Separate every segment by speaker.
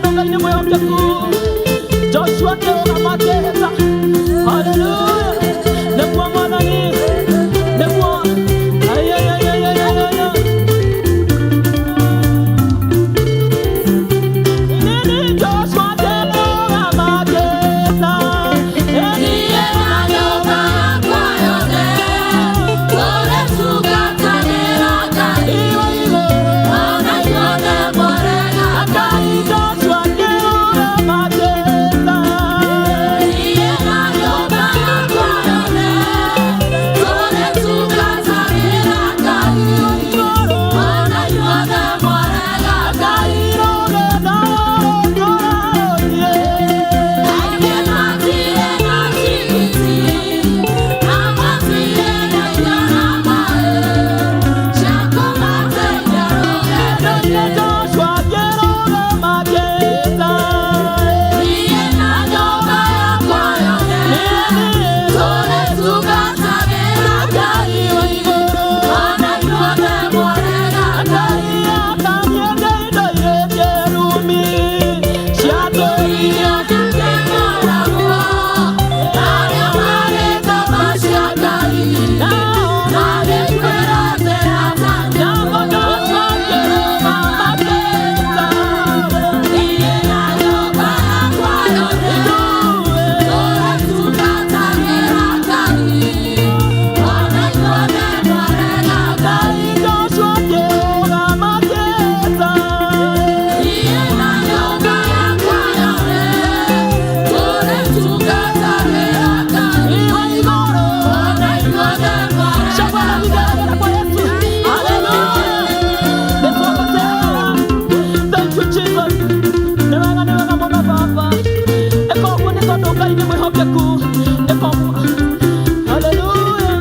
Speaker 1: Tondũ Ngai nĩ mwĩhokeku. Joshua akĩrũgama akĩĩhĩta. Hallelujah. Nĩguo Mwathani. Nĩguo. Ai, ai, ai, ai, ai, ai, ai, ai. Nini Joshua akĩrũgama akĩĩhĩta.
Speaker 2: Niĩ na nyũmba yakwa yothe tũrĩtungatagĩra Ngai.
Speaker 1: Iwe igũrũ.
Speaker 2: Ona ithuothe mwarega Ngai.
Speaker 1: Joshua akĩrũgama akĩĩhĩta.
Speaker 2: Niĩ na nyũmba yakwa yothe tũrĩtungatagĩra Ngai. Ona ithuothe mwarega Ngai. Aingĩ matirĩ na tigiti, na matirĩ na indo na maaĩ cia kũmateithia rũgendo-inĩ. Niĩ na nyũmba yakwa yothe tũrĩtungatagĩra Ngai. Ona ithuothe mwarega Ngai. Iria tũkĩng'oragwo, arĩa marĩ ngoma cia Ngai, na gĩkwĩra atĩra ta Niĩ na nyũmba yakwa yothe tũrĩtungatagĩra Ngai. Ona ithuothe mwarega Ngai. Niĩ na nyũmba yakwa yothe tũrĩtungatagĩra Ngai. Ona ithuothe mwarega Ngai.
Speaker 1: Thank you, Jesus. Nĩ wega, nĩ wega mũno Baba. Ĩka ũguo nĩ tondũ Ngai nĩ mwĩhokeku. Ĩka ũguo. Hallelujah.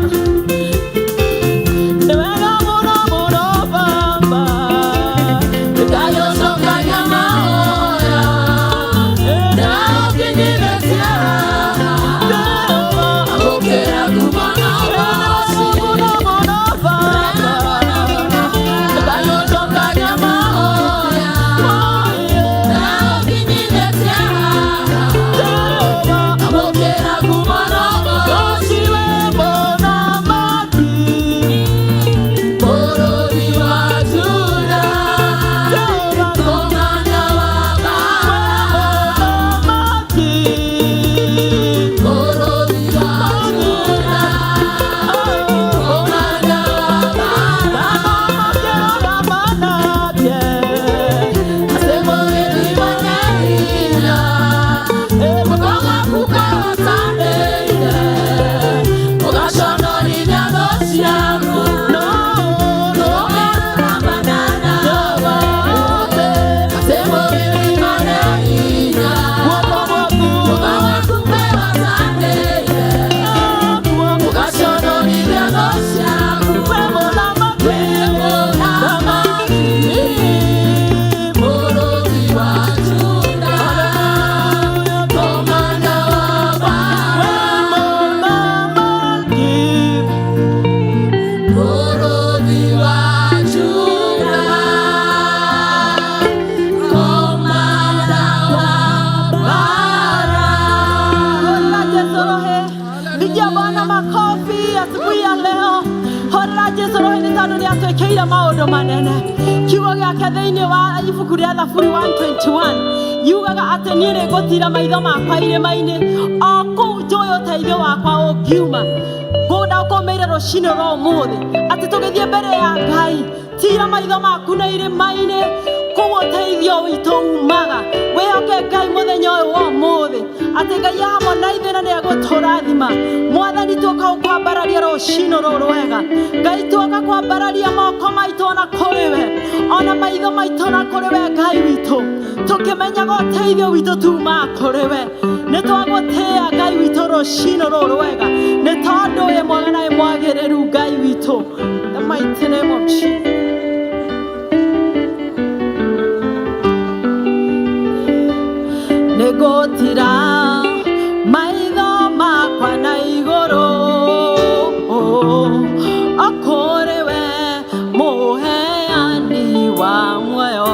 Speaker 1: Nĩ wega mũno mũno Baba.
Speaker 2: Ngai ũcokagia mahoya, na ũkinyithĩtie haha. Gũkĩra ngumo na ũgoci.
Speaker 1: Mũno mũno Baba.
Speaker 2: Ngai ũcokagia mahoya, na ũkinyithĩtie haha. Gũkĩra ngumo na ũgoci.
Speaker 1: Ũciwe mũthamaki.
Speaker 2: Bũrũri wa Juda, kũmana wa mbara.
Speaker 1: Mũthamaki.
Speaker 2: Bũrũri wa Juda, kũmana wa mbara. Atĩ mũrĩthi mwene hinya, guoko gwaku kũhotanĩire, ũgaconorithia thũ ciaku. Nũũrũgamana nawe. Atĩ mũrĩthi mwene hinya, guoko gwaku kũhotanĩire, ũgaconorithia thũ ciaku. Wĩ mũthamaki, bũrũri wa Juda, kũmana wa mbara. Bũrũri wa Juda, kũmana wa mbara.
Speaker 1: Horera Jesu rohe. Pigia Bwana makofi asubuhi ya leo. Horera Jesu rohe nĩ tondũ nĩ atwĩkĩire maũndũ manene. Kiugo gĩake thĩinĩ wa ibuku rĩa Thaburi 121 yugaga atĩ niĩ nĩ ngũtira maitho makwa irĩma-inĩ o kũu njũĩ ũteithio wakwa ũngiuma. Ngũnda ũkũmĩire rũcinĩ rwa ũmũthĩ atĩ tũgĩthiĩ mbere ya Ngai, tira maitho maku na irĩma-inĩ kũu ũteithio witũ umaga. Wĩhoke Ngai mũthenya ũyũ wa ũmũthĩ atĩ Ngai e hamwe na ithuĩ na nĩ egũtũrathima. Mwathani tuoka gũkwambararia rũcinĩ rũrũ rwega. Ngai tuoka kwambararia moko maitũ ona kũrĩ we, ona maitho maitũ na kũrĩ we Ngai witũ, tũkĩmenyaga ũteithio witũ tumaga kũrĩ we. Nĩ twagũtĩĩa Ngai witũ rũcinĩ rũrũ rwega nĩ tondũ wĩ mwega na wĩ mwagĩrĩru Ngai witũ. The mighty name of Jesus. Nĩngũtira maitho makwa na igũrũ o kũrĩ we mũheani wa muoyo.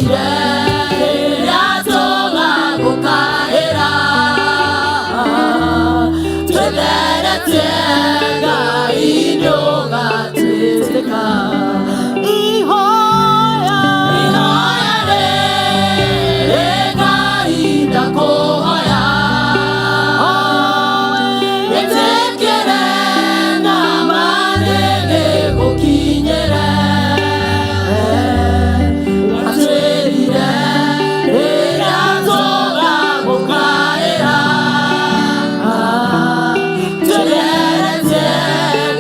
Speaker 2: Watwĩrire rĩrĩa tũgagũkaĩra, twĩtheretie Ngai nĩũgatwĩtĩka.
Speaker 1: Ihoya
Speaker 2: Ihoya rĩrĩ Ngai ndakũhoya, wĩtĩkĩre na ma nĩgĩgũkinyĩre. Watwĩrire rĩrĩa tũgagũkaĩra, twĩtheretie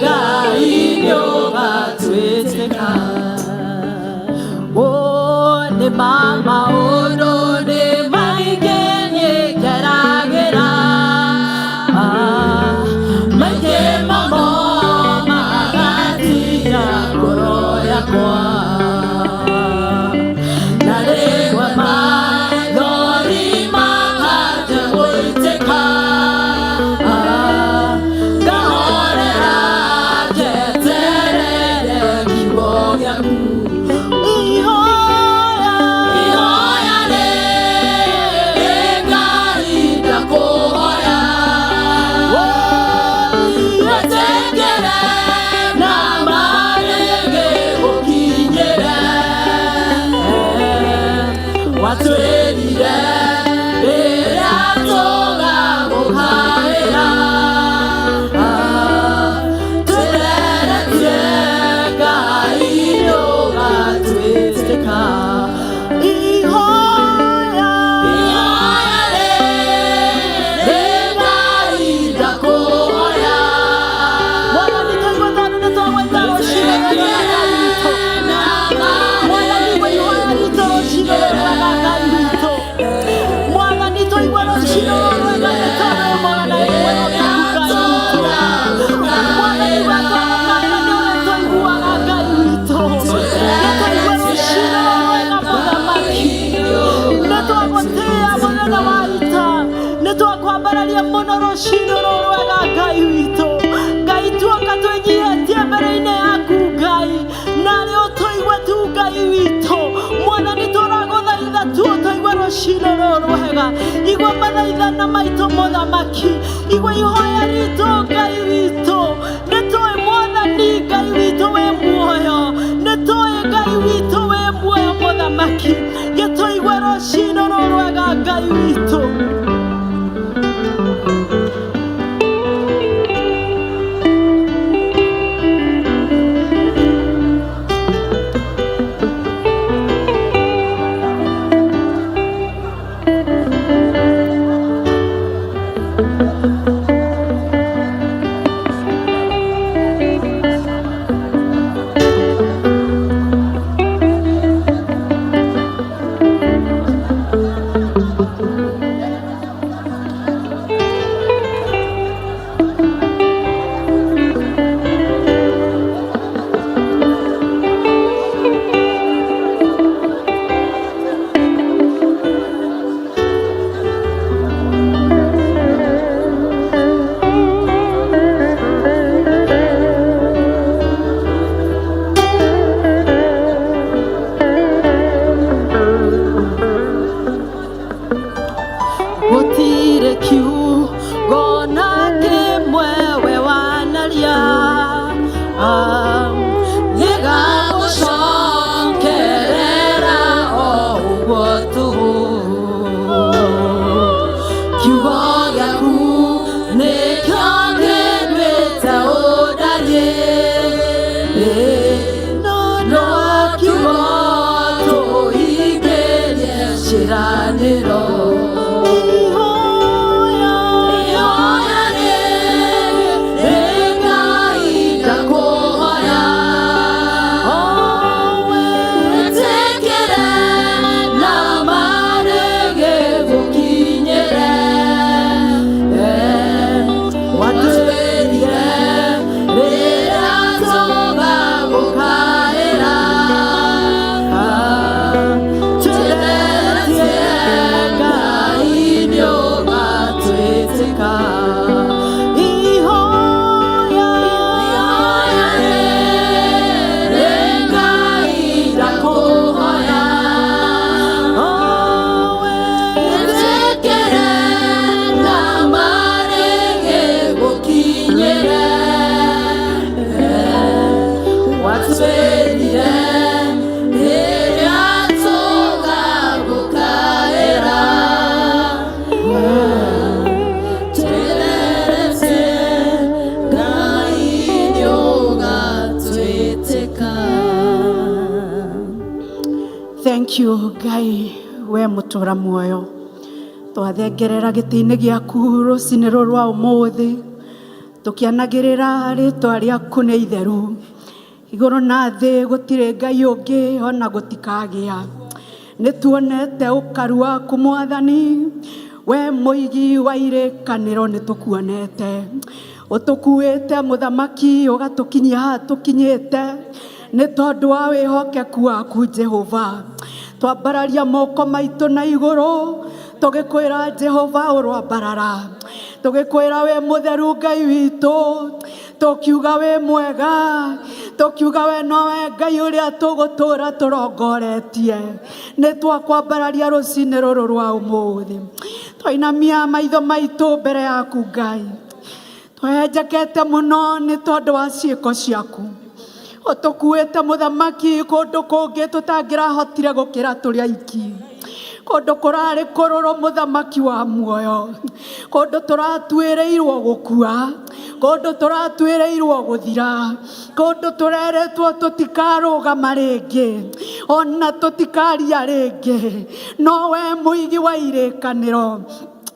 Speaker 2: Ngai nĩũgatwĩtĩka.
Speaker 1: Oh, nĩ ma maũndũ nĩ maingĩ niĩ ngeragĩra. Ah,
Speaker 2: Maingĩ mamo magatinia ngoro yakwa, na rĩmwe maithori makanja gũitĩka. Ah, ngahorera njeterere kiugo gĩaku.
Speaker 1: Ihoya
Speaker 2: Ihoya rĩrĩ Ngai ndakũhoya, wĩtĩkĩre na ma nĩgĩgũkinyĩre. Watwĩrire rĩrĩa tũgagũkaĩra, twĩtheretie Ngai nĩũgatwĩtĩka.
Speaker 1: Ihoya
Speaker 2: Ihoya rĩrĩ Ngai ndakũhoya,
Speaker 1: Mwathani twaigua tondũ nĩ twagwaita rũciinĩ rwega Ngai witũ. Mwathani igua ihoya ritũ rũciinĩ rwega Ngai witũ. Mwathani twaigua rũciinĩ rwega nĩ tondũ wĩ mwega na wĩ mwĩhokeku Ngai witũ. Mwathani we twagũkaĩra nĩ ũrĩa tũiguaga Ngai witũ. Nĩ twaigua rũciinĩ rwega Mũthamaki. Nĩ twagũtĩĩa mũnene wa ita. Nĩ twakwambararia mũno rũciinĩ rũrũ rwega Ngai witũ. Ngai tuoka twĩnyihĩtie mbere-inĩ yaku Ngai, narĩ ũtũigue tu Ngai witũ. Mwathani tũragũthaitha tu ũtũigue rũciinĩ rũrũ rwega. Igua mathaithana maitũ Mũthamaki, igua ihoya ritũ Ngai witũ. Nĩ tũĩ Mwathani Ngai witũ wĩ muoyo, nĩ tũĩ Ngai witũ wĩ muoyo Mũthamaki. Gĩtũigue rũciinĩ rũrũ rwega Ngai witũ. Gũtirĩ kiugo na kĩmwe we wanaria, Ah,
Speaker 2: Gĩgagũcokerera o ũguo tũhũ. Kiugo gĩaku nĩkĩo kĩnduĩte ũndariĩ,
Speaker 1: no
Speaker 2: no kiugo tũhingĩrie ciĩranĩro.
Speaker 1: Ihoya
Speaker 2: Ihoya rĩrĩ Ngai ndakũhoya, wĩtĩkĩre na ma nĩgĩgũkinyĩre. Watwĩrire rĩrĩa tũgagũkaĩra, twĩtheretie Ngai.
Speaker 1: Thank you Ngai, we mũtũra muoyo. Twathengerera gĩtĩ-inĩ gĩaku rũcinĩ rũrũ rwa ũmũthĩ, tũkĩanagĩrĩra rĩtwa rĩaku nĩ itheru. Igũrũ na thĩ gũtirĩ Ngai ũngĩ ona gũtikagĩa. Nĩ tuonete ũkaru waku Mwathani, we mũigi wa irĩkanĩro nĩ tũkuonete. Ũtũkuĩte mũthamaki ũgatũkinyia haha tũkinyĩte nĩ tondũ wa wĩhokeku waku Jehova. Twambararia moko maitũ na igũrũ tũgĩkwĩra Jehova ũroambarara, tũgĩkwĩra wĩ mũtheru Ngai witũ, tũkiuga wĩ mwega, tũkiuga we nowe Ngai ũrĩa tũgũtũra tũrongoretie. Nĩ twakwambararia rũcinĩ rũrũ rwa ũmũthĩ, twainamia maitho maitũ mbere yaku Ngai. Tũhenjekete mũno nĩ tondũ wa ciĩko ciaku. Ũtũkuĩte mũthamaki kũndũ kũngĩ tũtangĩrahotire gũkĩra tũrĩ aiki. Kũndũ kũrarĩ kũrũrũ mũthamaki wa muoyo. Kũndũ tũratuĩrĩirwo gũkua. Kũndũ tũratuĩrĩirwo gũthira. Kũndũ tũreretwo tũtikarũgama rĩngĩ. Ona tũtikaria rĩngĩ. No we mũigi wa irĩkanĩro.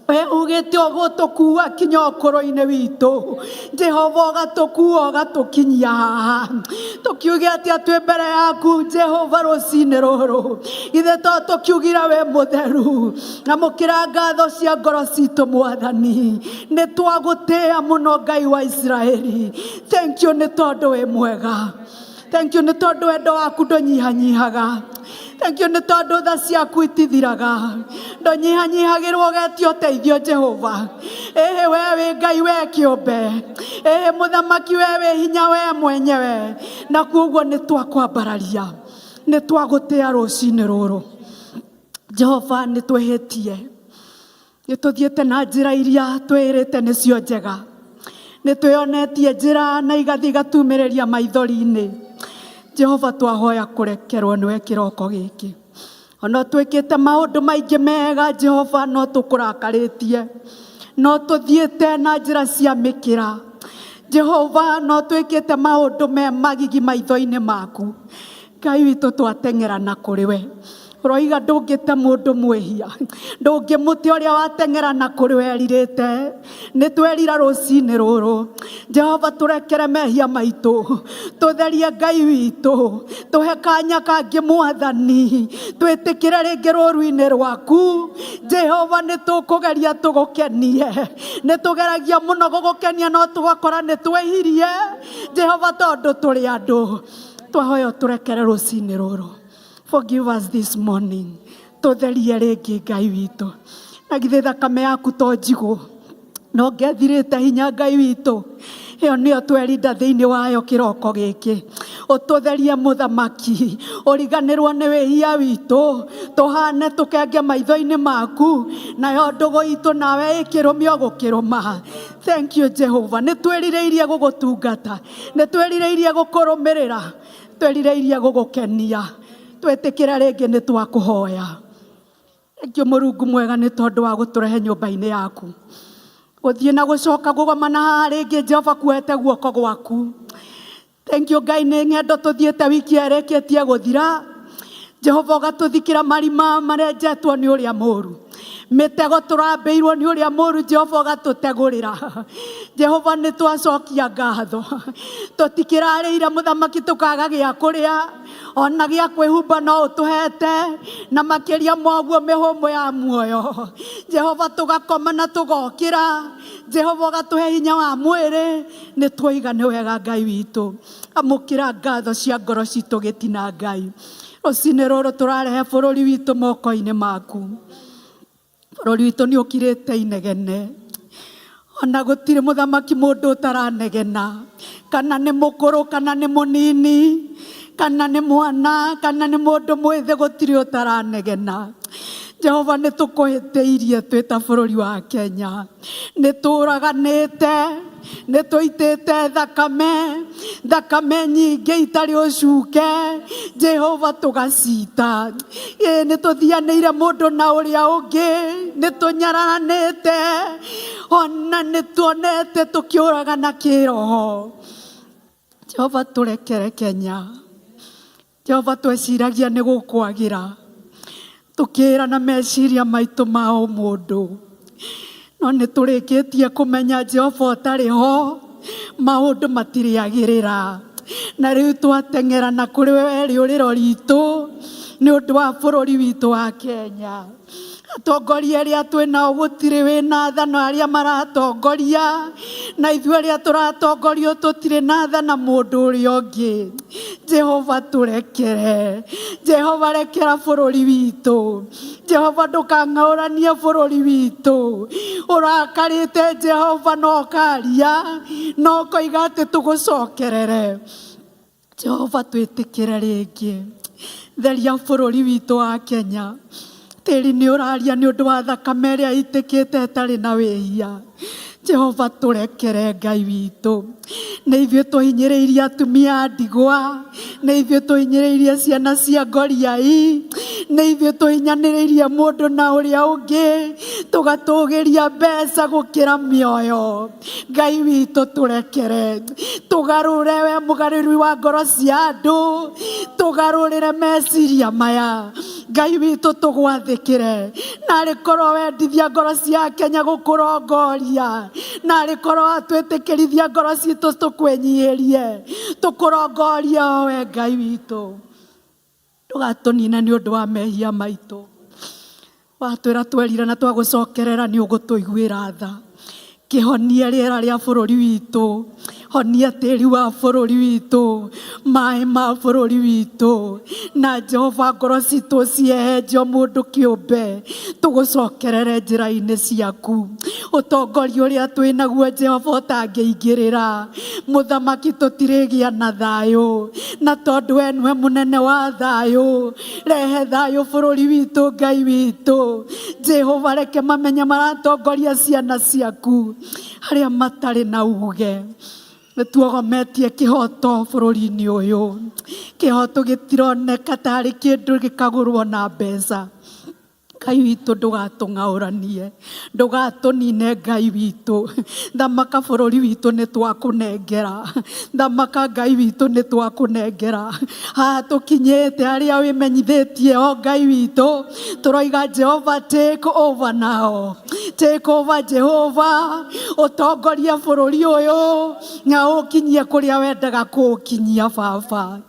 Speaker 1: We ugĩte ũgũtũkua kinya ũkũrũ-inĩ witũ. Jehova ũgatũkua ũgatũkinyia haha. Tũkiuge atĩa twĩ mbere yaku Jehova rũcinĩ rũrũ. Ithe to tũkiugire wĩ mũtheru. Amũkĩra ngatho cia ngoro citũ Mwathani. Nĩ twagũtĩĩa mũno Ngai wa Isiraeli. Thank you nĩ tondũ wĩ mwega. Thank you nĩ tondũ wendo waku ndũnyihanyihaga. Thank you nĩ tondũ tha ciaku itithiraga. Ndũnyihanyihagĩrwo ũgetio ũteithio Jehova. Ĩhĩ we wĩ Ngai we kĩũmbe. Ĩhĩ mũthamaki we wĩ hinya we mwenyewe. Na kuoguo nĩ twakwambararia. Nĩ twagũtĩa rũcinĩ rũrũ. Jehova nĩ twĩhĩtie. Nĩ tũthiĩte na njĩra iria twĩrĩte nĩcio njega. Nĩ twĩonetie njĩra na igathiĩ igatumĩrĩria maithori-inĩ. Jehova twahoya kũrekerwo nĩwe kĩroko gĩkĩ. Ona twĩkĩte maũndũ maingĩ mega Jehova no tũkũrakarĩtie. No tũthiĩte na njĩra cia mĩkĩra. Jehova no twĩkĩte maũndũ me magigi maitho-inĩ maku. Ngai witũ twateng'era na kũrĩ we. Ũroiga ndũngĩte mũndũ mwĩhia, ndũngĩmũte ũrĩa wateng'era na kũrĩ we erirĩte. Nĩ twerira rũcinĩ rũrũ. Jehova tũrekere mehia maitũ, tũtherie Ngai witũ, tũhe kanya kangĩ Mwathani, twĩtĩkĩre rĩngĩ rũru-inĩ rwaku. Jehova nĩ tũkũgeria tũgũkenie, nĩ tũgeragia mũno gũgũkenia no tũgakora nĩ twĩhirie. Jehova tondũ tũrĩ andũ, twahoya ũtũrekere rũcinĩ rũrũ. Forgive us this morning. Tũtherie rĩngĩ Ngai witũ. Na githĩ thakame yaku to njigũ. No ngethirĩte hinya Ngai witũ. Ĩyo nĩyo twerinda thĩinĩ wayo kĩroko gĩkĩ. Ũtũtherie mũthamaki. Ũriganĩrwo nĩ wĩhia witũ. Tũhane tũkenge maitho-inĩ maku. Nayo ndũgũ itũ nawe ĩkĩrũmio gũkĩrũma. Thank you Jehova. Nĩ twĩrirĩirie gũgũtungata. Nĩ twĩrirĩirie gũkũrũmĩrĩra. Twerirĩirie gũgũkenia. Twĩtĩkĩre rĩngĩ nĩ twakũhoya. Thank you Mũrungu mwega nĩ tondũ wa gũtũrehe nyũmba-inĩ yaku. Gũthiĩ na gũcoka kũgomana haha rĩngĩ Jehova kuoete guoko gwaku. Thank you Ngai nĩ ng'endo tũthiĩte wiki ĩrĩkĩtie gũthira. Jehova ũgatũthikĩra marima marenjetwo nĩ ũrĩa mũru. Mĩtego tũrambĩirwo nĩ ũrĩa mũru Jehova ũgatũtegũrĩra. Jehova nĩ twacokia ngatho. Tũtikĩrarĩire mũthamaki tũkaga gĩa kũrĩa, ona gĩa kwĩhumba no ũtũhete, na makĩria ma ũguo mĩhũmũ ya muoyo. Jehova tũgakoma na tũgokĩra. Jehova ũgatũhe hinya wa mwĩrĩ. Nĩ twoiga nĩ wega Ngai witũ. Amũkĩra ngatho cia ngoro citũ gĩtina Ngai. Rũcinĩ rũrũ tũrarehe bũrũri witũ moko-inĩ maku. Bũrũri witũ nĩ ũkirĩte inegene. Ona gũtirĩ mũthamaki mũndũ ũtaranegena. Kana nĩ mũkũrũ, kana nĩ mũnini, kana nĩ mwana, kana nĩ mũndũ mwĩthĩ, gũtirĩ ũtaranegena. Jehova nĩ tũkũhĩtĩirie twĩ ta bũrũri wa Kenya. Nĩ tũraganĩte, nĩ tũitĩte thakame, thakame nyingĩ itarĩ ũcuke, Jehova tũgacita. Ĩ nĩ tũthianĩire mũndũ na ũrĩa ũngĩ, nĩ tũnyararanĩte, ona nĩ tuonete tũkĩũragana kĩroho. Jehova tũrekere Kenya. Jehova tweciragia nĩ gũkwagĩra.
Speaker 3: Tũkĩĩra na meciria maitũ ma ũmũndũ, no nĩ tũrĩkĩtie kũmenya Jehova ũtarĩ ho maũndũ matirĩagĩrĩra, na rĩu twateng'era na kũrĩ we rĩũrĩro ritũ nĩ ũndũ wa bũrũri witũ wa Kenya. Atongoria arĩa twĩ nao gũtirĩ wĩna tha na arĩa maratongoria, na ithuĩ arĩa tũratongorio tũtirĩ na tha na mũndũ ũrĩa ũngĩ. Jehova, tũrekere. Jehova, rekera bũrũri witũ. Jehova, ndũkang'aũranie bũrũri witũ. Ũrakarĩte Jehova no ũkaria no ũkoiga atĩ tũgũcokerere. Jehova, twĩtĩkĩre rĩngĩ, theria bũrũri witũ wa Kenya. Tĩri nĩ ũraria nĩ ũndũ wa thakame ĩrĩa ĩitĩkĩte ĩtarĩ na wĩhia. Jehova, tũrekere. Ngai witũ, nĩ ithuĩ tũhinyĩrĩirie atumia a ndigwa, nĩ ithuĩ tũhinyĩrĩirie ciana cia ngoriai, nĩ ithuĩ tũhinyanĩrĩirie mũndũ na ũrĩa ũngĩ, tũgatũgĩria mbeca gũkĩra mĩoyo. Ngai witũ, tũrekere, tũgarũre. We mũgarũri wa ngoro cia andũ, tũgarũrĩre meciria maya. Ngai witũ, tũgwathĩkĩre. Narĩ korwo wendithia ngoro cia Kenya gũkũrongoria, narĩ korwo watwĩtĩkĩrithia ngoro citũ tũkwĩnyihĩrie, tũkũrongorie o we. Ngai witũ, ndũgatũnine nĩ ũndũ wa mehia maitũ. Watwĩra twerira na twagũcokerera nĩ ũgũtũiguĩra tha. Kĩhonie rĩera rĩa bũrũri witũ, honia tĩri wa bũrũri witũ, maĩ ma bũrũri witũ. Na Jehova, ngoro citũ ciehenjio mũndũ kĩũmbe, tũgũcokerere njĩra-inĩ ciaku. Ũtongoria ũrĩa twĩ naguo, Jehova, ũtangĩingĩrĩra, mũthamaki, tũtirĩgĩa na thayũ. Na tondũ we nĩwe mũnene wa thayũ, rehe thayũ bũrũri witũ. Ngai witũ, Jehova, reke mamenye maratongoria ciana ciaku arĩa matarĩ na uge. Nĩ tuogometie kĩhoto bũrũri-inĩ ũyũ. Kĩhoto gĩtironeka tarĩ kĩndũ gĩkagũrwo na mbeca. Ngai witũ, ndũgatũng'aũranie, ndũgatũnine. Ngai witũ, thamaka bũrũri witũ, nĩ twakũnengera. Thamaka, Ngai witũ, nĩ twakũnengera. Haha tũkinyĩte harĩa wĩmenyithĩtie o Ngai witũ, tũroiga, Jehova, take over now, take over. Jehova, ũtongorie bũrũri ũyũ na ũkinyie kũrĩa wendaga kũũkinyia. Baba,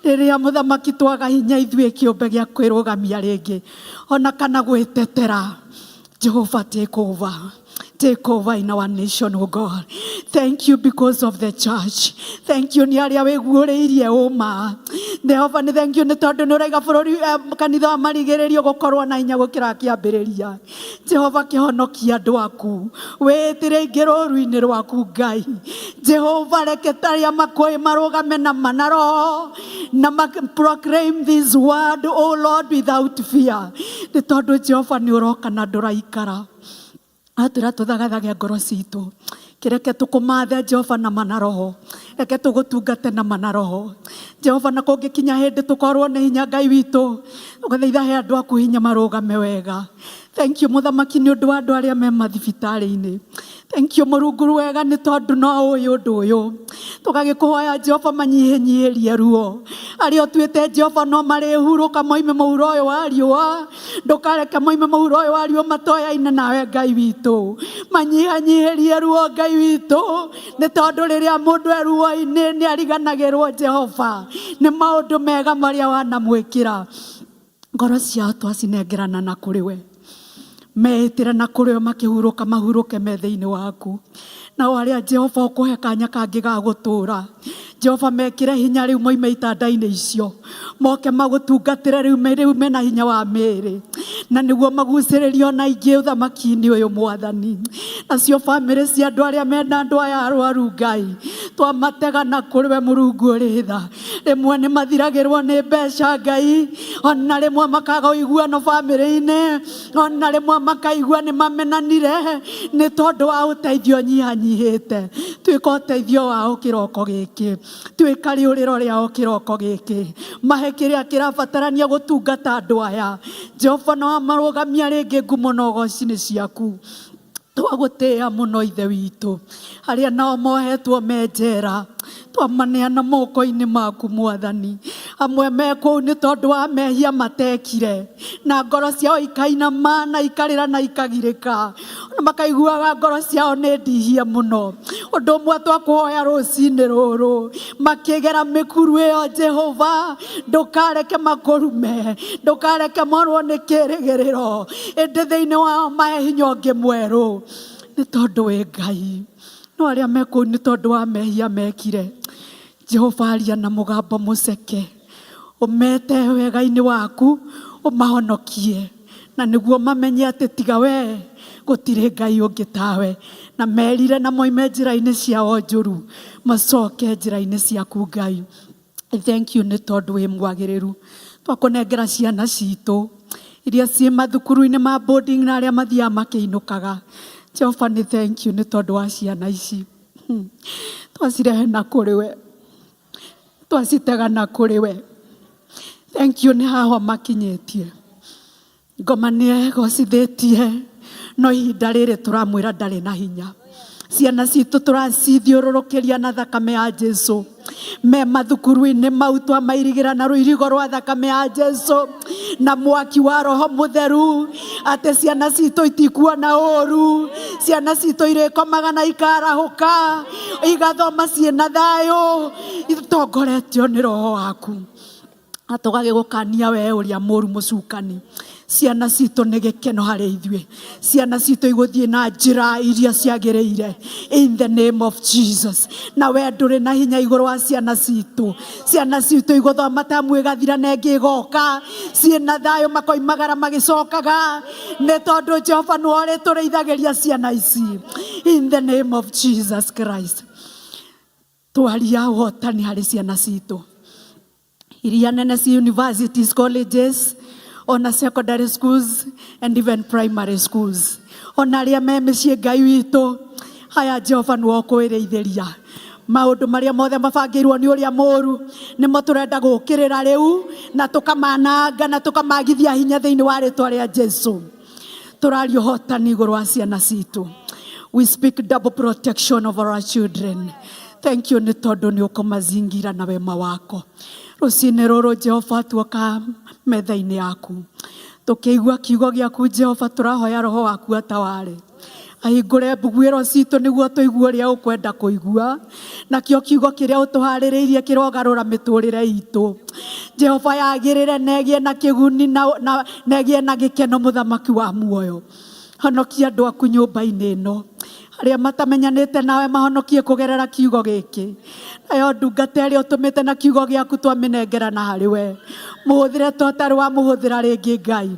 Speaker 3: rĩrĩa mũthamaki twaga hinya ithuĩ kĩũmbe gĩa kwĩrũgamia rĩngĩ ona kana gwĩtetera, Jehovah, take over. Take over in our nation, oh God. Thank you because of the church. Thank you nĩ arĩa wĩguũrĩirie ũma. Jehova, nĩ thank you nĩ tondũ nĩ ũraiga bũrũri kanitha wa marigĩrĩrio gũkorwo na hinya gũkĩra kĩambĩrĩria. Jehova, kĩhonokia andũ aku, wĩtĩre ingĩ rũru-inĩ rwaku. Ngai Jehova, reke tarĩa makũĩ marũgame na manaro na proclaim this word, oh Lord, without fear, nĩ tondũ Jehova nĩ ũroka na ndũraikara. Atwĩra tũthagathage ngoro citũ, kĩreke tũkũmathe, Jehova, na mana roho. Reke tũgũtungate na mana roho, Jehova. Na kũngĩkinya hĩndĩ tũkorwo nĩ hinya, Ngai witũ, ũgathaitha he andũ aku hinya marũgame wega. Thank you, mũthamaki, nĩ ũndũ wa andũ arĩa me mathibitarĩ-inĩ. Thank you, mũrunguru wega, nĩ tondũ no ũĩ ũndũ ũyũ. Tũgagĩkũhoya, Jehova, manyihĩnyihĩrie ruo arĩa ũtuĩte, Jehova, no marĩhurũka moime mũhuro ũyũ wa riũa. Ndũkareke moime mũhuro ũyũ wa riũa matoyaine nawe. Ngai witũ, manyihanyihĩrie ruo. Ngai witũ, nĩ tondũ rĩrĩa mũndũ e ruo-inĩ nĩ ariganagĩrwo, Jehova, nĩ maũndũ mega marĩa wanamwĩkĩra. Ngoro ciao twacinengerana na kũrĩ we, meĩtĩre na kũrĩ we, makĩhurũka mahurũke me thĩinĩ waku. Nao arĩa, Jehova, ũkũhe kanya kangĩ ga gũtũũra, Jehova, mekĩre hinya rĩu moime itanda-inĩ icio, moke magũtungatĩre rĩu rĩu mena hinya wa mĩĩrĩ, na nĩguo magucĩrĩrio na ingĩ ũthamaki-inĩ ũyũ, Mwathani. Nacio bamĩrĩ cia andũ arĩa mena andũ aya arwaru, Ngai, twamatega na kũrĩ we, Mũrungu ũrĩ tha. Rĩmwe nĩ mathiragĩrwo nĩ mbeca, Ngai, ona rĩmwe makaga ũiguano bamĩrĩ-inĩ, ona rĩmwe makaigua nĩ mamenanire nĩ tondũ wa ũteithio nyihanyihĩte. Tuĩka ũteithio wao kĩroko gĩkĩ, tuĩka rĩũrĩro rĩao kĩroko gĩkĩ. Mahe kĩrĩa kĩrabatarania gũtungata andũ aya, Jehova, na wamarũgamia rĩngĩ, ngumo na ũgoci nĩ ciaku. Twagũtĩĩa mũno Ithe witũ. Arĩa nao mohetwo me njera, twamaneana moko-inĩ maku Mwathani. Amwe me kũu nĩ tondũ wa mehia matekire, na ngoro ciao ikainama na ikarĩra na ikagirĩka, na makaiguaga ngoro ciao nĩ ndihie mũno. Ũndũ ũmwe twakũhoya rũcinĩ rũrũ, makĩgera mĩkuru ĩyo Jehova, ndũkareke makũrume, ndũkareke morwo nĩ kĩrĩgĩrĩro, ĩndĩ thĩinĩ wao mahe hinya ũngĩ mwerũ, nĩ tondũ wĩ Ngai. No arĩa me kũu nĩ tondũ wa mehia mekire, Jehova aria na mũgambo mũceke, ũmete wega-inĩ waku, ũmahonokie, na nĩguo mamenye atĩ tiga we gũtirĩ Ngai ũngĩ tawe, na merire na moime njĩra-inĩ ciao njũru, macoke njĩra-inĩ ciaku Ngai. Thank you nĩ tondũ wĩ mwagĩrĩru. Twakũnengera ciana citũ iria ciĩ mathukuru-inĩ ma boarding na arĩa mathiaga makĩinũkaga. Jehova nĩ thank you nĩ tondũ wa ciana ici. Twacirehe na kũrĩ we, twacitega na kũrĩ we. Thank you nĩ haha makinyĩtie. Ngoma nĩ egocithĩtie, no ihinda rĩrĩ tũramwĩra ndarĩ na hinya. Ciana citũ tũracithiũrũrũkĩria na thakame ya Jesu. Me mathukuru-inĩ mau twamairigĩra na rũirigo rwa thakame ya Jesu na mwaki wa Roho Mũtheru, atĩ ciana citũ itikuona ũru, ciana citũ irĩkomaga na ikarahũka, igathoma ciĩna thayũ, itongoretio nĩ Roho waku. Na tũgagĩgũkania we ũrĩa mũru mũcukani. Ciana citũ nĩ gĩkeno harĩ ithuĩ, ciana citũ igũthiĩ na njĩra iria ciagĩrĩire in the name of Jesus. Na we ndũrĩ na hinya igũrũ wa ciana citũ. Ciana citũ igũthoma tamu ĩgathira na ĩngĩ ĩgoka, ciĩna thayũ, makoimagara magĩcokaga, nĩ tondũ Jehova nĩwe ũrĩtũrĩithagĩria ciana ici in the name of Jesus Christ. Twaria ũhotani harĩ ciana citũ iria nene ci universities, colleges, ona secondary schools and even primary schools, ona arĩa me mĩciĩ. Ngai witũ, haya Jehova nĩwe ũkwĩrĩithĩria maũndũ marĩa mothe mabangĩirwo nĩ ũrĩa mũru, nĩmo tũrenda gũkĩrĩra rĩu na tũkamananga na tũkamagithia hinya thĩinĩ wa rĩtwa rĩa Jesu. Tũraria ũhotani igũrũ wa ciana citũ. We speak double protection over our children. Thank you nĩ tondũ nĩ ũkũmazingira na wema wako. Rũcinĩ rũrũ Jehova, tuoka metha-inĩ yaku tũkĩigua kiugo gĩaku. Jehova, tũrahoya Roho waku ataware, ahingũre mbuguĩro citũ nĩguo tũigue ũrĩa ũkwenda kũigua, nakĩo kiugo kĩrĩa ũtũharĩrĩirie kĩrogarũra mĩtũrĩre itũ. Jehova, yagĩrĩre na ĩgĩe na kĩguni na ĩgĩe na gĩkeno. Mũthamaki wa muoyo, honokia andũ aku nyũmba-inĩ ĩno, arĩa matamenyanĩte nawe mahonokie kũgerera kiugo gĩkĩ. Nayo ndungata ĩrĩa ũtũmĩte na kiugo gĩaku twamĩnengera na harĩ we, mũhũthĩre ta ũtarĩ wamũhũthĩra rĩngĩ. Ngai,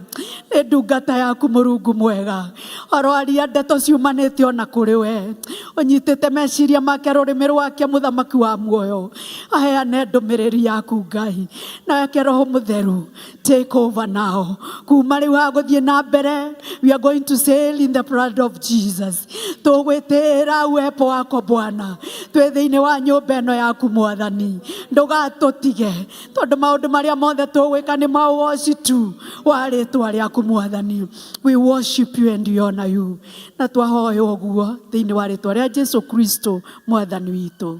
Speaker 3: nĩ ndungata yaku Mũrungu mwega, oroaria ndeto ciumanĩte ona kũrĩ we, ũnyitĩte meciria make, rũrĩmĩ rwake. Mũthamaki wa muoyo, aheane ndũmĩrĩri yaku Ngai, nake Roho Mũtheru take over now. Kuma rĩu hagũthiĩ na mbere, we are going to sail in the blood of Jesus. Tũgwĩtĩĩra uwepo wako Bwana twĩ thĩinĩ wa nyũmba ĩno yaku. Mwathani, ndũgatũtige, tondũ maũndũ marĩa mothe tũgwĩka nĩ maũgoci tu wa rĩtwa rĩaku. Mwathani, we worship you and we honor you, na twahoya ũguo thĩinĩ wa rĩtwa rĩa Jesu Kristo Mwathani witũ.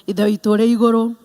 Speaker 3: Ithe witũ ũrĩ igũrũ.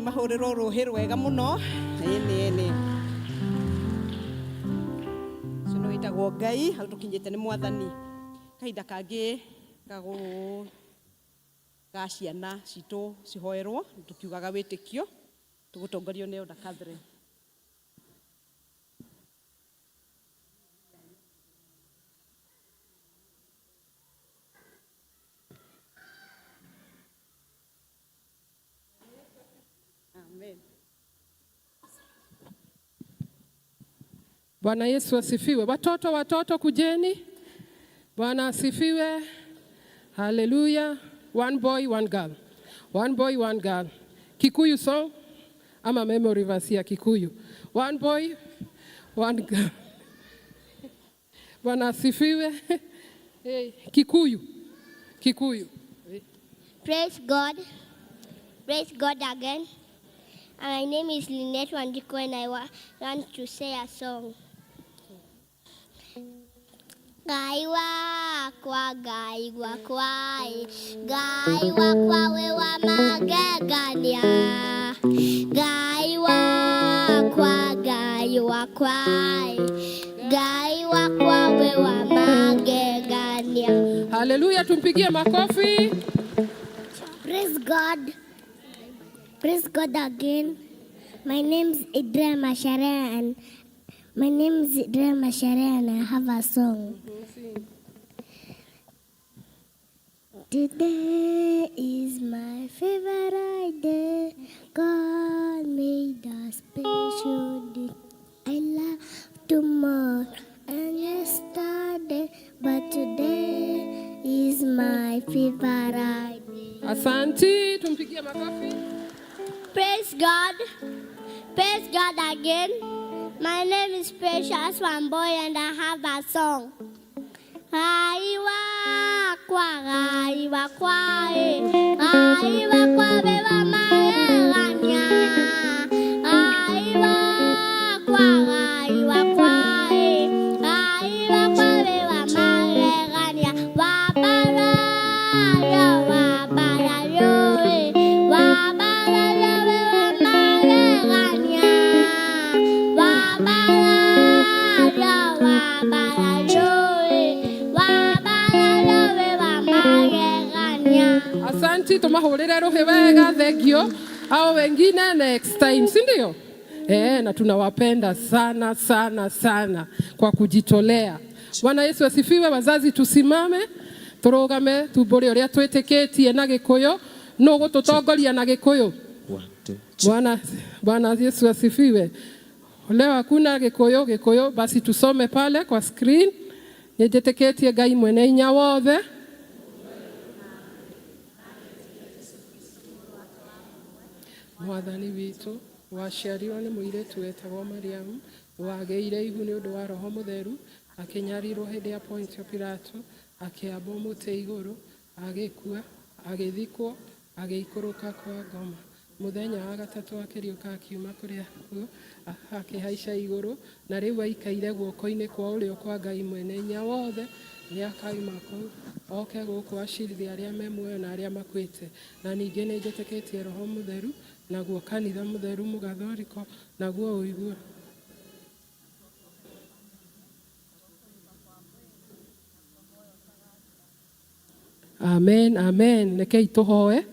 Speaker 4: Mahũrĩrwo rũhĩ rwega mũno. Ĩni ĩni. Ũcio nĩ wĩtagwo Ngai, hau tũkinyĩte nĩ Mwathani. Kahinda kangĩ gagũ ga ciana citũ cihoerwo, tũkiugaga wĩtĩkio, tũgũtongorio nĩ Elder Catherine. Amen.
Speaker 5: Bwana Yesu asifiwe. Watoto, watoto kujeni. Bwana asifiwe. Hallelujah. One boy, one girl. One boy, one girl. Kikuyu song ama memory verse ya Kikuyu. One boy, one girl. Bwana asifiwe. Hey, Kikuyu. Kikuyu.
Speaker 6: Praise God. Praise God again. My name is Lynette Wandiko and I want to say a song. Ngai wakwa, Ngai wakwa, Ngai wakwa we wa magegania. Ngai wakwa, Ngai wakwa, Ngai wakwa we wa magegania.
Speaker 5: Hallelujah, tumpigie makofi.
Speaker 6: Praise God. Praise God again. My name's Idra Masharia and my name is Idra Masharia and I have a song. Today is my favorite day. God made a special day. I love tomorrow and yesterday, but today is my favorite day.
Speaker 5: Asante, tumpigie makofi.
Speaker 6: Praise God. Praise God again. My name is Precious Wamboy and I have a song. Ngai wakwa, Ngai wakwa, Ngai wakwa we wa magegania. Ngai wakwa, Ngai wakwa, Ngai wakwa we wa magegania. Wambarario, wambarario, wambarario we wa magegania. Wambarario, wambarario, wambarario we wa magegania.
Speaker 5: Asanti, tumahũrĩre rũhĩ wega, thank you. Hao wengine next time, si ndio? Eh, na tunawapenda sana sana sana kwa kujitolea. Bwana Yesu asifiwe. Wazazi tusimame, turugame, tumbũre ũrĩa twĩtĩkĩtie na Gĩkũyũ. Nũ gũtũtongoria na Gĩkũyũ? Bwana Yesu asifiwe. Leo hakuna Gĩkũyũ, Gĩkũyũ, basi tusome pale kwa screen. Nĩnjĩtĩkĩtie Ngai mwene hinya wothe. Mwathani witũ waciarirwo nĩ mũirĩtu wetagwo Mariamu, wagĩire ihu nĩ ũndũ wa Roho Mũtheru, akĩnyarirwo hĩndĩ ya Pontio Pilato, akĩambwo mũtĩ igũrũ, agĩkua, agĩthikwo, agĩikũrũka kwa ngoma. Mũthenya wa gatatũ akĩriũka akiuma kũrĩ akuũ, akĩhaica igũrũ, na rĩu aikaire guoko-inĩ kwa ũrĩo kwa Ngai mwene hinya wothe. Nĩ akauma kũu oke gũkũ acirithie arĩa me muoyo na arĩa makuĩte. Na ningĩ nĩ njĩtĩkĩtie Roho Mũtheru, naguo kanitha mũtheru mũgathoriko, naguo ũiguo. Amen, amen. Rekei tuhoe.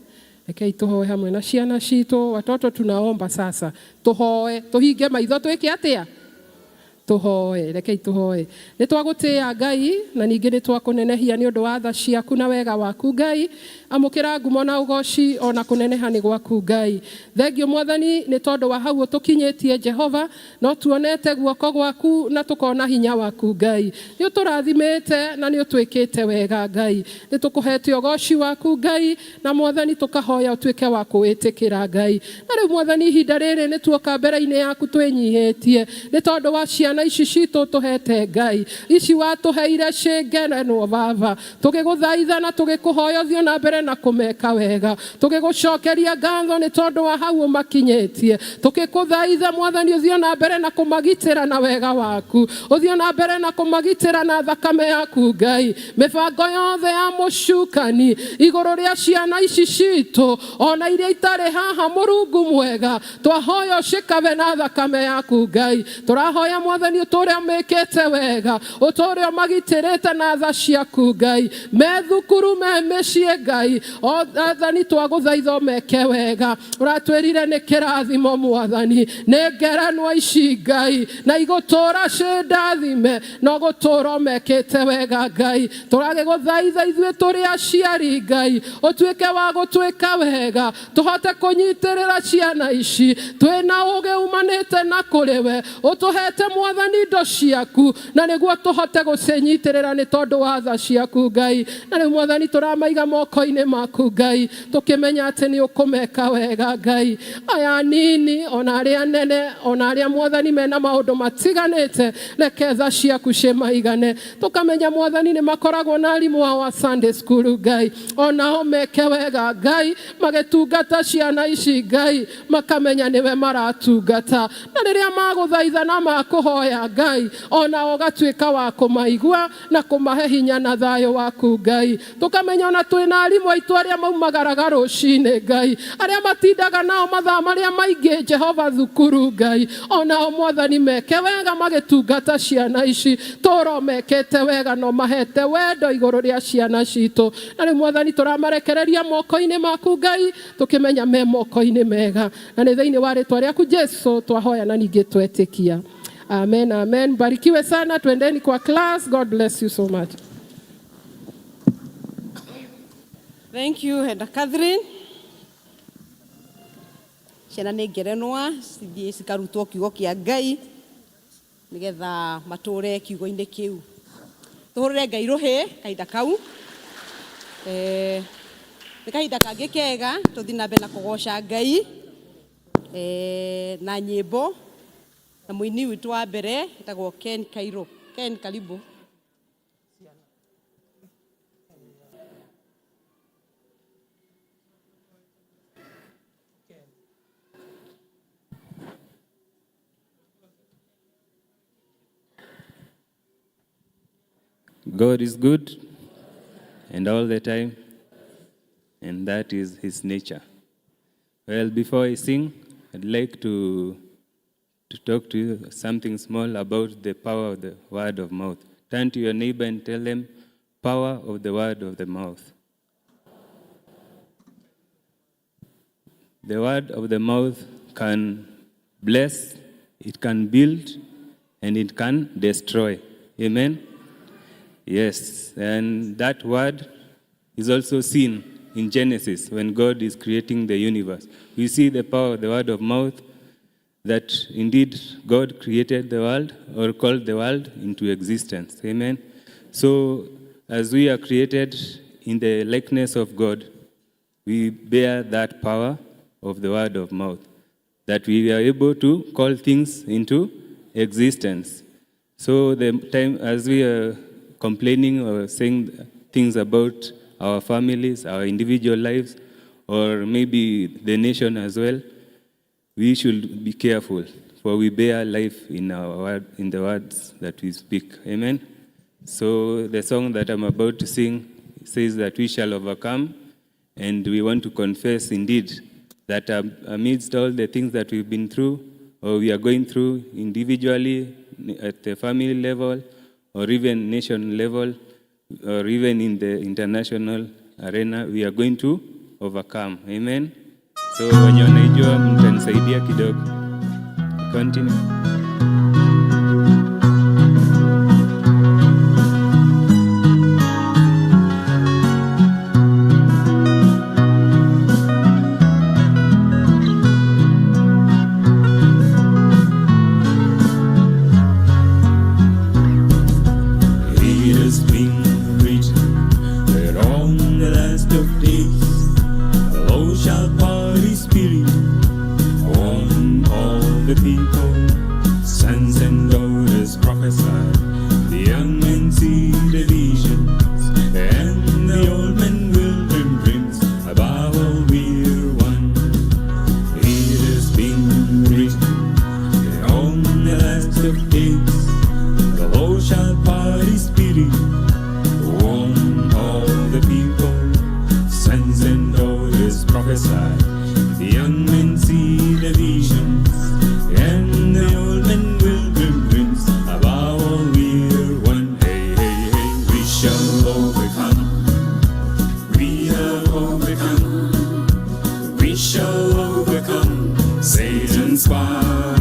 Speaker 5: Rekei tuhoe hamwe na ciana citũ. Watoto tunaomba sasa. Tuhoe, tuhinge maitho twĩke atĩa? Tuhoe, rekei tuhoe. Nĩ twagũtĩĩa Ngai na ningĩ nĩ twakũnenehia nĩ ũndũ wa tha ciaku na wega waku Ngai. Amũkĩra ngumo na ũgoci ona kũneneha nĩ gwaku Ngai. Thengiũ Mwathani nĩ tondũ wa hau ũtũkinyĩtie Jehova, no tuonete guoko gwaku na tũkona hinya waku Ngai. Nĩ ũtũrathimĩte na nĩ ũtwĩkĩte wega Ngai. Nĩ tũkũhete ũgoci waku Ngai na Mwathani tũkahoya ũtuĩke wa kũwĩtĩkĩra Ngai. Na rĩu Mwathani ihinda rĩrĩ nĩ tuoka mbere-inĩ yaku twĩnyihĩtie nĩ tondũ wa ciana Ciana ici citũ tũhete Ngai, ici watũheire cingerenwo Baba, tũgĩgũthaitha na tũgĩkũhoya ũthiĩ na mbere na kũmeka wega, tũgĩgũcokeria ngatho nĩ tondũ wa hau ũmakinyĩtie, tũgĩkũthaitha Mwathani ũthiĩ na mbere na kũmagitĩra na wega waku, ũthiĩ na mbere na kũmagitĩra na thakame yaku Ngai. Mĩbango yothe ya mũcukani igũrũ rĩa ciana ici citũ ona iria itarĩ haha, Mũrungu mwega, twahoya ũcikabe na thakame yaku Ngai. Tũrahoya Mwathani ũtũre ũmĩkĩte wega, ũtũre ũmagitĩrĩte na tha ciaku Ngai, me thukuru me mĩciĩ Ngai, Mwathani twagũthaitha ũmeke wega. Ũratwĩrire nĩ kĩrathimo Mwathani, nĩ ngerenwa ici Ngai, na igũtũra ciĩ ndathime, no gũtũra ũmekĩte wega Ngai. Tũragĩgũthaitha ithuĩ tũrĩ aciari Ngai, ũtuĩke wa gũtwĩka wega, tũhote kũnyitĩrĩra ciana ici twĩna ũgĩ umanĩte na kũrĩ we, ũtũhete Mwathani indo ciaku, na nĩguo tũhote gũcinyitĩrĩra nĩ tondũ wa tha ciaku Ngai. Na rĩu Mwathani tũramaiga moko-inĩ maku Ngai, tũkĩmenya atĩ nĩ ũkũmeka wega Ngai. Aya nini ona arĩa nene ona arĩa Mwathani mena maũndũ matiganĩte, reke tha ciaku cimaigane. Tũkamenya Mwathani nĩ makoragwo na arimũ ao a Sunday school Ngai, onao meke wega Ngai, magĩtungata ciana ici Ngai, makamenya nĩwe maratungata, na rĩrĩa magũthaitha na makũhoya Ngai, onao ũgatuĩka wa kũmaigua na kũmahe hinya na thayũ waku Ngai. Tũkamenya ona twĩna arimũ aitũ arĩa maumagaraga rũcinĩ Ngai, arĩa matindaga nao mathaa marĩa maingĩ Jehova thukuru Ngai, onao Mwathani meke wega magĩtungata ciana ici, tũro mekĩte wega no mahete wendo igũrũ rĩa ciana citũ. Na rĩu Mwathani tũramarekereria moko-inĩ maku Ngai, tũkĩmenya me moko-inĩ mega, na nĩ thĩinĩ wa rĩtwa rĩaku Jesu twahoya na ningĩ twetĩkia. Amen, amen. Barikiwe sana, twendeni kwa class. God bless you so much.
Speaker 4: Thank you, Heda Catherine. Ciana nĩ ngerenwa cithiĩ cikarutwo kiugo kĩa Ngai nĩgetha matũre kiugo-inĩ kĩu. Tũhũrĩre Ngai rũhĩ kahinda kau. Nĩ kahinda kangĩ kega tũthiĩ na mbere na kũgoca Ngai na nyĩmbo, na mũini witũ wa mbere etagwo Ken Kairo. Ken, karibu.
Speaker 7: God is good and all the time, and that is his nature. Well, before I sing, I'd like to talk to you something small about the power of the word of mouth. Turn to your neighbor and tell them, power of the word of the mouth. The word of the mouth can bless, it can build, and it can destroy. Amen? Yes, and that word is also seen in Genesis when God is creating the universe. We see the power of the word of mouth, that indeed God created the world or called the world into existence. Amen? So as we are created in the likeness of God, we bear that power of the word of mouth, that we are able to call things into existence. So the time as we are complaining or saying things about our families, our individual lives, or maybe the nation as well, we should be careful, for we bear life in our word, in the words that we speak. Amen? So the song that I'm about to sing says that we shall overcome, and we want to confess indeed that amidst all the things that we've been through, or we are going through individually, at the family level, or even nation level, or even in the international arena, we are going to overcome. Amen? So wenye wanaijua mtanisaidia kidogo. Continue.
Speaker 8: It has been written that on the last of days the Lord shall pour His Spirit on all the people. The young men see the visions, and the old men will dream dreams. Above all, we are one. Hey, hey, hey, we shall overcome. We have overcome. We shall overcome Satan's power.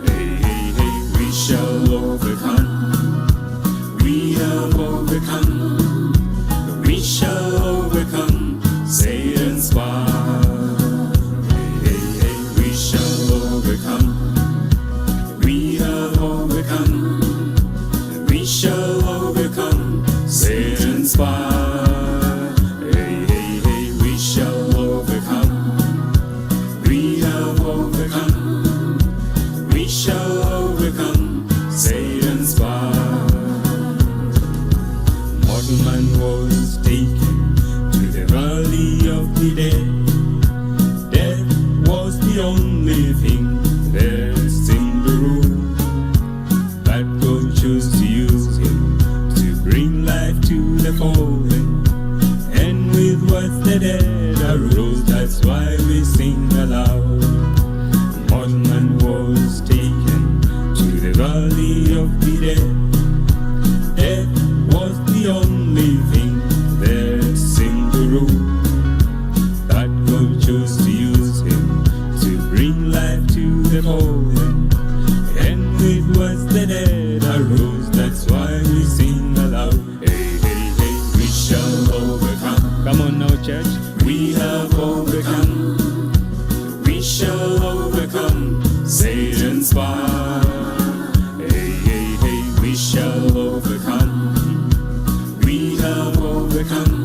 Speaker 8: Hey, hey, hey, we shall overcome. We have overcome. We shall overcome Satan's power. Hey, hey, hey, we shall overcome. We have overcome. We shall overcome Satan's power. Hey, hey, hey, we shall overcome. We have overcome. We shall overcome Satan's power. Mortal man was taken to the valley of the dead. Death was the only thing that seemed to rule. But God chose to use him to bring life to the fallen. And with words the dead arose, that's why we sing aloud. Mortal man was taken to the valley of the dead. Death was the only thing that seemed to rule. But God chose to use him to bring life to the fallen. And with words the dead arose, that's why we sing aloud. Hey, hey, hey, we shall overcome. Come on now, church. We have overcome. We shall overcome Satan's power. Hey, hey, hey, we shall overcome. We have overcome.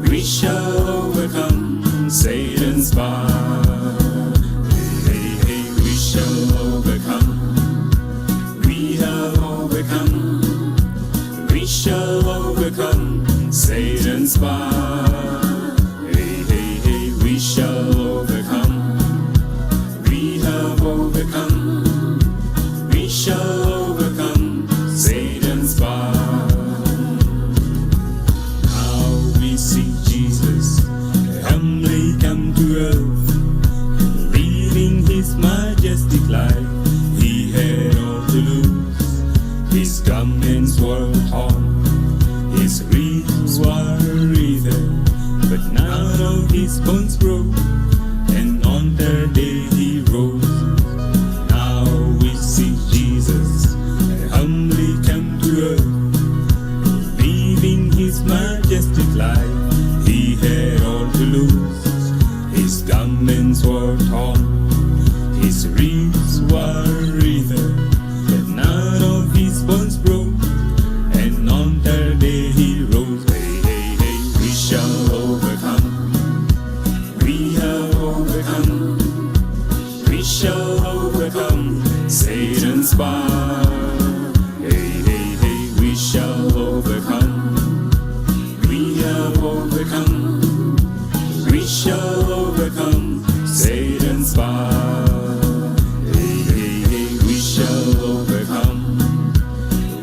Speaker 8: We shall overcome Satan's power. Hey, hey, hey, we shall overcome. We have overcome. We shall overcome Satan's power. Hey, hey, hey, we shall overcome. We have overcome. We shall overcome Satan's power. Now we see Jesus humbly come to earth, leading his majestic life. He had all to lose. His garments were torn, his wreaths were wreathed, but none of his bones broke. And on third day he rose. Now we see Jesus humbly come to earth, leaving his majestic life. He had all to lose. His garments were torn, his wreaths were wreathed, but none of his bones broke. And on third day he rose. Hey, hey, hey, we shall overcome. We have overcome. We shall overcome Satan's power. Hey, hey, hey, we shall overcome. We have overcome. We shall overcome Satan's power. Hey, hey, hey, we shall overcome.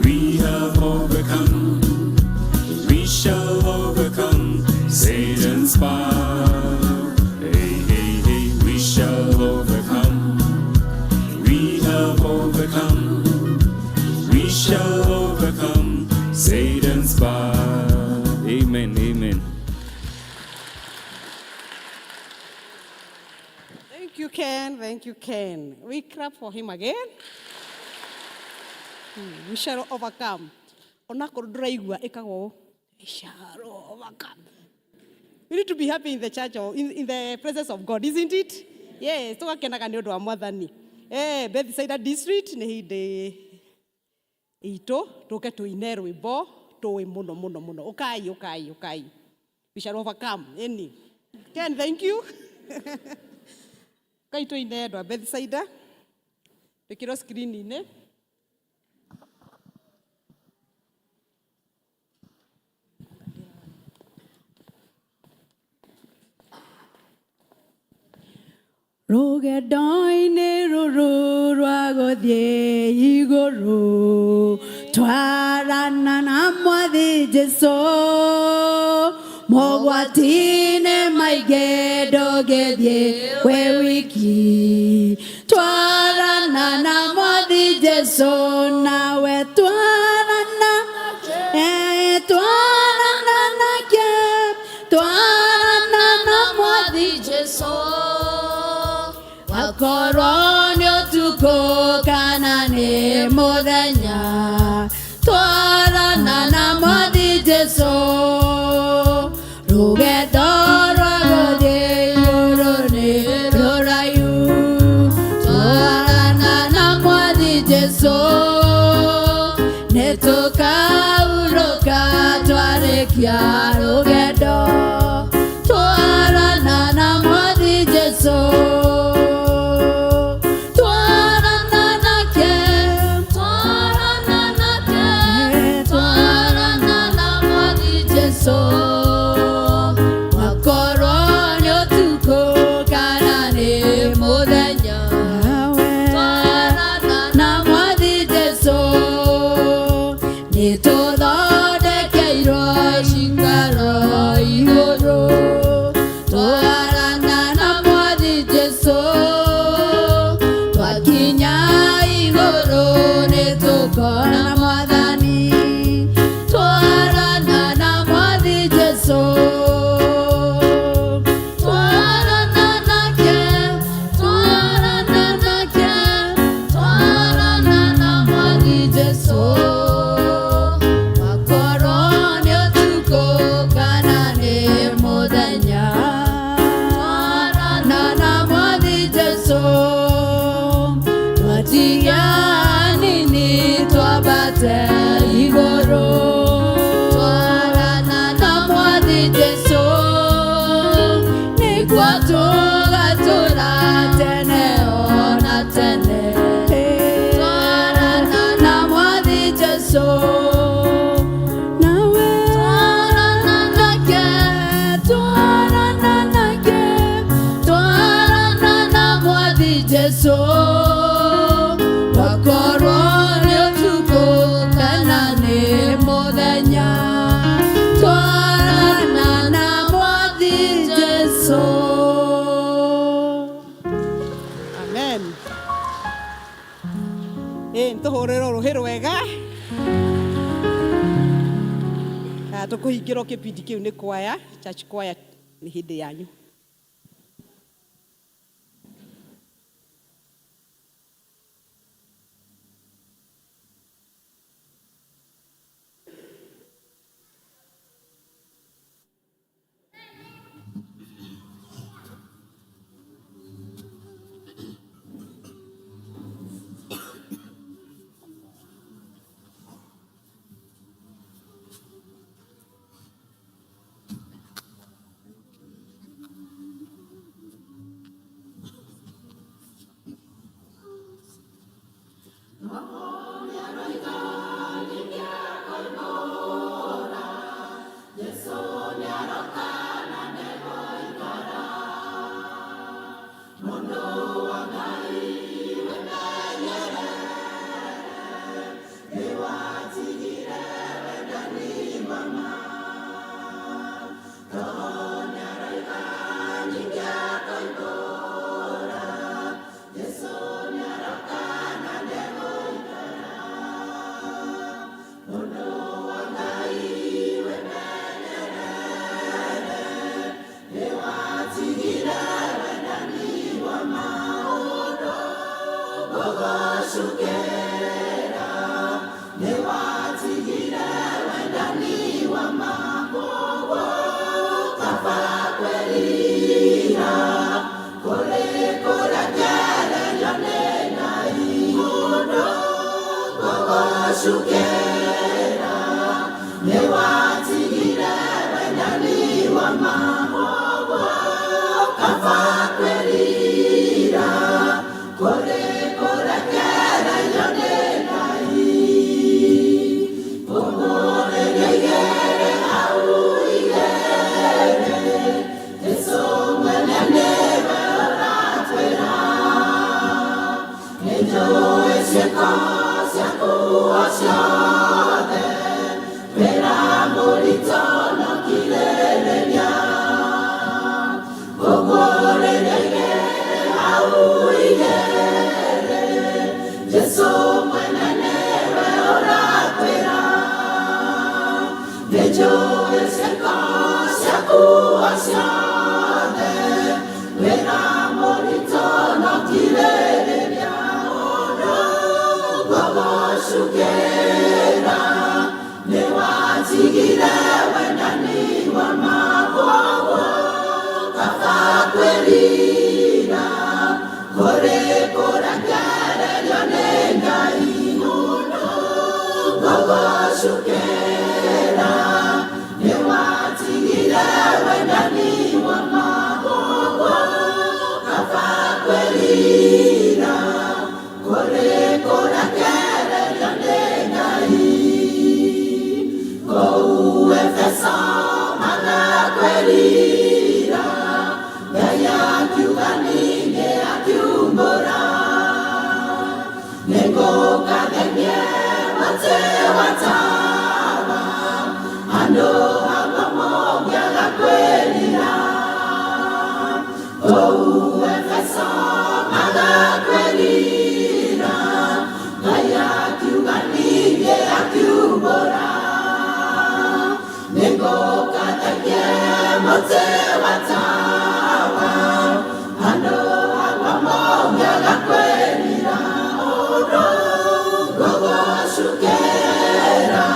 Speaker 8: We have overcome. We shall overcome Satan's power. Hey, hey, hey, we shall overcome. We have overcome. We shall overcome Satan's power. Amen, amen.
Speaker 4: Thank you, Ken. Thank you, Ken. We clap for him again. We shall overcome. Onakorwo ndũraigua ĩkagwo, we shall overcome. We need to be happy in the church or in the presence of God, isn't it? Yes, tũgakenaga nĩ ũndũ wa Mwathani. Eh, Bethsaida District nĩ hĩndĩ itũ tũke tũine rwĩmbo tũĩ mũno mũno mũno. Ũkai, ũkai, ũkai. We shall overcome. Ĩni. Ken, thank you. Kai tũine andũ a Bethsaida. Twĩkĩrwo screen-inĩ.
Speaker 3: Rũgendo-inĩ rũrũ rwa gũthiĩ igũrũ twarana na mwathi Jesũ mogwati-inĩ maingĩ.
Speaker 2: Ndũngĩthiĩ wĩ wiki. Twarana na Mwathi Jesu, nawe twarana, twarana nake, twarana na Mwathi Jesu. Akorwo nĩ ũtukũ kana nĩ mũthenya, twarana na Mwathi Jesu. Rũgendo rwa gũthiĩ igũrũ nĩ rũraihu, twarana na Mwathi Jesu. Nĩ tũkahurũka twarĩkia rũgendo, twarana na Mwathi Jesu. Twarana nake, twarana nake, twarana na Mwathi Jesu. Wakorwo nĩ ũtukũ kana nĩ mũthenya, twarana na Mwathi Jesu. Nĩ tũthondekeirwo cikaro igũrũ, twarana na Mwathi Jesu. Twakinya igũrũ nĩ tũkona Mwathani, twarana na Mwathi Jesu. Twarana nake, twarana nake, twarana na Mwathi Jesu. Wakorwo nĩ ũtukũ kana nĩ mũthenya, twarana na Mwathi Jesu. Twatiga nini twambate igũrũ, twarana na Mwathi Jesu. Nĩkuo tũgatũra tene ona tene, twarana na Mwathi Jesu. Nawe twarana nake, twarana nake, twarana na Mwathi Jesu. Wakorwo nĩ ũtukũ kana nĩ mũthenya, twarana na Mwathi Jesu.
Speaker 4: Amen. Ĩ nĩtũhũrĩrwo rũhĩ rwega. Tũkũhingĩrwo kĩbindi kĩu nĩ kwaya, church choir, nĩ hĩndĩ yanyu.
Speaker 2: Ciaku o ciothe. Ũigere Jesu mwene nĩwe ũrakwĩra nĩnjũĩ ciĩko ciaku o ciothe wĩra mũritũ no kirĩrĩria ũndũ ngũgũcukĩra nĩwatigire wendani wa makoguo kaba kwĩrira kũrĩ kũrekererio nĩ Ngai ũndũ ngũgũcukĩra nĩwatigire wendani wa makoguo kaba kwĩrira kũrĩ kũrekererio nĩ Ngai kũu Efeso magakwĩrira Ngai akiuga ningĩ akiumbũra nĩngũkathenge mũtĩ wa tawa andũ akwa mongĩaga kwĩrira kũu Efeso magakwĩrira Ngai akiuga ningĩ akiumbũra nĩngũkathenge mũtĩ wa tawa andũ akwa mongĩaga kwĩrira ũndũ ngũgũcukĩra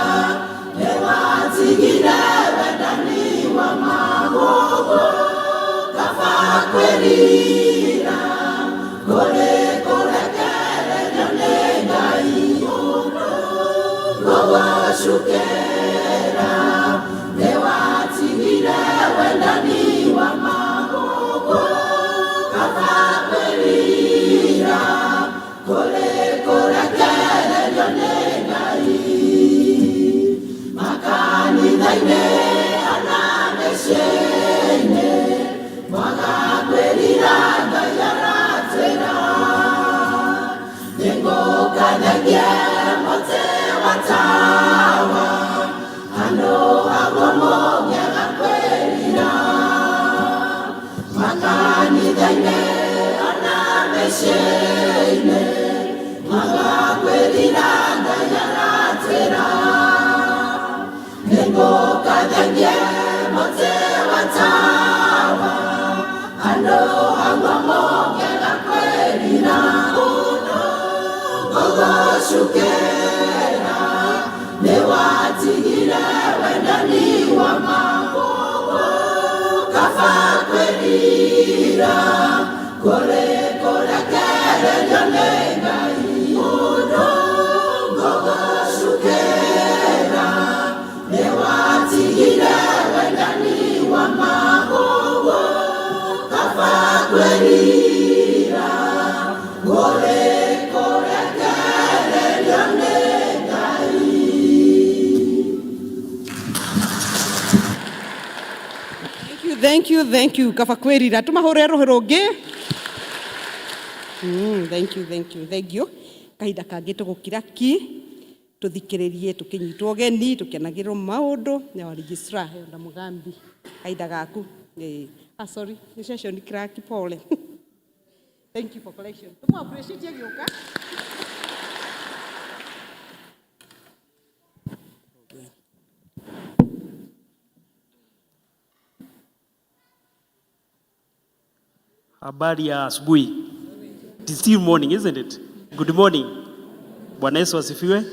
Speaker 2: nĩwatigire wendani wa magugu kaba kwĩrira kũrĩ kũrekererio nĩ Ngai ũndũ ngũgũcukĩra nĩwatigire wendani wa magugu kaba kwĩrira kũrĩ kũrekererio nĩ Ngai makanitha-inĩ ona mĩciĩ-inĩ mwaga kwĩrira Ngai aratwĩra nĩngũkathengie mũtĩ wa tawa andũ agwo mũngĩaga kwĩrira makanitha-inĩ ona mĩciĩ-inĩ mwaga kwĩrira Ngai aratwĩra nĩngũkathengie mũtĩ wa tawa andũ agwo mũngĩaga kwĩrira ũndũ ngũgũcukĩra nĩwatigire wendani wa magugu kaba kwĩrira kũrĩ kũrekererio nĩ Ngai ũndũ ngũgũcukĩra nĩwatigire wendani wa magugu kaba kwĩrira kũrĩ kũrekererio nĩ Ngai.
Speaker 4: Thank you, thank you, thank you. Kaba kwĩrira tũmahũre rũhĩ rũngĩ. Thank you, thank you, thank you. Kahinda kangĩ tũgũkira ki tũthikĩrĩrie tũkĩnyitwo ũgeni tũkĩanagĩrwo maũndũ na wa registrar Elda Mugambi kahinda gaku. Ah, sorry, nĩ session clerk, pole. Thank you for collection. Tũmũ appreciate agĩũka.
Speaker 9: Habari ya asubuhi. It is still morning, isn't it? Good morning. Bwana Yesu asifiwe.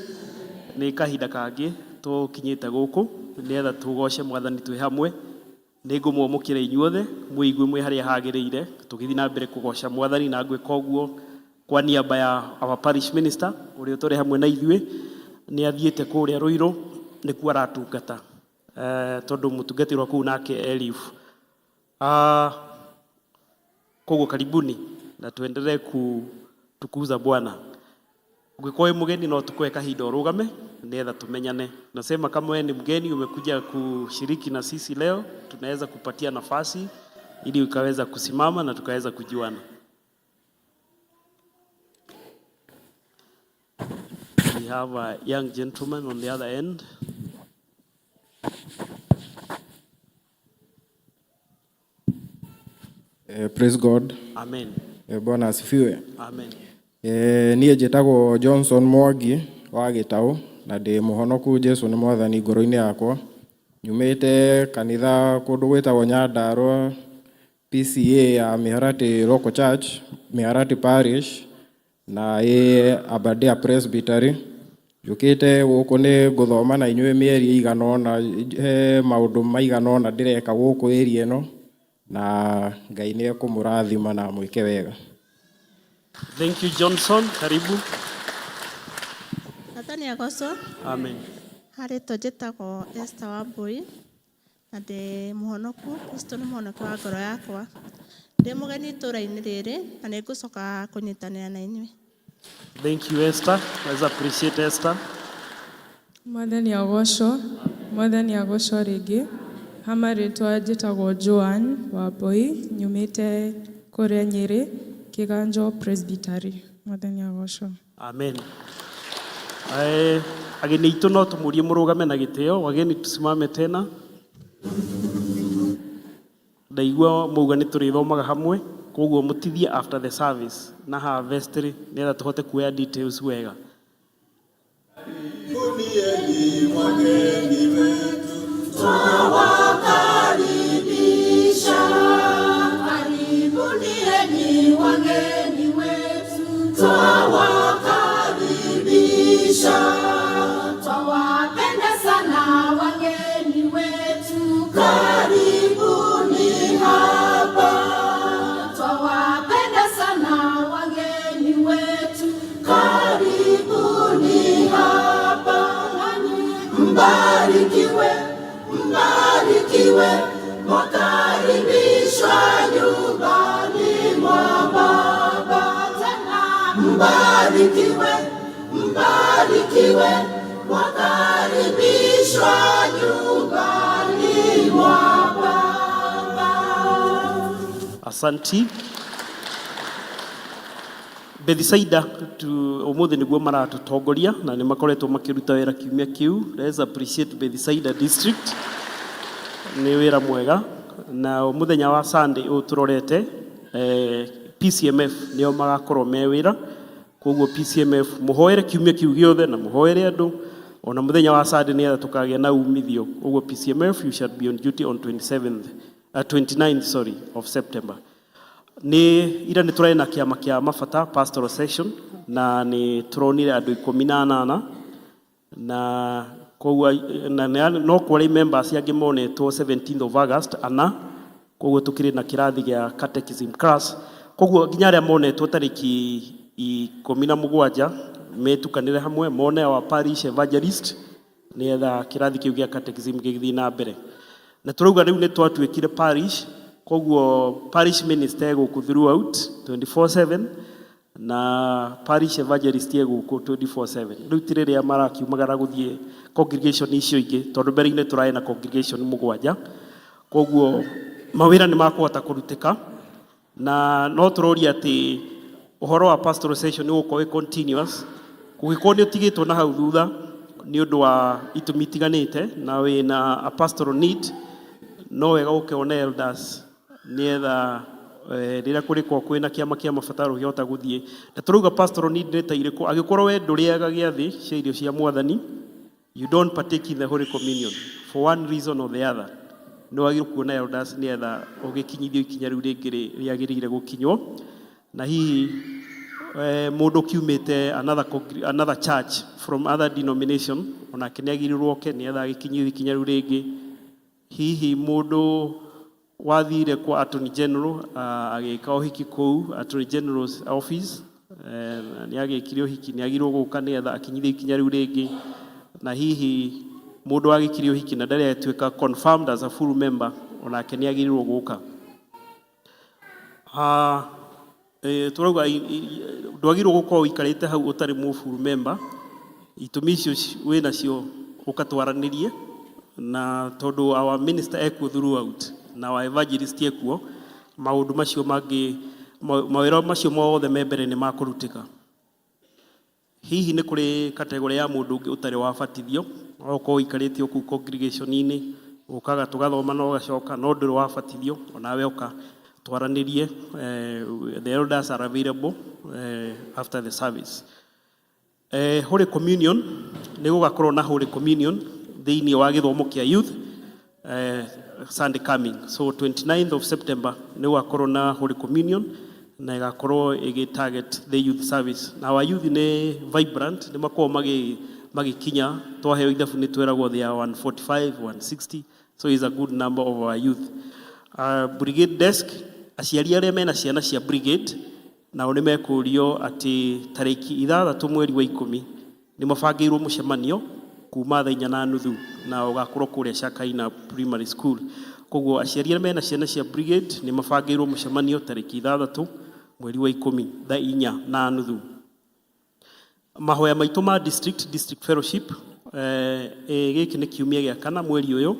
Speaker 9: Nĩ kahinda kangĩ tũkinyĩte gũkũ nĩgetha tũgoce mwathani twĩ hamwe. Nĩ ngũmwamũkĩra inyuothe mwĩigue mwĩ harĩa hagĩrĩire tũgĩthiĩ na mbere kũgoca mwathani na ngwĩka ũguo kwa niaba ya our parish minister ũrĩa ũtũrĩ hamwe na ithuĩ nĩ athiĩte kũrĩa Rũirũ nĩkuo aratungata tondũ mũtungatĩri wa kũu nake e leave. Koguo karibuni na tuendelee kutukuza Bwana. Ungekuwa wewe mgeni no tukue kahinda urugame nĩgetha tumenyane. Nasema kama wewe ni mgeni umekuja kushiriki na sisi leo, tunaweza kupatia nafasi ili ukaweza kusimama na tukaweza kujuana. We have a young gentleman on the other end.
Speaker 10: Praise God.
Speaker 9: Amen.
Speaker 10: Bwana asifiwe.
Speaker 9: Amen.
Speaker 10: Niĩ njĩtagwo Johnson Mwangi wa Gĩtaũ na ndĩ mũhonoku. Jesu nĩ mwathani ngoro-inĩ yakwa. Nyumĩte kanitha kũndũ gwĩtagwo Nyandarũa, PCA ya Miharati Local Church, Miharati Parish na ĩ Aberdare Presbytery. Njũkĩte gũkũ nĩ ngũthoma na inyuĩ mĩeri ĩigana ũna, he maũndũ maigana ũna ndĩreka gũkũ area ĩno, na Ngai nĩ ekũmũrathima na amwĩke wega.
Speaker 9: Thank you, Johnson. Karibu.
Speaker 11: Mwathani agocwo.
Speaker 9: Amen.
Speaker 11: Harĩtwo njĩtagwo Esther Wambui na ndĩ mũhonoku. Kristo nĩ mũhonokia wa ngoro yakwa. Ndĩ mũgeni itũũra-inĩ rĩrĩ na nĩ ngũcoka kũnyitanĩra na inyuĩ.
Speaker 9: Thank you, Esther. Let's appreciate Esther.
Speaker 12: Mwathani agocwo. Mwathani agocwo rĩngĩ. Hama rĩtwa njĩtagwo Joan Wambui, nyumĩte kũrĩa Nyĩrĩ, Kĩganjo Presbytery. Mwathani agocwo.
Speaker 9: Amen. Ageni aitũ no tũmũrie mũrũgame na gĩtĩo. Wageni, tusimame tena. Ndaigua mauga nĩ tũrĩthomaga hamwe, koguo mũtithie after the service na haha vestry nĩgetha tũhote kuoya details wega.
Speaker 2: Wageni wetu twawakaribisha, karibuni enyi wageni wetu, twawakaribisha, twawapenda sana wageni wetu, karibuni hapa, twawapenda sana wageni wetu, karibuni hapa, nanyi mbarikiwe, mbarikiwe, mwakaribishwa nyumbani mwa Baba tena, mbarikiwe, mbarikiwe, mwakaribishwa nyumbani mwa Baba.
Speaker 9: Asanti. Bethisaida tu umuthi niguo maratutongoria na nĩ makoretwo makĩruta wĩra kiumia kĩu. Let's appreciate Bethisaida District, nĩ wĩra mwega. Na mũthenya wa Sunday ũyũ tũrorete, PCMF nĩo magakorwo me wĩra. Koguo PCMF mũhoere kiumia kĩu gĩothe na mũhoere andũ ona mũthenya wa Sunday nĩgetha tũkagĩa na umithio. Ũguo PCMF, you shall be on duty on 27th, 29th, sorry, of September. Nĩ ira nĩ tũrarĩ na kĩama kĩa mabata, pastoral session, na nĩ tũronire andũ 18, na koguo na no kwarĩ members angĩ monetwo 17th of August ana. Koguo tũkĩrĩ na kĩrathi gĩa catechism class, koguo nginya arĩa monetwo tarĩki 17 metukanĩre hamwe mone our parish evangelist nĩgetha kĩrathi kĩu gĩa catechism gĩgĩthiĩ na mbere. Na tũrauga rĩu nĩ twatuĩkire parish, koguo parish minister egũkũ throughout 24/7 na parish evangelist egũkũ 24/7. Rĩu ti rĩrĩa marakiumagara gũthiĩ congregation icio ingĩ, tondũ mbere-inĩ tũrarĩ na congregation mũgwanja, koguo mawĩra nĩ makũhota kũrutĩka. Na no tũroria atĩ ũhoro wa pastoral session nĩ ũgũkorwo wĩ continuous. Kũngĩkorwo nĩ ũtigĩtwo na hau thutha nĩ ũndũ wa itũmi itiganĩte na wĩna a pastoral need, no wega ũkĩona elders nĩgetha rĩrĩa kũrĩkorwo kwĩna kĩama kĩa mabataro ũkĩhota gũthiĩ. Na tũrauga pastoral need nĩ ta irĩkũ? Angĩkorwo we ndũrĩaga gĩathĩ cia irio cia mwathani, you don't partake in the Holy Communion for one reason or the other, nĩ wagĩrĩirwo kuona elders nĩgetha ũgĩkinyithio ikinya rĩu rĩngĩ rĩagĩrĩire gũkinywo. Na hihi mũndũ ũkiumĩte another church from other denomination, onake nĩ agĩrĩirwo oke nĩgetha agĩkinyithio ikinya rĩu rĩngĩ. Hihi mũndũ wathire kwa Attorney General, agĩka ũhiki kũu Attorney General's office, nĩ agĩkire ũhiki, nĩ agĩrĩirwo gũka nĩgetha akinyithio ikinya rĩu rĩngĩ. Na hihi mũndũ wagĩkire ũhiki na ndarĩ atuĩka confirmed as a full member, onake nĩ agĩrĩirwo gũka. Tũrauga ndwagĩrĩirwo gũkorwo ũikarĩte hau ũtarĩ mũ full member. Itũmi icio wĩnacio ũkatwaranĩrie, na tondũ our minister ekuo throughout na our evangelist ekuo, maũndũ macio mangĩ, mawĩra macio mothe me mbere nĩ makũrutĩka. Hihi nĩ kũrĩ category ya mũndũ ũngĩ ũtarĩ wabatithio, no ũkorwo ũikarĩte o kũu congregation-inĩ, ũkaga tũgathoma na ũgacoka, no ndũrĩ wabatithio, onawe ũka. Twaranĩrie, the elders are available after the service. Holy Communion, nĩ gũgakorwo na Holy Communion thĩinĩ wa gĩthomo kĩa youth Sunday coming. So 29th of September nĩ gũgakorwo na Holy Communion na ĩgakorwo ĩgĩ target the youth service. Na our youth nĩ vibrant, nĩ makoragwo magĩkinya twaheo ithabu nĩ tweragwo they are 145, 160, so is a good number of our youth. Brigade desk, aciari arĩa mena ciana cia brigade nao nĩ mekũrio atĩ tarĩki 6 mweri wa 10 nĩ mabangĩirwo mũcemanio kuma thaa 4:30 na ũgakorwo kũrĩa Shakaina Primary School. Koguo aciari arĩa mena ciana cia brigade nĩ mabangĩirwo mũcemanio tarĩki 6 mweri wa 10 thaa 4:30. Mahoya maitũ ma district fellowship, gĩkĩ nĩ kiumia gĩa kana mweri ũyũ,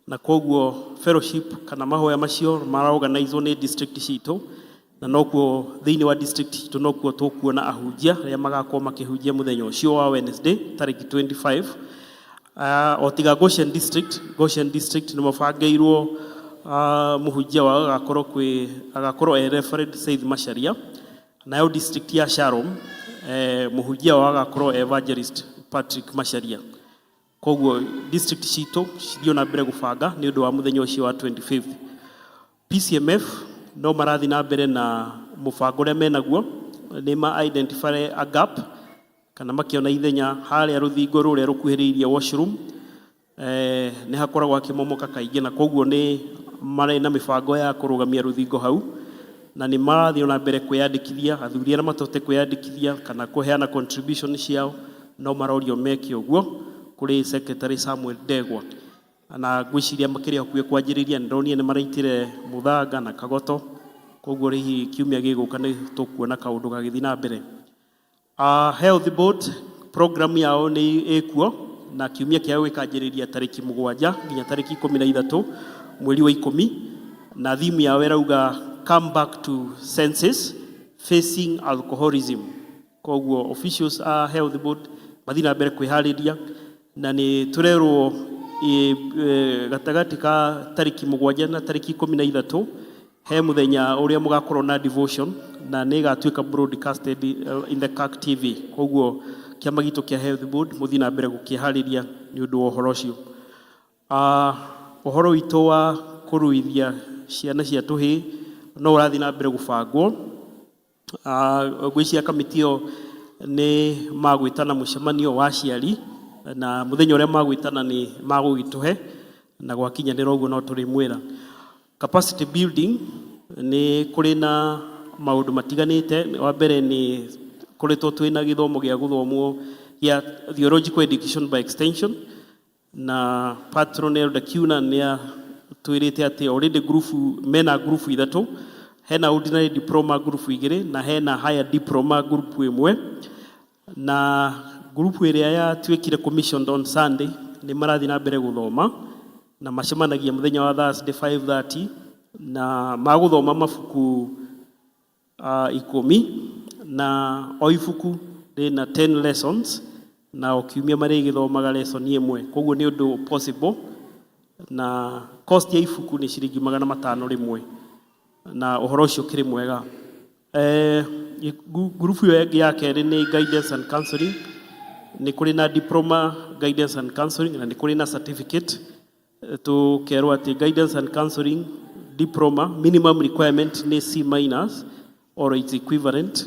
Speaker 9: na koguo fellowship kana mahoya macio maraorganizwo nĩ district citũ, na nokuo thĩinĩ wa district citũ nokuo tũkuona ahunjia arĩa magakorwo makĩhunjia mũthenya ũcio wa Wednesday tarĩki 25, o tiga Goshen District. Goshen District nĩ mabangĩirwo mũhunjia wao agakorwo kwĩ agakorwo e Reverend Saith Macharia, nayo district ya Shalom, mũhunjia wao agakorwo Evangelist Patrick Macharia. Koguo district citũ cithiĩ na mbere gũbanga nĩ ũndũ wa mũthenya ũcio wa 25th. PCMF no marathiĩ na mbere na mũbango ũrĩa menaguo, nĩ ma identify a gap kana makĩona ithenya harĩa rũthingo rũrĩa rũkuhĩrĩirie washroom, nĩ hakoragwo hakĩmomoka kaingĩ, na koguo nĩ marĩ na mĩbango ya kũrũgamia rũthingo hau, na nĩ marathiĩ na mbere kwĩyandĩkithia. Athuri arĩa matote kwĩyandĩkithia kana kũheana contribution ciao no marorio meke ũguo kũrĩ Secretary Samuel Ndegwa, na ngwĩciria makĩrĩ hakuhĩ kwanjĩrĩria. Nĩ ndonire nĩ maraitire mũthanga na kagoto, koguo hihi kiumia gĩgũka nĩ tũkuona kaũndũ gagĩthiĩ na mbere. Health board program yao nĩ ĩkuo na kiumia kĩao gĩkanjĩrĩria tarĩki 7 nginya tarĩki 13 mweri wa 10, na theme yao ĩrauga "Come back to senses, facing alcoholism". Koguo officials a health board mathiĩ na mbere kwĩharĩria, na nĩ tũrerwo gatagatĩ ka tarĩki 7 na tarĩki 13 he mũthenya ũrĩa mũgakorwo na devotion na nĩ ĩgatuĩka broadcasted in the CAC TV. Koguo kĩama gitũ kĩa health board mũthiĩ na mbere gũkĩharĩria nĩ ũndũ wa ũhoro ũcio. Ũhoro witũ wa kũruithia ciana cia tũhĩĩ no ũrathiĩ na mbere gũbangwo. Ngwĩciria kamĩtĩ ĩyo nĩ magwĩtana mũcemanio wa aciari, na mũthenya ũrĩa magwĩtana nĩ magũgĩtũhe, na gwakinyanĩra ũguo no tũrĩmwĩra. Capacity building, nĩ kũrĩ na maũndũ matiganĩte. Wa mbere, nĩ koretwo twĩna gĩthomo gĩa gũthomwo gĩa theological education by extension, na patron Elder Kiuna nĩ atwĩrĩte atĩ already group mena group ithatũ: hena ordinary diploma group igĩrĩ na hena higher diploma group ĩmwe, na group ĩrĩa yatuĩkire commissioned on Sunday nĩ marathiĩ na mbere gũthoma na macemanagia mũthenya wa Thursday 5:30, na magũthoma mabuku 10, na o ibuku rĩna 10 lessons, na o kiumia marĩgĩthomaga lesson ĩmwe. Koguo nĩ ũndũ possible, na cost ya ibuku nĩ ciringi 500 rĩmwe, na ũhoro ũcio ũkĩrĩ mwega. Ngurubu ĩyo ĩngĩ ya kerĩ nĩ guidance and counseling. Nĩ kũrĩ na diploma guidance and counseling na nĩ kũrĩ na certificate. Tũkerwo atĩ guidance and counseling diploma minimum requirement nĩ C minus or its equivalent,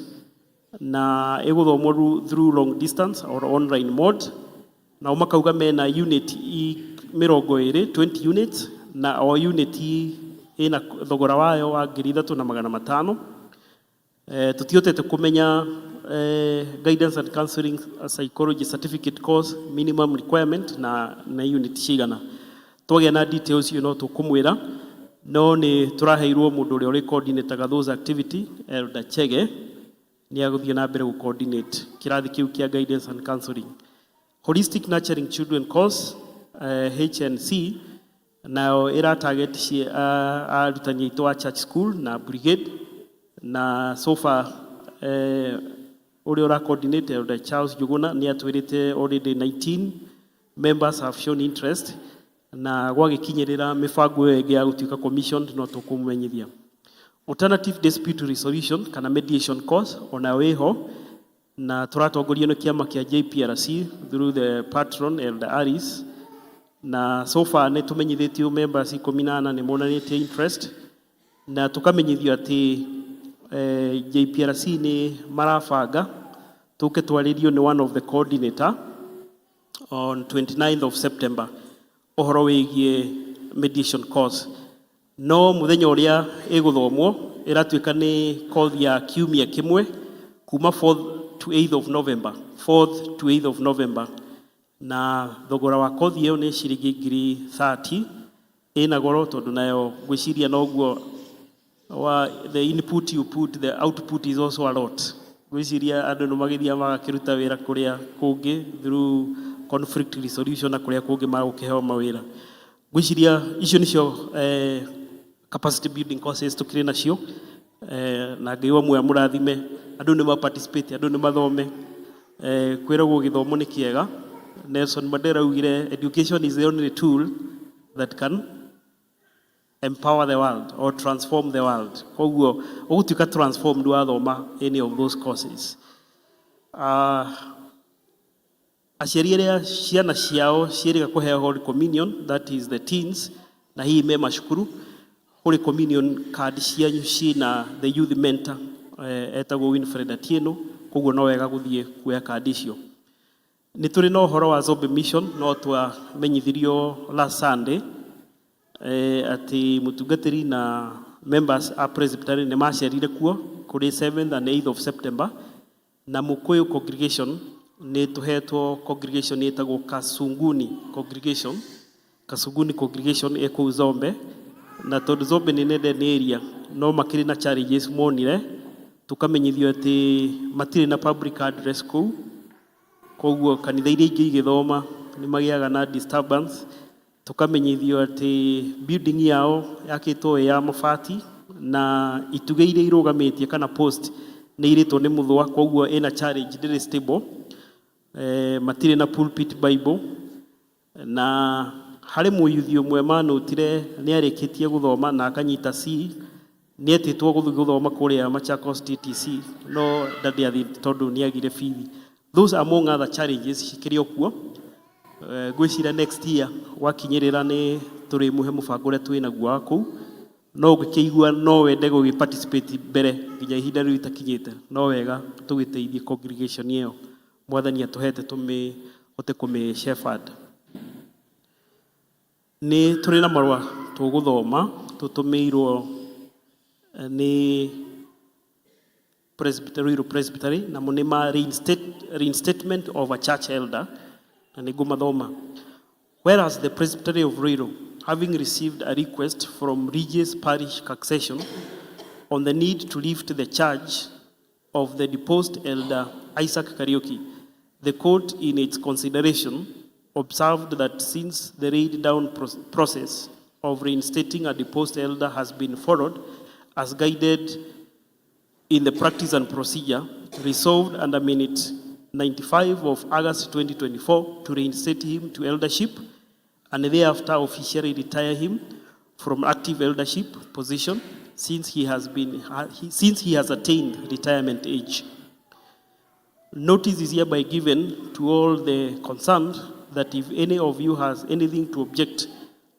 Speaker 9: na ĩgũthomwo through long distance or online mode. Nao makauga mena unit 20, 20 units, na o unit ĩna thogora wayo wa 3,500. Tũtihotete kũmenya guidance and counseling psychology certificate course minimum requirement na unit cigana. Twagĩa na details icio no tũkũmwĩra, no nĩ tũraheirwo mũndũ ũrĩa ũrĩ coordinataga those activity, Elder Chege, nĩ agũthiĩ na mbere gũ coordinate kĩrathi kĩu kĩa guidance and counseling. Holistic Nurturing Children course, HNC, nayo ĩra target arutani aitũ a church school na brigade, na so far ũrĩa ũra coordinate, Elder Charles Njuguna, nĩ atwĩrĩte already 19 members have shown interest, na gwagĩkinyĩrĩra mĩbango ĩyo ĩngĩ ya gũtuĩka commissioned no tũkũmũmenyithia. Alternative dispute resolution kana mediation course onayo ĩho, na tũratongorio nĩ kĩama kĩa JPRC through the patron Elder Aris, na so far nĩ tũmenyithĩtio members 14 nĩ monanĩtie interest, na tũkamenyithio atĩ JPRC nĩ marabanga tũke twarĩrio nĩ one of the coordinator on 29th of September ũhoro wĩgiĩ mediation course. No mũthenya ũrĩa ĩgũthomwo ĩratuĩka nĩ course ya kiumia kĩmwe kuma 4th to 8th of November, 4th to 8th of November, na thogora wa kothi ĩyo nĩ ciringi 30,000. Ĩna goro tondũ nayo ngwĩciria noguo wa the input you put, the output is also a lot. Ngwĩciria andũ nĩ magĩthiaga magakĩruta wĩra kũrĩa kũngĩ through conflict resolution na kũrĩa kũngĩ magũkĩheo mawĩra. Ngwĩciria icio nĩcio capacity building courses tũkĩrĩ nacio, na Ngai wa muoyo mũrathime. Andũ nĩ ma participate, andũ nĩ mathome. Kwĩragwo gĩthomo nĩ kĩega. Nelson Mandela augire, "Education is the only tool that can empower the world or transform the world." Koguo ũgũtuĩka transformed wathoma any of those courses. Aciari arĩa ciana ciao ciĩrĩga kũheo Holy Communion, that is the teens, na hihi me macukuru, Holy Communion card cianyu ciĩna the youth mentor, etagwo Winfred Atieno. Koguo no wega gũthiĩ kuoya kandi icio. Nĩ tũrĩ na ũhoro wa Zombie Mission. No twamenyithirio last Sunday atĩ mũtungatĩri na members a presbytery nĩ macerire kuo kũrĩ 7th and 8th of September. Na Mukuyu congregation nĩ tũhetwo congregation ĩtagwo Kasunguni congregation. Kasunguni congregation ĩ kũu Zombe, na tondũ Zombe nĩ nene nĩ area no makĩrĩ na challenges monire, tũkamenyithio atĩ matirĩ na public address kũu, koguo kanitha iria ingĩ igĩthoma nĩ magĩaga na disturbance. Tũkamenyithio atĩ building yao yakĩtwo ĩ ya mabati na itugĩ iria irũgamĩtie kana post nĩ irĩtwo nĩ mũthũa, koguo ĩna challenge, ndĩrĩ stable. Matirĩ na pulpit bible, na harĩ mũyuthi ũmwe manũtire nĩ arĩkĩtie gũthoma na akanyita C, nĩ etĩtwo gũthiĩ gũthoma kũrĩa Machakos TTC, no ndarĩ athiĩ tondũ nĩ agire bithi. Those among other challenges cikĩrĩ o kuo. Ngwĩciria next year gwakinyĩrĩra nĩ tũrĩmũhe mũbango ũrĩa twĩ naguo wa kũu. No ũngĩkĩigua no wende gũgĩ participate mbere nginya ihinda rĩu itakinyĩte, no wega tũgĩteithie congregation ĩyo Mwathani atũhete tũmĩhote kũmĩ shepherd. Nĩ tũrĩ na marũa tũgũthoma tũtũmĩirwo nĩ Presbytery, Ruiru Presbytery, namo nĩ ma reinstatement of a church elder, na nĩ ngũmathoma. Whereas the Presbytery of Ruiru, having received a request from Regis Parish Succession on the need to lift the charge of the deposed elder Isaac Kariuki, the court in its consideration observed that since the laid down process of reinstating a deposed elder has been followed as guided in the practice and procedure, resolved under minute 95 of August 2024 to reinstate him to eldership and thereafter officially retire him from active eldership position since he has attained retirement age. Notice is hereby given to all the concerned that if any of you has anything to object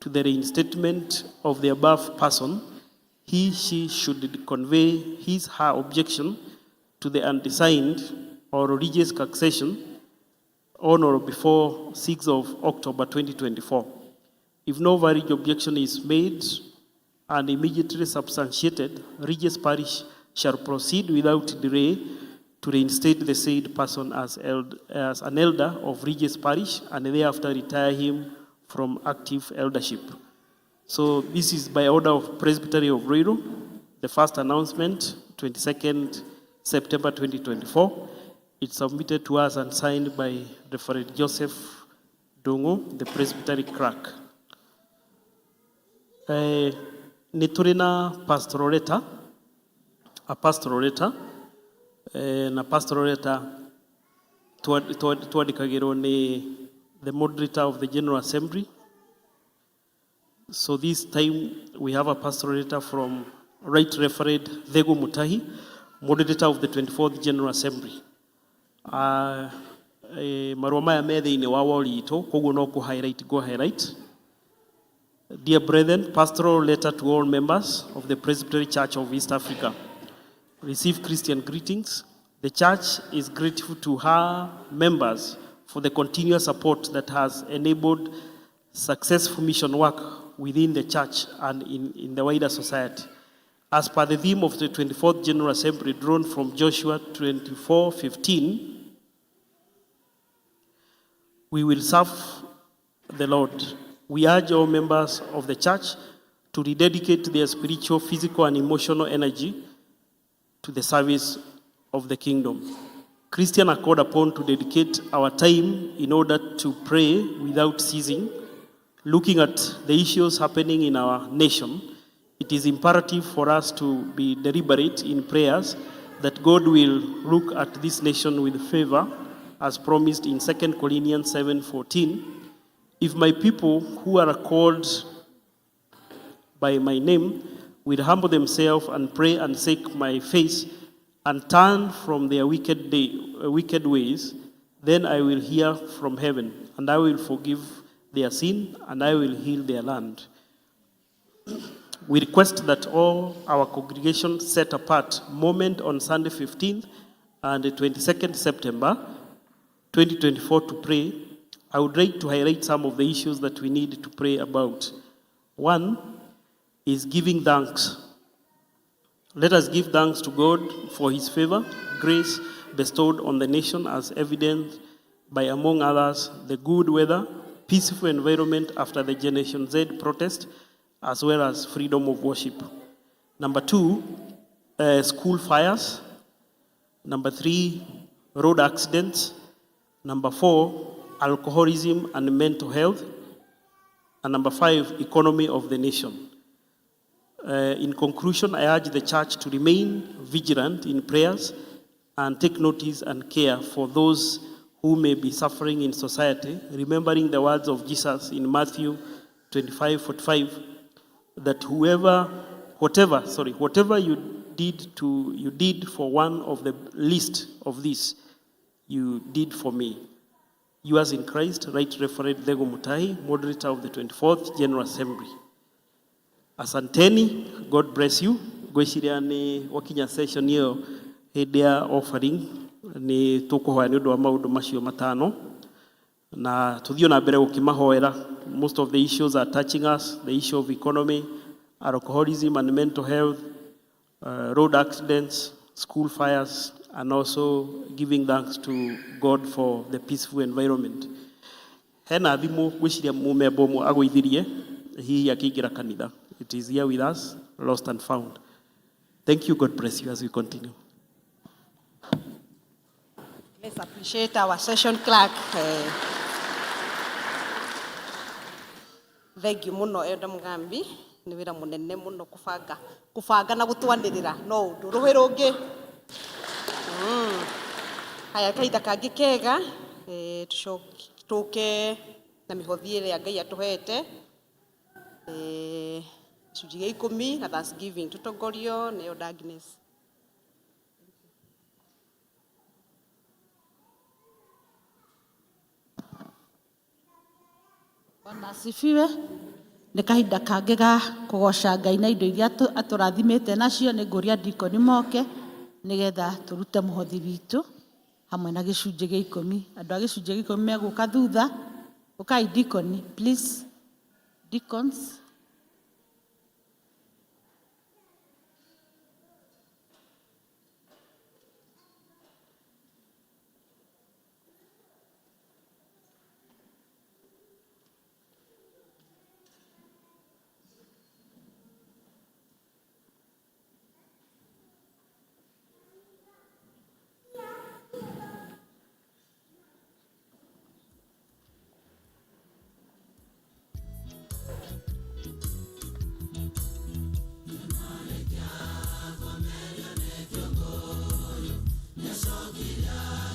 Speaker 9: to the reinstatement of the above person, he, she should convey his, her objection to the undersigned or religious succession on or before 6th of October 2024. If no valid objection is made and immediately substantiated, Regis Parish shall proceed without delay to reinstate the said person as an elder of Regis Parish and thereafter retire him from active eldership. So this is by order of Presbytery of Ruiru, the first announcement, 22nd September 2024. It's submitted to us and signed by Reverend Joseph Dungu, the Presbytery clerk. Nĩ tũrĩ na pastoral letter, a pastoral letter, na pastoral letter twandĩkagĩrwo nĩ the moderator of the General Assembly. So this time we have a pastoral letter from Right Reverend Thegu Mutahi, moderator of the 24th General Assembly. Marũa maya me thĩinĩ wa wall itũ, koguo no kũ highlight go highlight. Dear brethren, pastoral letter to all members of the Presbytery Church of East Africa. Receive Christian greetings. The church is grateful to her members for the continuous support that has enabled successful mission work within the church and in the wider society. As per the theme of the 24th General Assembly drawn from Joshua 24:15, we will serve the Lord. We urge all members of the church to rededicate their spiritual, physical, and emotional energy to the service of the kingdom. Christians are called upon to dedicate our time in order to pray without ceasing. Looking at the issues happening in our nation, it is imperative for us to be deliberate in prayers that God will look at this nation with favor, as promised in 2 Corinthians 7:14. If my people who are called by my name will humble themselves and pray and seek my face and turn from their wicked ways, then I will hear from heaven, and I will forgive their sin, and I will heal their land. We request that all our congregation set apart moment on Sunday 15th and 22nd September 2024 to pray. I would like to highlight some of the issues that we need to pray about. One is giving thanks. Let us give thanks to God for his favor, grace bestowed on the nation as evidenced by, among others, the good weather, peaceful environment after the Generation Z protest, as well as freedom of worship. Number two, school fires. Number three, road accidents. Number four, alcoholism and mental health. And number five, economy of the nation. In conclusion, I urge the church to remain vigilant in prayers and take notice and care for those who may be suffering in society, remembering the words of Jesus in Matthew 25:45, that whatever you did for one of the least of these, you did for me. Yours in Christ, Right Reverend Thegu Mutahi, moderator of the 24th General Assembly. Asanteni, God bless you. Ngwĩciria nĩ gwakinya session ĩyo hĩndĩ ya offering nĩ tũkũhoya nĩ ũndũ wa maũndũ macio matano na tũthiĩ na mbere gũkĩmahoera. Most of the issues are touching us, the issue of economy, alcoholism and mental health, road accidents, school fires, and also giving thanks to God for the peaceful environment. Hena thimũ ngwĩciria mũmemba ũmwe agũithirie hihi akĩingĩra kanitha. It is here with us, lost and found. Thank you. God bless you as we continue.
Speaker 4: Let's appreciate our session clerk. Thank you muno Elder Mugambi. Nĩ wĩra mũnene mũno kũbanga. Kũbanga na gũtwanĩrĩra no ũndũ rũhĩ rũngĩ. Haya kahinda kangĩ kega, tũke na mĩhothi ĩrĩa Ngai atũhete. Gĩcunjĩ gĩa ikũmi na Thanksgiving tũtongorio nĩ Elder Agnes.
Speaker 13: Bwana asifiwe. Nĩ kahinda kangĩ ga kũgoca Ngai na indo iria atũrathimĩte nacio. Nĩ ngũria ndikoni moke nĩgetha tũrute mũhothi witũ hamwe na gĩcunjĩ gĩa ikũmi. Andũ a gĩcunjĩ gĩa ikũmi megũka thutha. Ũkai ndikoni, please. Deacons.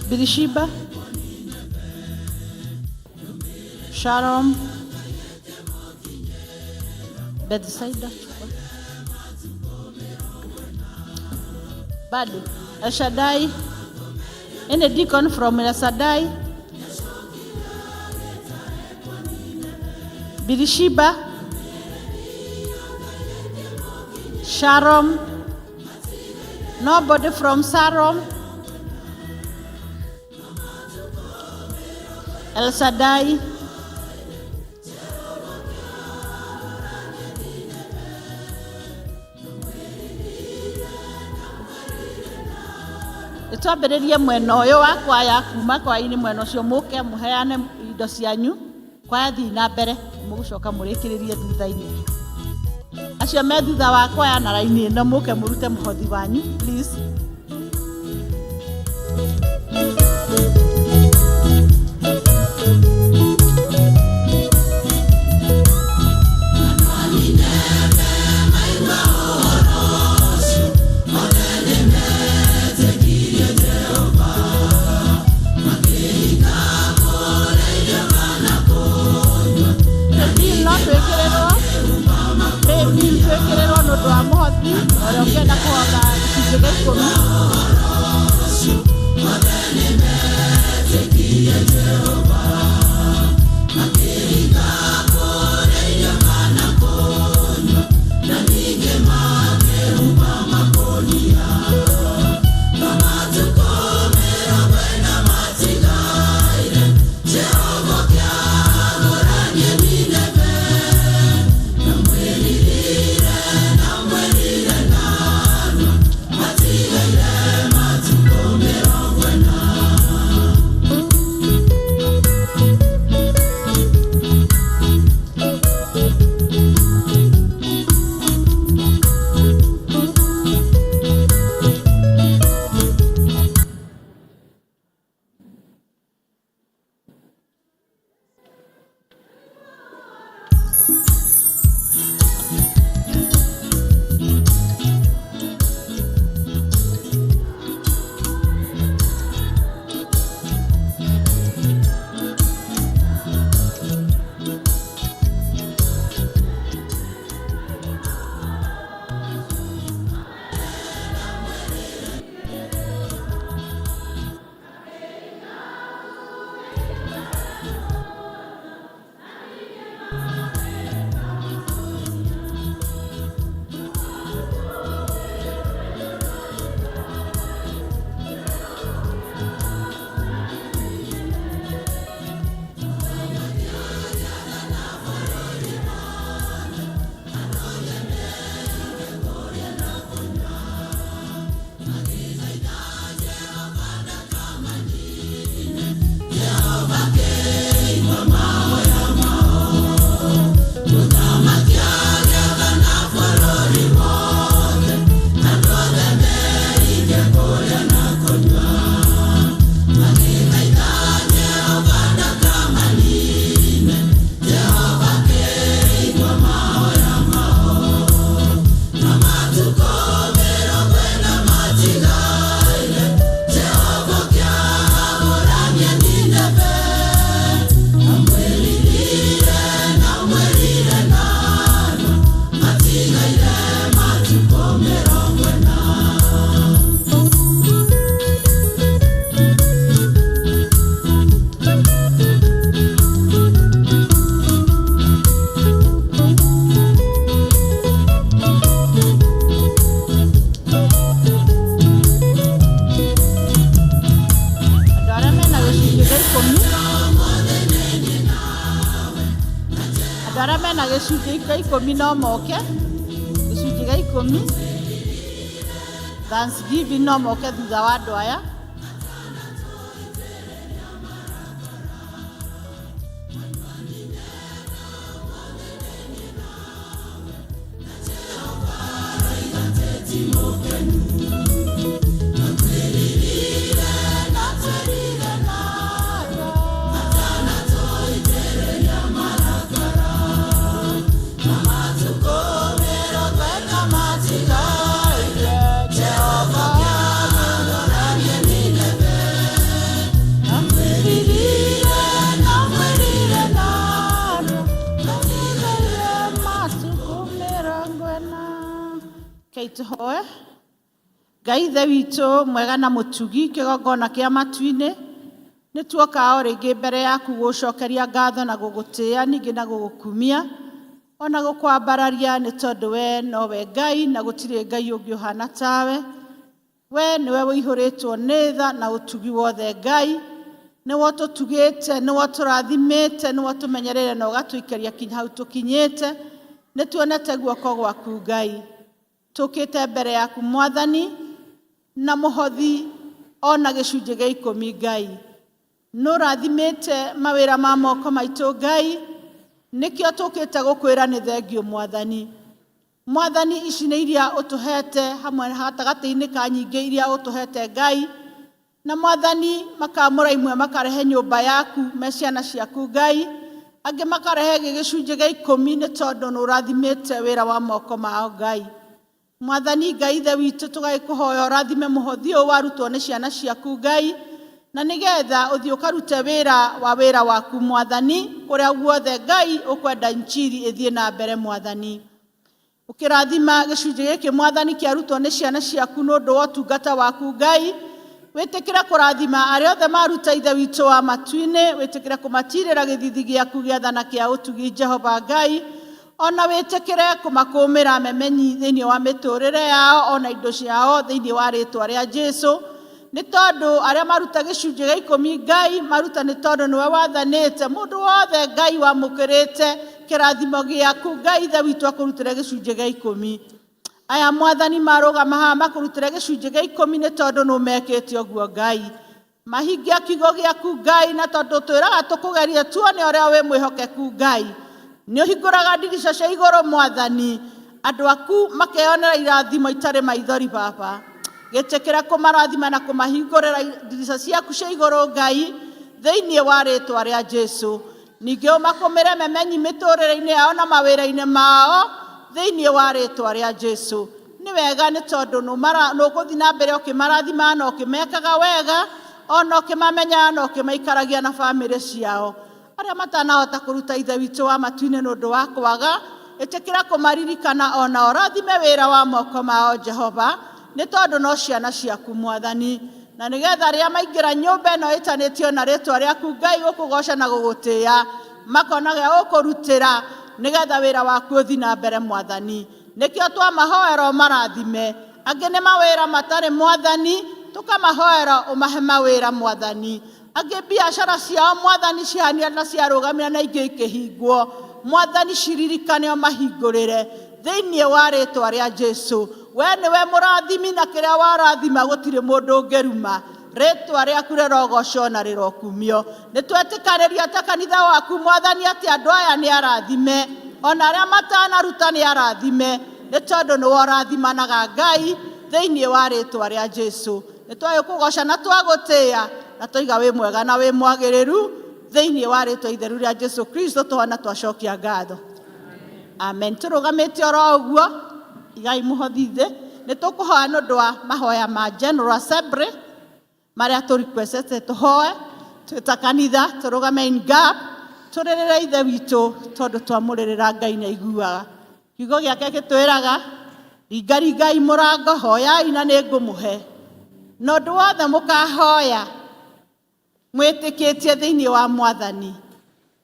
Speaker 13: Birishiba, Shalom, Bethsaida. Bado El Shaddai. Any deacon from El Shaddai? Birishiba, Sharon. Nobody from Sarom. El Shaddai. Twambĩrĩrie mwena ũyũ wa kwaya kuma kwaya-inĩ mwena ũcio mũke mũheane indo cianyu. Kwaya thiĩ na mbere, mũgũcoka mũrĩkĩrĩrie thutha-inĩ. Acio me thutha wa kwaya na raini ĩno mũke mũrute mũhothi wanyu, please. Bill no twĩkĩrĩrwo, bill twĩkĩrĩrwo nĩ ũndũ wa mũhothi ũrĩa ũngĩenda kũhotha gĩcunjĩ gĩa 10. Andũ arĩa mena gĩcunjĩ gĩa 10, andũ arĩa mena gĩcunjĩ gĩa 10 no moke. Gĩcunjĩ gĩa 10 Thanksgiving no moke thutha wa andũ aya. Kate Hoe. Ngai Ithe witũ mwega na mũtugi, kĩgongona kĩa matu-inĩ, nĩ tuoka o rĩngĩ mbere yaku gũgũcokeria ngatho na gũgũtĩĩa ningĩ na gũgũkumia ona gũkwambararia, nĩ tondũ we nowe Ngai na gũtirĩ Ngai ũngĩ ũhana tawe. We nĩwe ũihũrĩtwo nĩ tha na ũtugi wothe Ngai, nĩwe ũtũtugĩte, nĩwe ũtũrathimĩte, nĩwe ũtũmenyereire na ũgatũikaria kinya hau tũkinyĩte. Nĩ tuonete guoko gwaku Ngai. Tũkĩte mbere yaku Mwathani na mũhothi ona gĩcunjĩ gĩa ikũmi Ngai. Nĩ ũrathimĩte mawĩra ma moko maitũ Ngai, nĩkĩo tũkĩte gũkwĩra nĩ thengiũ Mwathani. Mwathani, ici nĩ iria ũtũhete hamwe gatagatĩ-inĩ ka nyingĩ iria ũtũhete Ngai, na Mwathani makamũra imwe makarehe nyũmba yaku me ciana ciaku Ngai, angĩ makarehe gĩgĩcunjĩ gĩa ikũmi nĩ tondũ nĩ ũrathimĩte wĩra wa moko mao Ngai. Mwathani Ngai Ithe witũ, tũgagĩkũhoya ũrathime mũhothi ũyũ warutwo nĩ ciana ciaku Ngai, na nĩgetha ũthiĩ ũkarute wĩra wa wĩra waku Mwathani, kũrĩa guothe Ngai ũkwenda injiri ĩthiĩ na mbere Mwathani. Ũkĩrathima gĩcunjĩ gĩkĩ Mwathani kĩarutwo nĩ ciana ciaku nĩ ũndũ wa ũtungata waku Ngai, wĩtĩkĩre kũrathima arĩa othe maruta Ithe witũ wa matu-inĩ, wĩtĩkĩre kũmatirĩra gĩthithi gĩaku gĩa tha na kĩa ũtugi Jehova Ngai, ona wĩtĩkĩre kũmakũmĩra memenyi thĩinĩ wa mĩtũrĩre yao ona indo ciao thĩinĩ wa rĩtwa rĩa Jesu. Nĩ tondũ arĩa maruta gĩcunjĩ gĩa ikũmi Ngai maruta nĩ tondũ nĩwe wathanĩte mũndũ wothe Ngai wamũkĩrĩte kĩrathimo gĩaku Ngai Ithe witũ akũrutĩre gĩcunjĩ gĩa ikũmi. Aya Mwathani marũgama haha makũrutĩre gĩcunjĩ gĩa ikũmi nĩ tondũ nĩ ũmekĩte ũguo Ngai. Mahingia kiugo gĩaku Ngai, na tondũ twĩraga tũkũgerie tuone ũrĩa wĩ mwĩhokeku Ngai. Nĩ ũhingũraga ndirica cia igũrũ Mwathani, andũ aku makeyonera irathimo itarĩ maithori Baba. Gĩtĩkĩra kũmarathima na kũmahingũrĩra ndirica ciaku cia igũrũ Ngai, thĩinĩ wa rĩtwa rĩa Jesu. Ningĩ ũmakũmĩre memenyi mĩtũrĩre-inĩ yao na mawĩra-inĩ mao thĩinĩ wa rĩtwa rĩa Jesu. Nĩ wega nĩ tondũ nũgũthiĩ na mbere ũkĩmarathimaga na ũkĩmekaga wega, ona ũkĩmamenyaga na ũkĩmaikaragia na bamĩrĩ ciao. Arĩa matanahota kũruta Ithe witũ wa matu-inĩ nĩ ũndũ wa kwaga, ĩtĩkĩra kũmaririkana o nao, ũrathime wĩra wa moko mao Jehova, nĩ tondũ no ciana ciaku Mwathani. Na nĩgetha rĩrĩa maingĩra nyũmba ĩno ĩtanĩtio na rĩtwa rĩaku Ngai gũkũgoca na gũgũtĩĩa, makona gĩa gũkũrutĩra nĩgetha wĩra waku ũthiĩ na mbere Mwathani. Nĩkĩo twamahoera ũmarathime. Angĩ nĩ mawĩra matarĩ Mwathani, tũkamahoera ũmahe mawĩra Mwathani. Angĩ biacara ciao Mwathani cihania na ciarũgamĩra na ingĩ ikĩhingwo. Mwathani ciririkane ũmahingũrĩre thĩinĩ wa rĩtwa rĩa Jesu. We nĩwe mũrathimi na kĩrĩa warathima gũtirĩ mũndũ ũngĩruma. Rĩtwa rĩaku rĩrogocwo na rĩrokumio. Nĩ twetĩkanĩria ta kanitha waku Mwathani atĩ andũ aya nĩ arathime, ona arĩa matanaruta nĩ arathime, nĩ tondũ nĩwe ũrathimanaga Ngai thĩinĩ wa rĩtwa rĩa Jesu. Nĩ twagĩkũgoca na twagũtĩĩa na twaiga wĩ mwega na wĩ mwagĩrĩru thĩinĩ wa rĩtwa itheru rĩa Jesu Kristo twana twacokia ngatho. Amen. Tũrũgamĩte oro ũguo, igai mũhothi thĩ, nĩ tũkũhoya nĩ ũndũ wa mahoya ma General Assembly marĩa tũ requestete tũhoe twĩ ta kanitha, tũrũgame in gap, tũrĩrĩre Ithe witũ tondũ twamũrĩrĩra Ngai nĩ aiguaga. Kiugo gĩake gĩtwĩraga, ringaringai mũrango, hoyai na nĩ ngũmũhe. Na ũndũ wothe mũkahoya mwĩtĩkĩtie thĩinĩ wa Mwathani,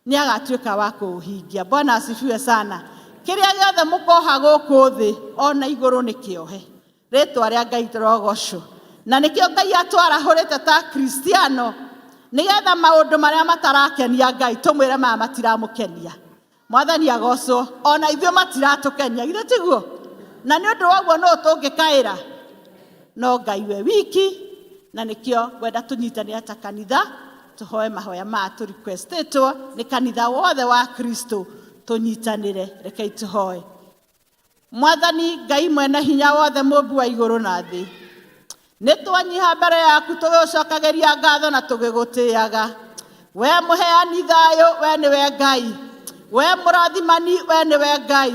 Speaker 13: nĩ agatuĩka wa kũũhingia. Bwana asifiwe sana. Kĩrĩa gĩothe mũkoha gũkũ thĩ ona igũrũ nĩ kĩohe. Rĩtwa rĩa Ngai rĩrogocwo. Na nĩkĩo Ngai atwarahũrĩte ta Kristiano, nĩgetha maũndũ marĩa matarakenia Ngai tũmwĩre maya matiramũkenia. Mwathani agocwo, ona ithuĩ matiratũkenia, githĩ tiguo? Na nĩ ũndũ wa ũguo nũũ tũngĩkaĩra? No Ngai we wiki, na nĩkĩo ngwenda tũnyitanĩre ta kanitha, tũhoe mahoya maya tũ requestĩtwo nĩ kanitha wothe wa Kristo, tũnyitanĩre. Rekei tũhoe. Mwathani Ngai mwene hinya wothe, mũmbi wa igũrũ na thĩ, nĩ twanyiha mbere yaku tũgĩgũcokagĩria ngatho na tũgĩgũtĩaga. We mũheani thayũ, we nĩwe Ngai. We mũrathimani, we nĩwe Ngai.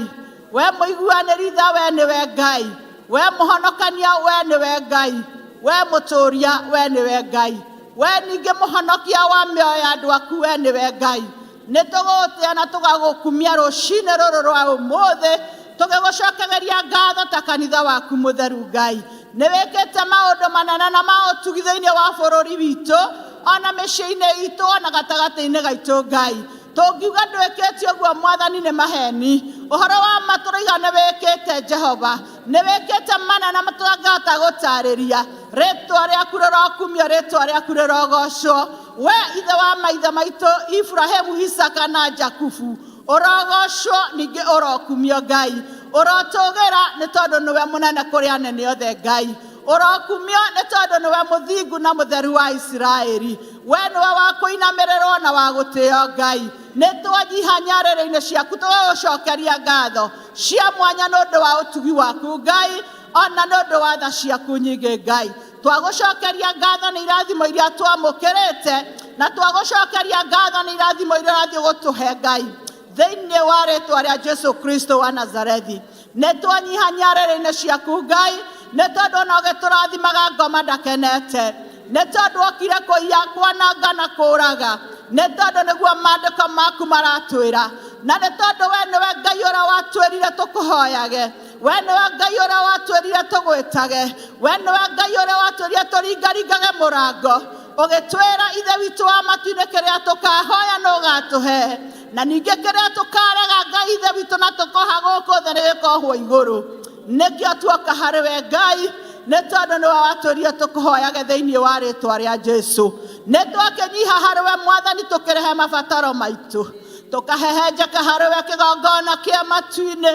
Speaker 13: We mũiguanĩri tha, we nĩwe Ngai. We mũhonokania, we nĩwe Ngai. We mũtũũria, we nĩwe Ngai. We ningĩ mũhonokia wa mĩoyo ya andũ aku, we nĩwe Ngai. Nĩ tũgũgũtĩa na tũgagũkumia rũcinĩ rũrũ rwa ũmũthĩ, tũgĩgũcokagĩria ngatho ta kanitha waku mũtheru Ngai.
Speaker 14: Nĩ wĩkĩte maũndũ manene na ma ũtugi thĩinĩ wa bũrũri witũ, ona mĩciĩ-inĩ itũ, ona gatagatĩ-inĩ gaitũ Ngai. Tũngiuga ndwĩkĩte ũguo Mwathani nĩ maheni. Ũhoro wa ma tũroiga nĩ wĩkĩte Jehova. Nĩ wĩkĩte manene tũtangĩhota gũtarĩria. Rĩtwa rĩaku rĩrokumio, rĩtwa rĩaku rĩrogocwo. We ithe wa maithe maitũ Iburahĩmu, Isaka na Jakubu. Ũrogocwo ningĩ ũrokumio Ngai. Ũrotũgĩra nĩ tondũ nĩwe mũnene kũrĩ anene othe Ngai. Ũrokumio nĩ tondũ nĩwe mũthingu na mũtheru wa Isiraeli. We nĩwe wa kũinamĩrĩrwo na wa gũtĩo Ngai. Nĩ twanyiha nyarĩrĩ-inĩ ciaku tũgagũcokeria ngatho cia mwanya nĩ ũndũ wa ũtugi waku Ngai, ona nĩ ũndũ wa tha ciaku nyingĩ Ngai. Twagũcokeria ngatho nĩ irathimo iria twamũkĩrĩte, na twagũcokeria ngatho nĩ irathimo iria ũrathiĩ gũtũhe Ngai, thĩinĩ wa rĩtwa rĩa Jesu Kristo wa Nazarethi. Nĩ twanyiha nyarĩrĩ-inĩ ciaku Ngai, nĩ tondũ ona ũgĩtũrathimaga ngoma ndakenete, nĩ tondũ okire kũiya, kwananga na kũũraga, nĩ tondũ nĩguo maandĩko maku maratwĩra, na nĩ tondũ we nĩwe Ngai ũrĩa watwĩrire tũkũhoyage. We nĩwe Ngai ũrĩa watwĩrire tũgwĩtage. We nĩwe Ngai ũrĩa watwĩrire tũringaringage mũrango, ũgĩtwĩra Ithe witũ wa matu-inĩ kĩrĩa tũkahoya nĩ ũgatũhe, na ningĩ kĩrĩa tũkarega Ngai Ithe witũ na tũkoha gũkũ thĩ nĩ gĩkohwo igũrũ. Nĩkĩo tuoka harĩ we Ngai, nĩ tondũ nĩwe watwĩrire tũkũhoyage thĩinĩ wa rĩtwa rĩa Jesu. Nĩ twakĩnyiha harĩ we Mwathani, tũkĩrehe mabataro maitũ, tũkahehenjeka harĩ we kĩgongona kĩa matu-inĩ.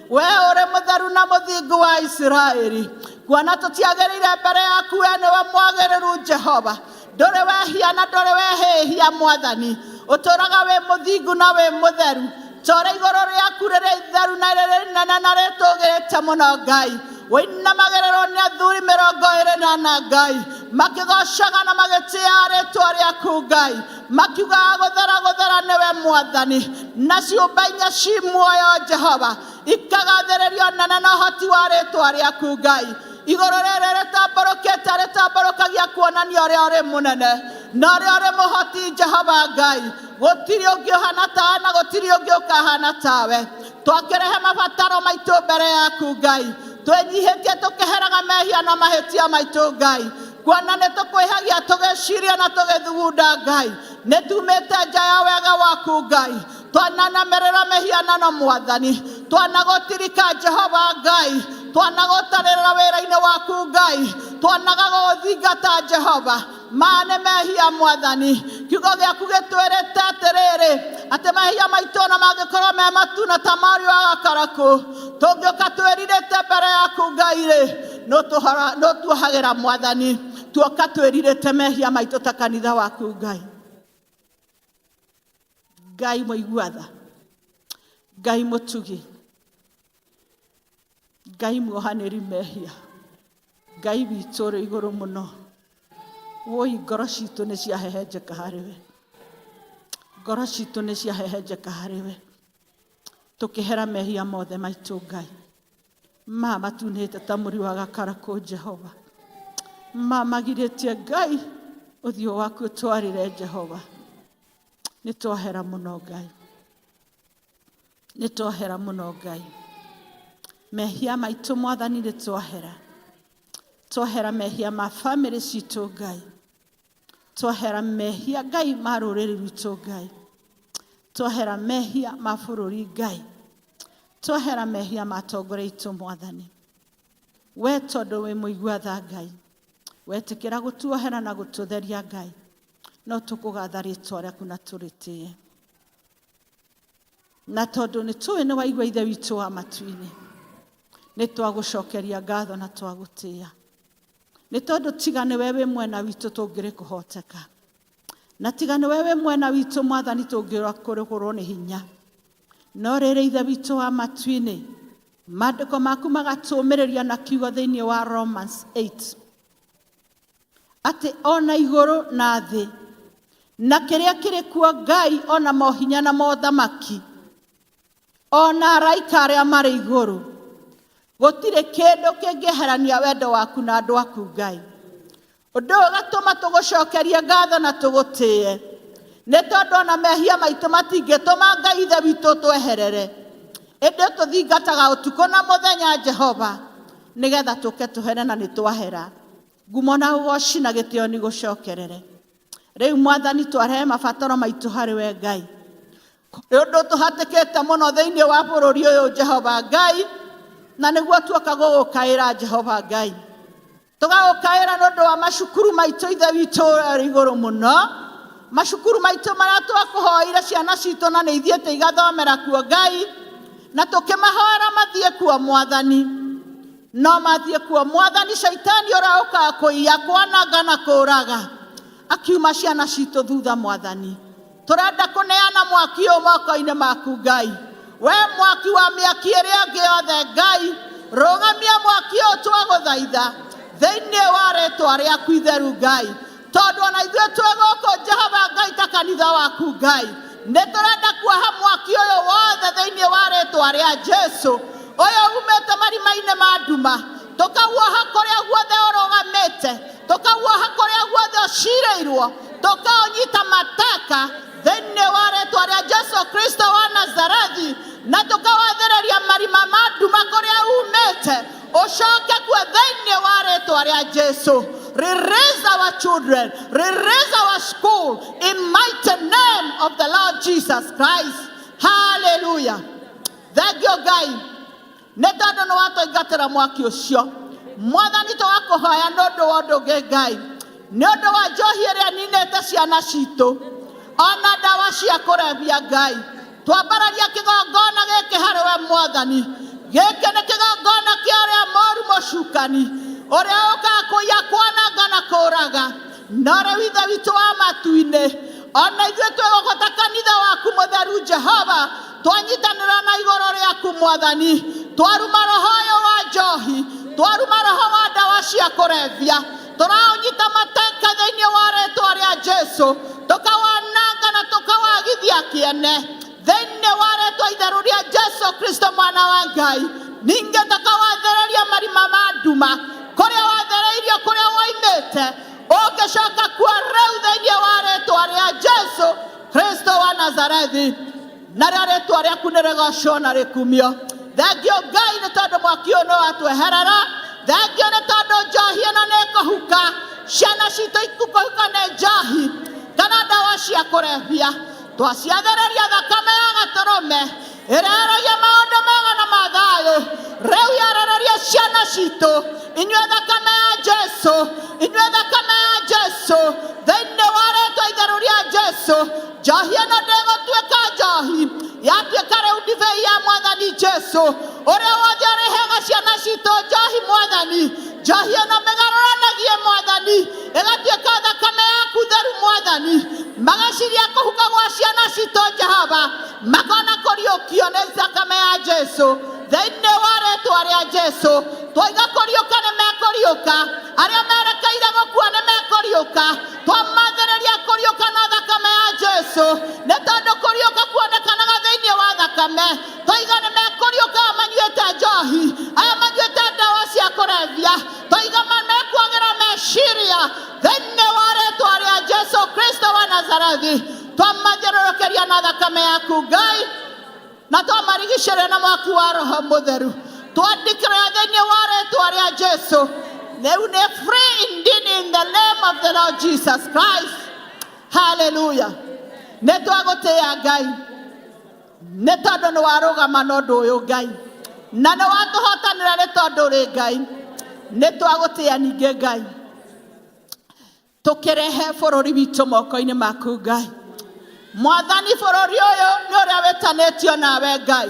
Speaker 14: We ũrĩ mũtheru na mũthingu wa Isiraeli, kuona tũtiagĩrĩire mbere yaku, we nĩwe mwagĩrĩru Jehova. Ndũrĩ wehia na ndũrĩ wehĩhia Mwathani, ũtũraga wĩ mũthingu na wĩ mũtheru. Ta ũrĩa igũrũ rĩaku rĩrĩ itheru na rĩrĩ inene na rĩtũgĩrĩte mũno Ngai, ũinamagĩrĩrwo nĩ athuri 24 Ngai, makĩgocaga na magĩtĩaga rĩtwa rĩaku Ngai, makiugaga gũthera gũthera nĩwe Mwathani, na ciũmbe inya ci muoyo Jehova ikagathĩrĩrio nene na ũhoti wa rĩtwa rĩaku Ngai. Igũrũ rĩrĩ rĩtambũrũkĩte rĩtambũrũkagia kuonania ũrĩa ũrĩ mũnene na ũrĩa ũrĩ mũhoti Jehova Ngai. Gũtirĩ ũngĩ ũhana tawe na gũtirĩ ũngĩ ũkahana tawe. Twakĩrehe mabataro maitũ mbere yaku Ngai, twĩnyihĩtie tũkĩheraga mehia na mahĩtia maitũ Ngai, kuona nĩ tũkwĩhagia tũgĩciria na tũgĩthugunda Ngai. Nĩ tumĩte nja ya wega waku Ngai, twananamerera mĩhianano Mwathani, twanagũtirika Jehova Ngai, twanagũtarĩrĩra wĩra-inĩ waku Ngai, twanaga gũgũthingata Jehova. Ma nĩ mehia Mwathani, kiugo gĩaku gĩtwĩrĩte atĩrĩrĩ, atĩ mehia maitũ ona mangĩkorwo me matune ta ma riũa gakarakũ, tũngĩũka twĩrirĩte mbere yaku Ngai rĩ, nũtuohagĩra Mwathani. Tuoka twĩrirĩte mehia maitũ ta kanitha waku Ngai. Ngai mũigua tha, Ngai mũtugi, Ngai muohanĩri mehia, Ngai witũ ũrĩ igũrũ mũno. Woi, ngoro citũ nĩ ciahehenjeka harĩ we, ngoro citũ nĩ ciahehenjeka harĩ we, tũkĩhera mehia mothe maitũ Ngai. Ma matunĩte ta mũri wa gakarakũ Jehova, ma magirĩtie Ngai ũthiũ waku ũtwarĩre Jehova. Nĩ twahera mũno Ngai, nĩ twahera mũno Ngai, mehia maitũ Mwathani nĩ twahera, twahera mehia ma famĩlĩ citũ Ngai, twahera mehia Ngai ma rũrĩrĩ rwitũ Ngai, twahera mehia ma bũrũri Ngai, twahera mehia ma atongoria aitũ Mwathani. We tondũ wĩ mũigua tha Ngai, wetĩkĩra gũtuohera na gũtũtheria Ngai, no tũkũgatha rĩtwa rĩaku na tũrĩtĩe. Na tondũ nĩ tũĩ nĩ waigua Ithe witũ wa matu-inĩ, nĩ twagũcokeria ngatho na twagũtĩĩa. Nĩ tondũ tiga nĩwe wĩ mwena witũ tũngĩrĩ kũhoteka. Na tiga nĩwe wĩ mwena witũ Mwathani tũngĩũra kũrũgũrwo nĩ hinya. No rĩrĩ Ithe witũ wa matu-inĩ, maandĩko maku magatũũmĩrĩria na kiugo thĩinĩ wa Romans 8 atĩ ona igũrũ na thĩ na kĩrĩa kĩrĩ kuo Ngai, ona mohinya na mothamaki, ona araika arĩa marĩ igũrũ, gũtirĩ kĩndũ kĩngĩeherania wendo waku na andũ aku Ngai. Ũndũ ũyũ ũgatũma tũgũcokerie ngatho na tũgũtĩe, nĩ tondũ ona mehia maitũ matingĩtũma Ngai Ithe witũ tweherere, ĩndĩ tũthingataga ũtukũ na mũthenya Jehova. Nĩgetha tũke tũhere na nĩ twahera. Ngumo na ũgoci na gĩtĩo nĩ gũcokerere. Rĩu Mwathani twarehe mabataro maitũ harĩ we Ngai. Nĩ ũndũ tũhatĩkĩte mũno thĩinĩ wa bũrũri ũyũ Jehova Ngai, na nĩguo tuoka gũgũkaĩra Jehova Ngai. Tũgagũkaĩra nĩ ũndũ wa macukuru maitũ Ithe witũ ũrĩa ũrĩ igũrũ mũno. Macukuru maitũ marĩa twakũhoeire ciana citũ na nĩ ithiĩte igathomera kuo Ngai, na tũkĩmahoera mathiĩ kuo Mwathani. No mathiĩ kuo Mwathani, caitani ũrĩa ũkaga kũiya, kwananga na kũũraga, akiuma ciana citũ thutha Mwathani. Tũrenda kũneana mwaki ũyũ moko-inĩ maku Ngai. We mwaki wa mĩaki ĩrĩa ĩngĩ yothe Ngai, rũgamia mwaki ũyũ twagũthaitha thĩinĩ wa rĩtwa rĩaku itheru Ngai. Tondũ ona ithuĩ twĩ gũkũ Jehova Ngai ta kanitha waku Ngai, nĩ tũrenda kuoha mwaki ũyũ wothe thĩinĩ wa rĩtwa rĩa Jesu, ũyũ umĩte marima-inĩ ma nduma, tũkauoha kũrĩa guothe ũrũgamĩte, tũkauoha kũrĩa guothe ũcirĩirwo, tũkaũnyita mateka thĩinĩ wa rĩtwa rĩa Jesu Kristo wa Nazarethi, na tũkawathĩrĩria marima ma nduma kũrĩa umĩte, ũcoke kuo thĩinĩ wa rĩtwa rĩa Jesu. Release our children, release our school in mighty name of the Lord Jesus Christ. Hallelujah. Thank you Ngai. Nĩ tondũ nĩ watũingatĩra mwaki ũcio. Mwathani tũgakũhoya nĩ ũndũ wa ũndũ ũngĩ Ngai. Nĩ ũndũ wa njohi ĩrĩa ninĩte ciana citũ, ona ndawa cia kũrebia Ngai. Twambararia kĩgongona gĩkĩ harĩ we Mwathani. Gĩkĩ nĩ kĩgongona kĩa ũrĩa mũũru mũcukani, ũrĩa ũkaga kũiya, kwananga na kũũraga. No rĩu Ithe witũ wa matu-inĩ, ona ithuĩ twĩ gũkũ ta kanitha waku mũtheru Jehova, twanyitanĩra na igũrũ rĩaku Mwathani, twaruma roho ũyũ wa njohi, twaruma roho wa ndawa cia kũrebia, tũraũnyita mateka thĩinĩ wa rĩtwa rĩa Jesu, tũkawananga na tũkawagithia kĩene thĩinĩ wa rĩtwa itheru rĩa Jesu Kristo mwana wa Ngai. Ningĩ tũkawathĩrĩria marima ma nduma kũrĩa wathĩrĩirio, kũrĩa woimĩte, ũngĩcoka kuo rĩu thĩinĩ wa rĩtwa rĩa Jesu Kristo wa Nazarethi, narĩo rĩtwa rĩaku nĩ rĩgocwo na rĩkumio. Thengio Ngai nĩ tondũ mwaki ũyũ nĩ watweherera. Thengio nĩ tondũ njohi ĩno nĩ ĩkũhuka, ciana citũ ikũhuka nĩ njohi kana ndawa cia kũrebia. Twaciathĩrĩria thakame ya gatũrũme ĩrĩa yaragia maũndũ mega na ma thayũ, rĩu yarĩrĩria ciana citũ. Inyuĩ thakame ya Jesu, inyuĩ thakame ya Jesu, thĩinĩ wa rĩtwa itheru rĩa Jesu, njohi ĩno ndĩgũtuĩka njohi, yatuĩka rĩu ndibei ya Mwathani Jesu. Ũrĩa wothe ũrĩheaga ciana citũ njohi Mwathani, njohi ĩno mĩgarũranagie Mwathani, ĩgatuĩka thakame yaku theru Mwathani. Magaciria kũhuka gwa ciana citũ Jehova, makona kũriũkio nĩ thakame ya Jesu. Thĩinĩ wa rĩtwa rĩa Jesu, twaiga kũriũka nĩ mekũriũka, arĩa merekeire gũkua nĩ mekũriũka. Twamathĩrĩria kũriũka na thakame ya Jesu, nĩ tondũ kũriũka kuonekanaga thĩinĩ wa thakame. Twaiga nĩ mekũriũka manyuĩte njohi, aya manyuĩte ndawa cia kũrebia, twaiga mekwagĩra meciria thĩinĩ wa rĩtwa rĩa Jesu Kristo wa Nazarethi. Twamathiũrũrũkĩria na thakame yaku Ngai, na twamarigicĩria na mwaki wa Roho Mũtheru. Twandĩkĩra thĩinĩ wa rĩtwa rĩa Jesu, rĩu nĩ free indeed in the name of the Lord Jesus Christ. Hallelujah. Nĩ twagũtĩĩa Ngai nĩ tondũ nĩ warũgama na ũndũ ũyũ Ngai, na nĩ watũhotanĩra nĩ tondũ ũrĩ Ngai. Nĩ twagũtĩĩa ningĩ Ngai, tũkĩrehe bũrũri witũ moko-inĩ maku Ngai. Mwathani, bũrũri ũyũ nĩ ũrĩa wĩtanĩtio nawe Ngai.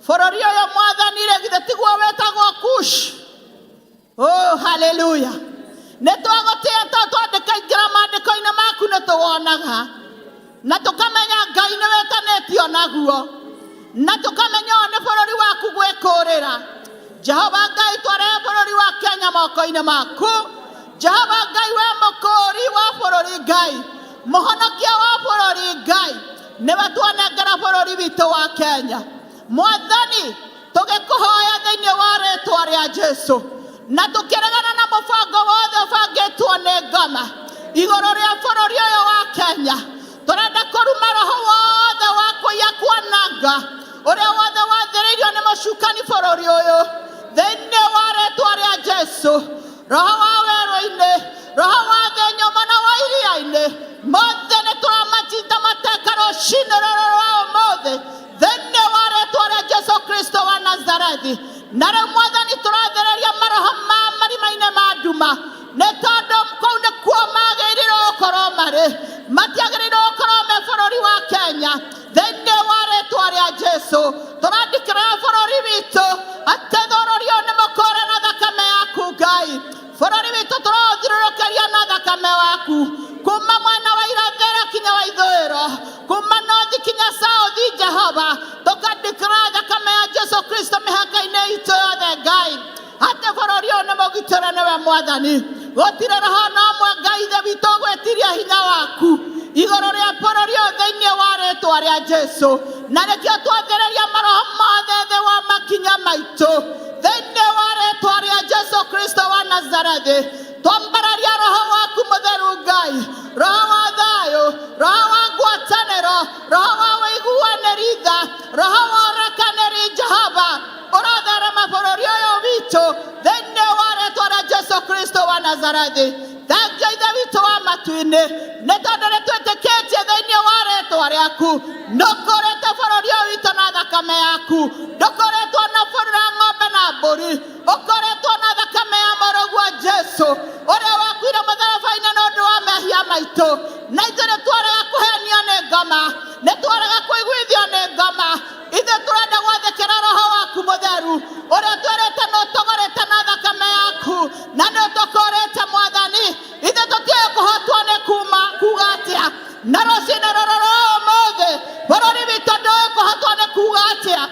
Speaker 14: Bũrũri ũyũ Mwathani rĩ, githĩ tiguo wĩtagwo Kush? Oh, hallelujah. Nĩ twagũtĩĩa tondũ twandĩka ingĩra maandĩko-inĩ maku nĩ tũwonaga, na tũkamenya Ngai nĩ wĩtanĩtio naguo, na tũkamenya ũyũ nĩ bũrũri waku gwĩkũrĩra. Jehova Ngai, twarehe bũrũri wa Kenya moko-inĩ maku. Jehova Ngai, we mũkũũri wa bũrũri Ngai, mũhonokia wa bũrũri Ngai, nĩwe twanengera bũrũri witũ wa Kenya. Mwathani, tũgĩkũhoya thĩinĩ wa rĩtwa rĩa Jesu, na tũkĩregana na mũbango wothe ũbangĩtwo nĩ ngoma igũrũ rĩa bũrũri ũyũ wa Kenya. Tũrenda kũruma roho wothe wa kũiya, kwananga, ũrĩa wothe wathĩrĩirio nĩ mũcukani bũrũri ũyũ. Thĩinĩ wa rĩtwa rĩa Jesu, roho wa werũ-inĩ, roho wa thĩ nyũmũ na wa iria-inĩ, mothe nĩ tũramachinda mateka rũcinĩ rũrũ rwa ũmũthĩ thĩinĩ wa rĩtwa rĩa Jesu Kristo wa Nazarethi. Na rĩu Mwathani, tũrathereria maroho ma marima-inĩ ma nduma, nĩ tondũ kũu nĩkuo magĩrĩirwo gũkorwo marĩ, matiagĩrĩirwo gũkorwo me bũrũri wa Kenya. Thĩinĩ wa rĩtwa rĩa Jesu, tũrandĩkĩra bũrũri witũ atĩ bũrũri ũyũ nĩ mũkũre na thakame yaku Ngai. Bũrũri witũ tũraũthiũrũrũkĩria na thakame waku, kuma mwena wa irathĩro kinya wa ithũĩro, kuma nothi kinya sauthi. Jehova, tũkandĩkĩra thakame ya Jesu Kristo mĩhaka-inĩ itũ yothe Ngai, atĩ bũrũri ũyũ nĩ mũgitĩre nĩwe Mwathani. Gũtirĩ roho na ũmwe, Ngai Ithe witũ, ũgwĩtiria hinya waku igũrũ rĩa bũrũri ũyũ thĩinĩ wa rĩtwa rĩa Jesu. Na nĩkĩo twathĩrĩria maroho mothe thĩ wa makinya maitũ thĩinĩ wa rĩtwa rĩa Jesu Kristo wa Nazarethi. Twambararia roho waku mũtheru Ngai, roho wa thayũ, roho wa ngwatanĩro, roho wa ũiguanĩri tha, roho wa ũrekanĩri. Jehova, ũratherema bũrũri ũyũ witũ thĩinĩ wa rĩtwa rĩa Jesu Kristo wa Nazarethi. Thengia Ithe witũ wa matu-inĩ, nĩ tondũ nĩ twĩtĩkĩtie thĩinĩ wa rĩtwa rĩaku. Ndũkũrĩte bũrũri ũyũ witũ na thakame yaku, ndũkũrĩtwo na bũrũri na ng'ombe na mbũri, ũkoretwo na thakame ya mũrũguo Jesu, ũrĩa wakuire mũtharaba-inĩ nĩ ũndũ wa mehia maitũ. Na ithuĩ nĩ twarega kũhenio nĩ ngoma, nĩ twarega kũiguithio nĩ ngoma. Ithuĩ tũrenda gwathĩkĩra roho waku mũtheru, ũrĩa twĩrĩte nĩ ũtũgũrĩte na thakame yaku na nĩ ũtũkũrĩte Mwathani. Ithuĩ tũtiũĩ kũhotwo nĩ kuma kuga atĩa, na rũcinĩ rũrũ rwa ũmũthĩ bũrũri witũ ndũĩ kũhotwo nĩ kuga atĩa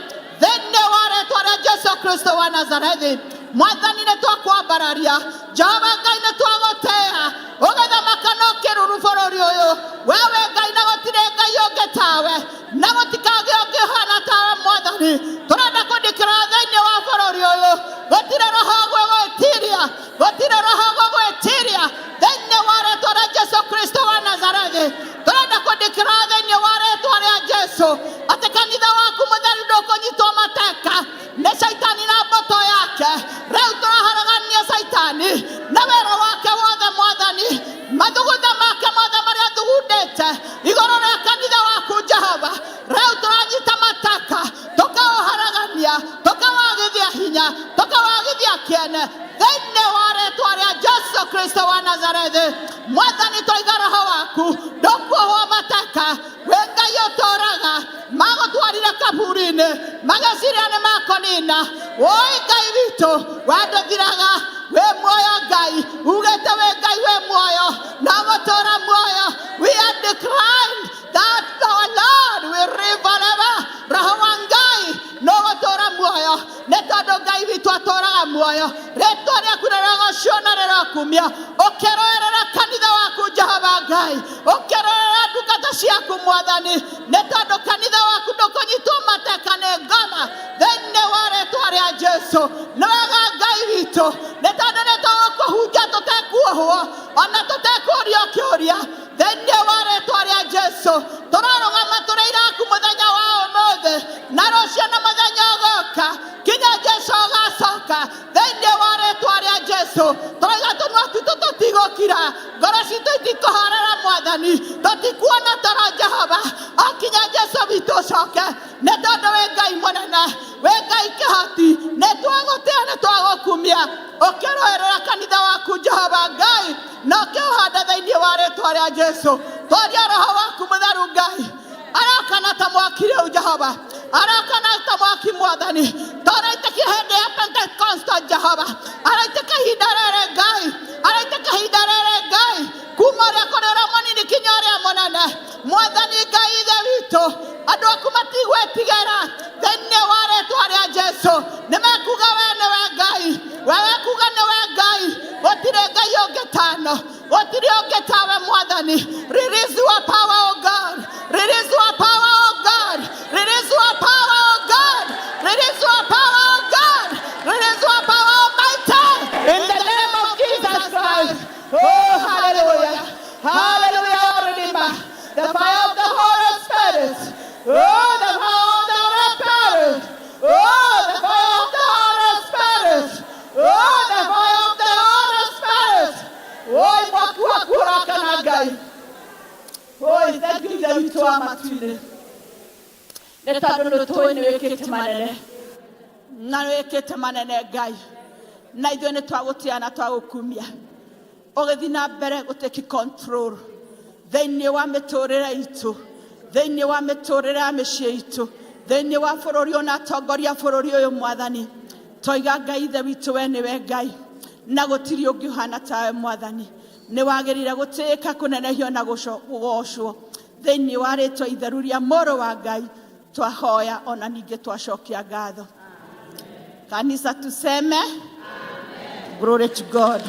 Speaker 14: thĩinĩ wa rĩtwa rĩa Jesu Kristo wa Nazarethi. Mwathani, nĩ twakwambararia. Jehova Ngai, nĩ twagũtĩa ũgĩthamaka no kĩruru bũrũri ũyũ. Wewe Ngai, na gũtirĩ Ngai ũngĩ tawe, na gũtikagĩa ũngĩ ũhana tawe. Mwathani, tũrenda kũndĩkĩra thĩinĩ wa bũrũri ũyũ, gũtirĩ roho gwĩgwĩtiria, gũtirĩ roho gũgwĩtiria thĩinĩ wa rĩtwa rĩa Jesu Kristo wa Nazarethi. Tũrenda kũndĩkĩra thĩinĩ wa rĩtwa rĩa Jesu atĩ kanitha waku mũtheru ndũkũnyitwo mateka nĩ caitani na mbũtũ yake. Rĩu tũraharagania caitani na wĩra wake wothe. Mwathani, mathugunda make mothe marĩa thugundĩte igũrũ rĩa kanitha waku Jehova, rĩu tũranyita mateka, tũkaũharagania, tũkawagithia hinya, tũkawagithia kĩene thĩinĩ wa rĩtwa rĩa Jesu Kristo wa Nazarethi. Mwathani, twaiga roho waku ndũkuohwo mateka. Wĩ Ngai ũtũraga, magũtwarire kaburi-inĩ mageciria nĩ makũnina. Woi Ngai witũ, wendũthiraga, wĩ muoyo. Ngai ugĩte wĩ Ngai wĩ muoyo na gũtũra muoyo. We are declaring that our Lord will live forever. Roho wa Ngai no gũtũra muoyo, nĩ tondũ Ngai witũ atũraga muoyo. Rĩtwa rĩaku rĩrogocwo na rĩrokumio. Ũkĩrũĩrĩra kanitha waku Jehova Ngai, ũkĩrũĩrĩra ndungata ciaku Mwathani, nĩ tondũ kanitha waku ndũkũnyitwo mateka nĩ ngoma thĩinĩ wa rĩtwa rĩa Jesu. Nĩ wega Ngai witũ, nĩ tondũ nĩ tũgũkũhunjia tũtekuohwo ona tũtekũrio kĩũria thĩinĩ wa rĩtwa rĩa Jesu. Tũrarũgama tũrĩ iraku mũthenya wa ũmũthĩ na rũciũ na mũthenya ũgoka kinya Jesu ũgacoka thĩinĩ wa rĩtwa rĩa Jesu. Tũraiga tũnua twitũ tũtigũkira, ngoro citũ itikũhorera. Mwathani, tũtikuona toro Jehova o kinya Jesu witũ ũcoke, nĩ tondũ wĩ Ngai mũnene, wĩ Ngai kĩhoti. Nĩ twagũtĩa, nĩ twagũkumia, ũkĩrũĩrĩra kanitha waku Jehova Ngai na ũkĩũhanda thĩinĩ wa rĩtwa rĩa Jesu. Twaria roho waku mũtheru Ngai, arakana ta mwaki rĩu. Jehova, arakana ta mwaki. Mwathani, tũraitĩkia hĩndĩ ya Pentecosta. Jehova, araitĩka ihinda rĩrĩ. Ngai, araitĩka ihinda rĩrĩ. Ngai, kuma ũrĩa kũrĩ ũrĩa mũnini kinya ũrĩa mũnene. Mwathani Ngai Ithe witũ, andũ aku matigwĩtigĩra thĩinĩ wa rĩtwa rĩa Jesu. Nĩ mekuga we nĩwe Ngai, we wekuga nĩwe Ngai, gũtirĩ Ngai ũngĩ tano, gũtirĩ ũngĩ tawe. Mwathani, release your power, oh God. Release your power, oh God. Release your power, oh God. Release your power, oh God. Release your power, Almighty,
Speaker 15: in the name of Jesus Christ. Oh, hallelujah. Hallelujah, our Redeemer. The fire of the Holy Spirit. Oh, the fire of the Holy Spirit. Oh, the fire of the Holy Spirit. Waku waku ũrakana Ngai. Oi, thank you Ithe witũ wa matu-inĩ. Nĩ tondũ nĩ tũĩ nĩ wĩkĩte manene. Na nĩ wĩkĩte manene Ngai. Na ithuĩ nĩ twagũtĩa na twagũkumia. Ũgĩthiĩ na mbere gũtake control thĩinĩ wa mĩtũrĩre itũ, thĩinĩ wa mĩtũrĩre ya mĩciĩ itũ, thĩinĩ wa bũrũri ũyũ na atongoria a bũrũri ũyũ Mwathani. Twaiga Ngai Ithe witũ we nĩwe Ngai na gũtirĩ ũngĩ ũhana tawe Mwathani. Nĩ wagĩrĩire gũtĩĩka, kũnenehio na kũgocwo thĩinĩ wa rĩtwa itheru rĩa Mũrũ wa Ngai twahoya ona ningĩ twacokia ngatho. Kanisa tuseme Glory to God.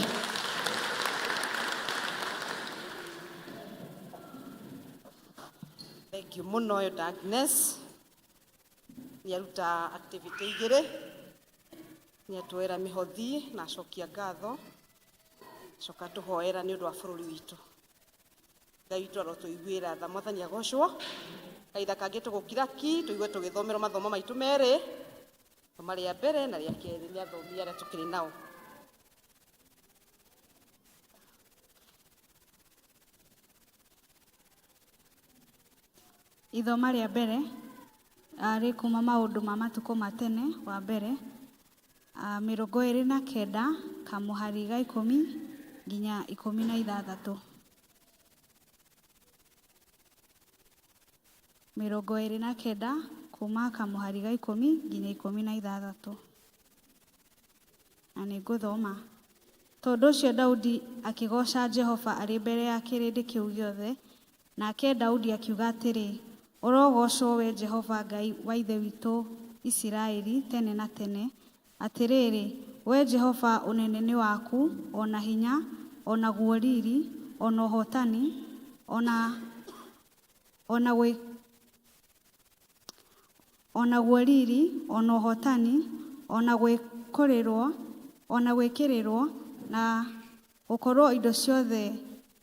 Speaker 4: Thank you mũno Elder Agnes. Nĩ aruta activity igĩrĩ. Nĩ atwĩra mĩhothi na acokia ngatho. Acoka tũhoera nĩ ũndũ wa bũrũri witũ. Ngai witũ arotũiguĩra tha. Mwathani agocwo. Kahinda kangĩ tũgũkira ki tũigue tũgĩthomerwo mathomo maitũ merĩ. Thoma rĩa mbere na rĩa kerĩ nĩ athomi arĩa tũkĩrĩ nao.
Speaker 16: Ithoma rĩa mbere rĩ kuma maũndũ ma matukũ ma tene wa mbere 29 kamũhari ga 10 nginya 16. 29 kuma kamũhari ga 10 nginya 16. Na nĩ ngũthoma. Tondũ ũcio Daudi akĩgooca Jehova arĩ mbere ya kĩrĩndĩ kĩu gĩothe, nake Daudi akiuga atĩrĩ, Ũrogoocwo wee Jehova Ngai wa ithe witũ Isiraeli tene na tene. Atĩrĩrĩ, wee Jehova ũnene nĩ waku, o na hinya, o naguo riri, o na ũhootani, o na, o na O naguo riri, o na ũhootani, o na gwĩkũrĩrwo, o na gwĩkĩrĩrwo, na gũkorwo indo ciothe,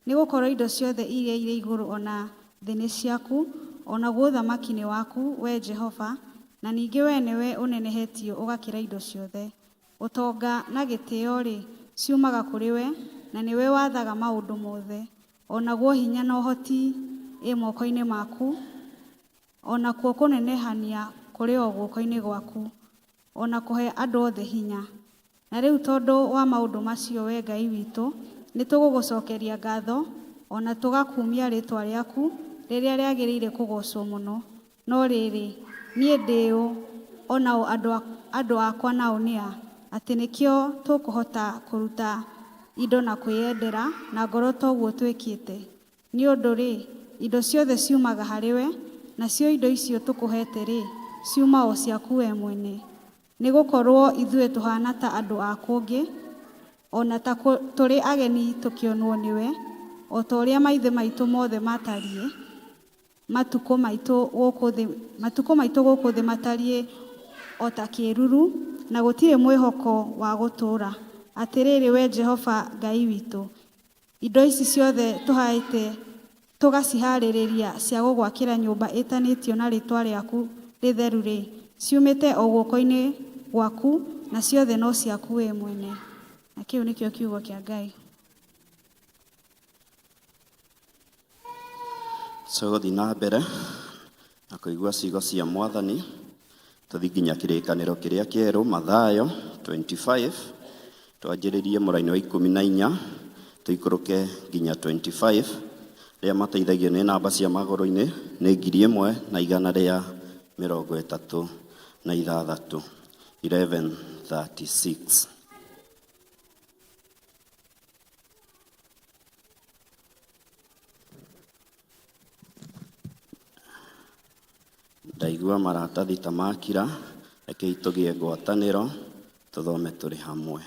Speaker 16: nĩ gũkorwo indo ciothe iria irĩ igũrũ o na thĩ nĩ ciaku, o naguo ũthamaki nĩ waku, wee Jehova, na ningĩ wee nĩwe ũnenehetio ũgakĩra indo ciothe. Ũtonga na gĩtĩo-rĩ, ciumaga kũrĩ we, na nĩwe wathaga maũndũ mothe. O naguo hinya na ũhoti ĩ moko-inĩ maku, O nakuo kũnenehania kũrĩ o guoko-inĩ gwaku, o na kũhe andũ othe hinya. Na rĩu tondũ wa maũndũ macio, wee Ngai witũ, nĩtũgũgũcokeria ngatho, o na tũgakumia rĩĩtwa rĩaku rĩrĩa rĩagĩrĩire kũgoocwo mũno. No rĩrĩ, niĩ ndĩ ũ, o nao andũ akwa nao nĩ a, atĩ nĩkĩo tũkũhota kũruta indo na kwĩyendera na ngoro ta ũguo twĩkĩte? Nĩ ũndũ-rĩ, indo ciothe ciumaga harĩ we, nacio indo icio tũkũheete-rĩ, ciuma o ciaku wee mwene. Nĩ gũkorũo ithuĩ tũhaana ta andũ a kũngĩ, o na ta tũrĩ ageni tũkĩonwo nĩwe, o ta ũrĩa maithe maitũ mothe maatariĩ, matukũ maitũ gũkũ thĩ, matukũ maitũ gũkũ thĩ matariĩ o ta kĩĩruru, na gũtirĩ mwĩhoko wa gũtũũra. Atĩrĩrĩ, wee Jehova Ngai witũ, Indo ici ciothe tũhaĩte tũgacihaarĩrĩria cia gũgwakĩra nyũmba ĩtanĩtio na rĩĩtwa rĩaku rĩtheru-rĩ, ciumĩte o guoko-inĩ gwaku, na ciothe no ciaku wee mwene. Na kĩu nĩkĩo kiugo kĩa Ngai.
Speaker 17: Tũgũthiĩ na mbere na kũigua ciugo cia Mwathani tũthiĩ nginya kĩrĩkanĩro kĩrĩa kĩerũ Mathayo 25 twanjĩrĩrie mũraini wa 14 tũikũrũke nginya 25 arĩa mateithagio nĩ namba cia magũrũ-inĩ nĩ 1136 1136. Ndaigua maratathi ta makira, rekei tũgĩe ngwatanĩro, tũthome tũrĩ hamwe.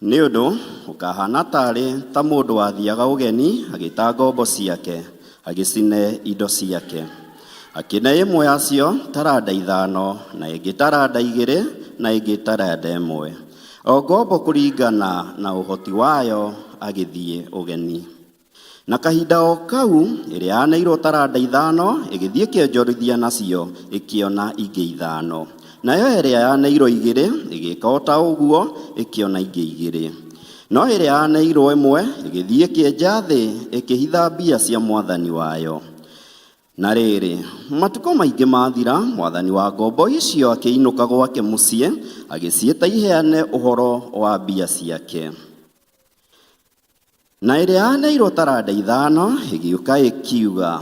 Speaker 17: Nĩ ũndũ ũkahaana tarĩ ta mũndũ wathiaga ũgeni agĩta ngombo ciake, agĩcine indo ciake. Akĩne ĩmwe yacio taranda ithano, na ĩngĩ taranda igĩrĩ, na ĩngĩ taranda ĩmwe. O ngombo kũringana na ũhoti wayo agĩthiĩ ũgeni. Na kahinda o kau, ĩrĩa yaneirwo taranda ithano ĩgĩthiĩ ĩkĩonjorithia nacio, ĩkĩona ingĩ ithano. Nayo ĩrĩa yaneirwo igĩrĩ ĩgĩka o ta ũguo, ĩkĩona ingĩ igĩrĩ. No ĩrĩa yaneirwo ĩmwe ĩgĩthiĩ ĩkĩenja thĩ ĩkĩhitha mbia cia mwathani wayo. Na rĩrĩ, matukũ maingĩ mathira, mwathani wa ngombo icio akĩinũka gwake mũciĩ, agĩciĩta iheane ũhoro wa mbia ciake. Na ĩrĩa yaneirwo taranda ithano ĩgĩũka ĩkiuga,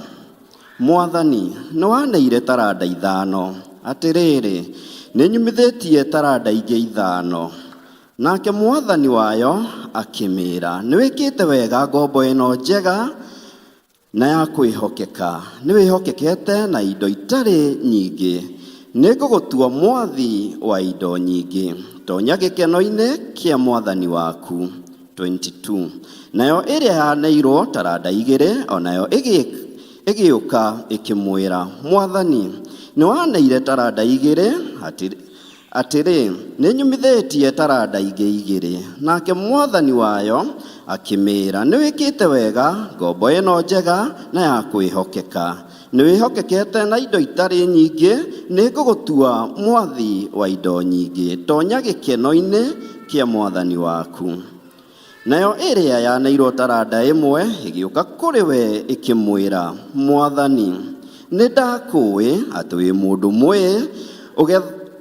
Speaker 17: Mwathani, nĩwaneire taranda ithano, atĩrĩrĩ, nĩnyumithĩtie taranda ingĩ ithano. Nake mwathani wayo akĩmĩĩra, nĩwĩkĩte wega ngombo ĩno njega na ya kwĩhokeka, nĩwĩhokekete na indo itarĩ nyingĩ, nĩngũgũtua mwathi wa indo nyingĩ, tonya gĩkeno-inĩ kĩa mwathani waku. 22 Nayo ĩrĩa yaneirwo taranda igĩrĩ o nayo ĩgĩũka ĩkĩmwĩra, Mwathani, nĩwaneire taranda igĩrĩ, atĩrĩ, nĩnyumithĩtie taranda ingĩ igĩrĩ. Nake mwathani wayo akĩmĩĩra, nĩwĩkĩte wega, ngombo ĩno njega na ya kwĩhokeka, nĩwĩhokekete na indo itarĩ nyingĩ, nĩngũgũtua mwathi wa indo nyingĩ, tonya gĩkeno-inĩ kĩa mwathani waku. Nayo ĩrĩa yaneirwo taranda ĩmwe ĩgĩũka kũrĩ we ĩkĩmwĩra, Mwathani, nĩndakũĩ atĩ wĩ mũndũ mwĩĩ,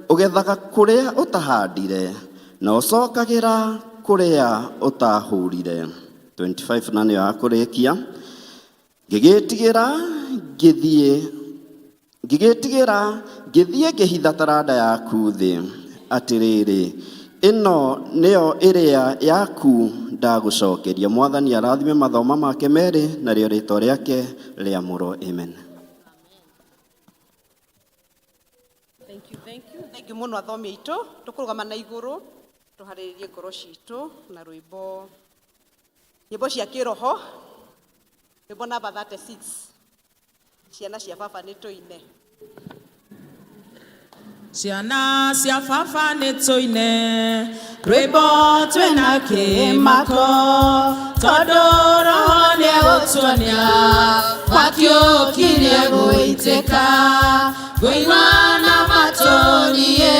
Speaker 17: ũgethaga kũrĩa ũtahandire, na ũcokagĩra kũrĩa ũtahũrire. 25 na nĩyo ya kũrĩkia. Ngĩgĩtigĩra ngĩthiĩ ngĩgĩtigĩra ngĩthiĩ ngĩhitha taranda yaku thĩ, atĩrĩrĩ, ĩno nĩyo ĩrĩa yaku ndagũcokeria. Mwathani arathime mathoma make merĩ, narĩo rĩtwa rĩake rĩamũrwo. Amen.
Speaker 4: Thank you, thank you. Thank you mũno athomi aitũ. Tũkũrũgama na igũrũ tũharĩrĩrie ngoro citũ na rwĩmbo nyĩmbo cia kĩroho, rwĩmbo namba 36, ciana cia baba nĩ tũine.
Speaker 2: Ciana cia baba nĩ tũine rwĩmbo twĩna kĩmako, tondũ roho nĩegũtuonia mwaki ũkirie gũitĩka. Ngũigua na matũ niĩ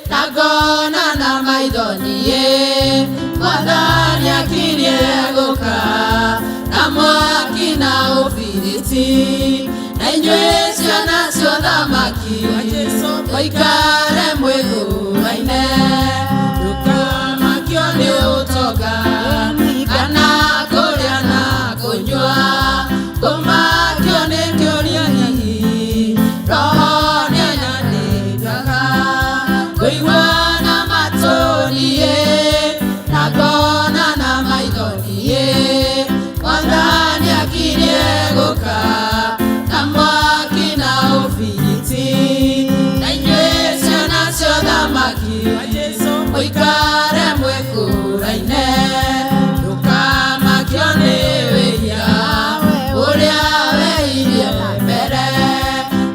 Speaker 2: na ngona na maitho niĩ, Mwathani akirie gũka na mwaki na ũbiriti. Na inyuĩ ciana cia ũthamaki mũikare mwĩgũaine, ndũkamakio nĩ ũtonga kana kũrĩa na kũnyua, kũmakio nĩ kĩũria hihi roho nĩanyandĩkaga. Ngũigua na matũ niĩ na ngona na maitho niĩ, Mwathani akirie gũka na mwaki na ũbiriti. Na inyuĩ ciana cia ũthamaki mũikare mwĩkũraine, ndũkamakio nĩ wĩhia ũrĩa wĩhirie mbere,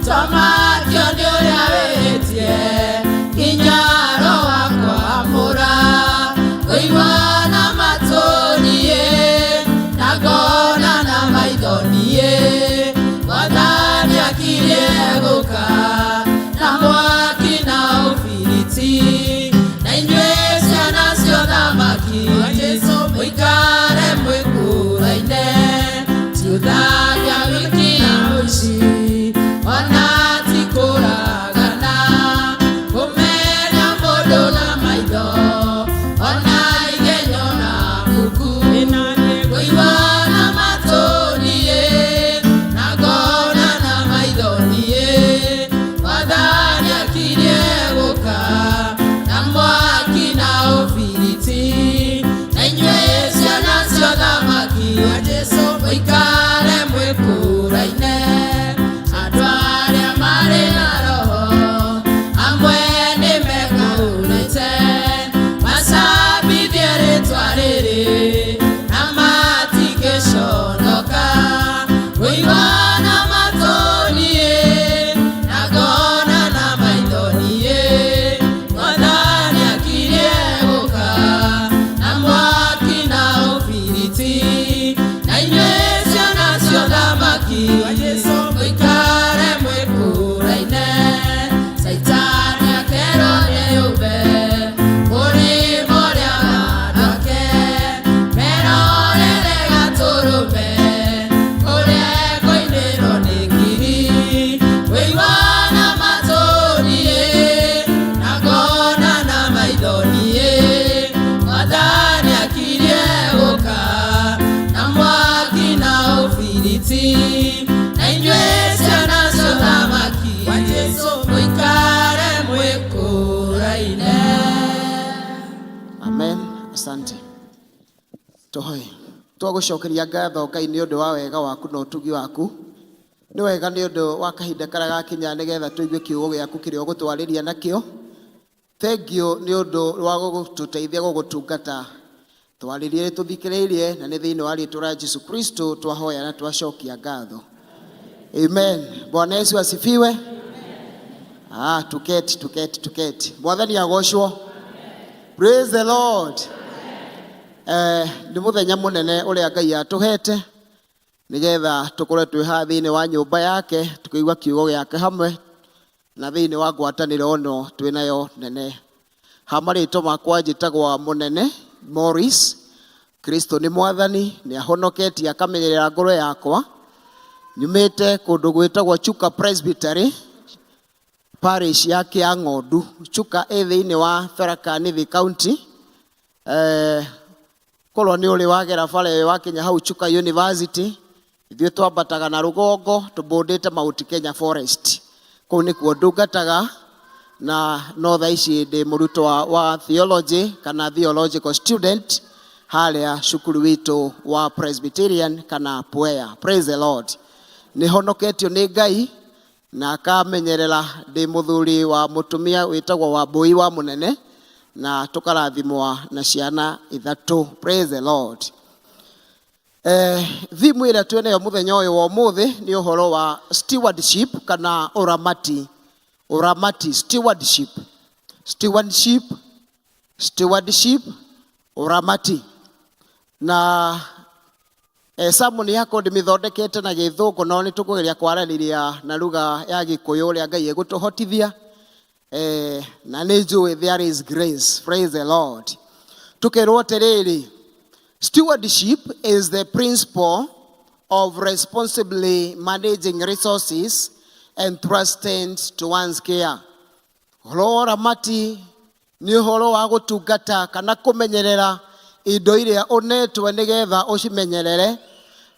Speaker 2: twamakio nĩ ũrĩa wĩhĩtie nginya roho wakwamũra. Ngũigua na matũ niĩ na ngona na maitho niĩ, Mwathani akirie gũka na mwaki na ũbiriti. Na inyuĩ ciana cia ũthamaki mũikare mwĩkũraine, ti ũtharia wiki na ũici ona ti kũragana, kũmenya mũndũ na maitho ona igenyo na muku. Ngũigua na matũ niĩ na ngona na maitho niĩ, Mwathani akirie gũka na mwaki na ũbiriti. Na inyuĩ ciana cia ũthamaki mũikare mwĩkũraine,
Speaker 18: Tũhoe. Twagũcokeria ngatho Ngai nĩ ũndũ wa wega waku na ũtugi waku. Nĩ wega nĩ ũndũ wa kahinda karĩa gakinya nĩgetha tũigue kiugo gĩaku kĩrĩa ũgũtwarĩria nakĩo. Thengiũ nĩ ũndũ wa gũtũteithia gũgũtungata. Twarĩrie tũthikĩrĩirie na nĩ thĩinĩ wa rĩtwa rĩa Jesu Kristo twahoya na twacokia ngatho. Amen. Bwana Yesu asifiwe. Ah, tuketi tuketi tuketi. Mwathani agocwo. Praise the Lord. Eh, nĩ mũthenya mũnene ũrĩa Ngai atũhete nĩgetha tũkorwe twĩ haha thĩinĩ wa nyũmba yake tũkĩigua kiugo gĩake hamwe na thĩinĩ wa ngwatanĩro ĩno twĩ nayo nene. Ha marĩtwa makwa njĩtagwo mũnene Morris. Kristo nĩ mwathani, nĩ ahonoketie akamenyerera ngoro yakwa. Nyumĩte kũndũ gwĩtagwo Chuka Presbytery, parish ya Kĩang'ondu. Chuka ĩ thĩinĩ wa Tharaka Nithi County. Eh, korwo nĩ ũrĩ wagera bara ĩyo wakinya hau Chuka University, ithuĩ twambataga na rũgongo tũbũndĩte Mount Kenya Forest. Kũu nĩkuo ndungataga na no thaa ici ndĩ mũrutwo wa theology kana theological student harĩa cukuru witũ wa Presbyterian kana PUEA. Praise the Lord. Nĩ honoketio nĩ Ngai na akamenyerera ndĩ mũthuri wa mũtumia wĩtagwo Wambũi wa Mũnene na tũkarathimwa na ciana ithatũ. Praise the Lord. Eh, thimu ĩrĩa twĩ nayo mũthenya ũyũ wa ũmũthĩ nĩ ũhoro wa stewardship kana ũramati. Ũramati, stewardship. Stewardship, stewardship, ũramati. Na eh, sermon yakwa ndĩmĩthondekete na gĩthũngũ no nĩ tũkũgeria kwaranĩria na lugha ya gĩkũyũ ũrĩa Ngai egũtũhotithia. Eh, na nĩ njũĩ there is grace. Praise the Lord. Tũkerwo atĩrĩrĩ, stewardship is the principle of responsibly managing resources entrusted to one's care. Ũhoro wa ũramati nĩ ũhoro wa gũtungata kana kũmenyerera indo iria ũnetwo nĩgetha ũcimenyerere,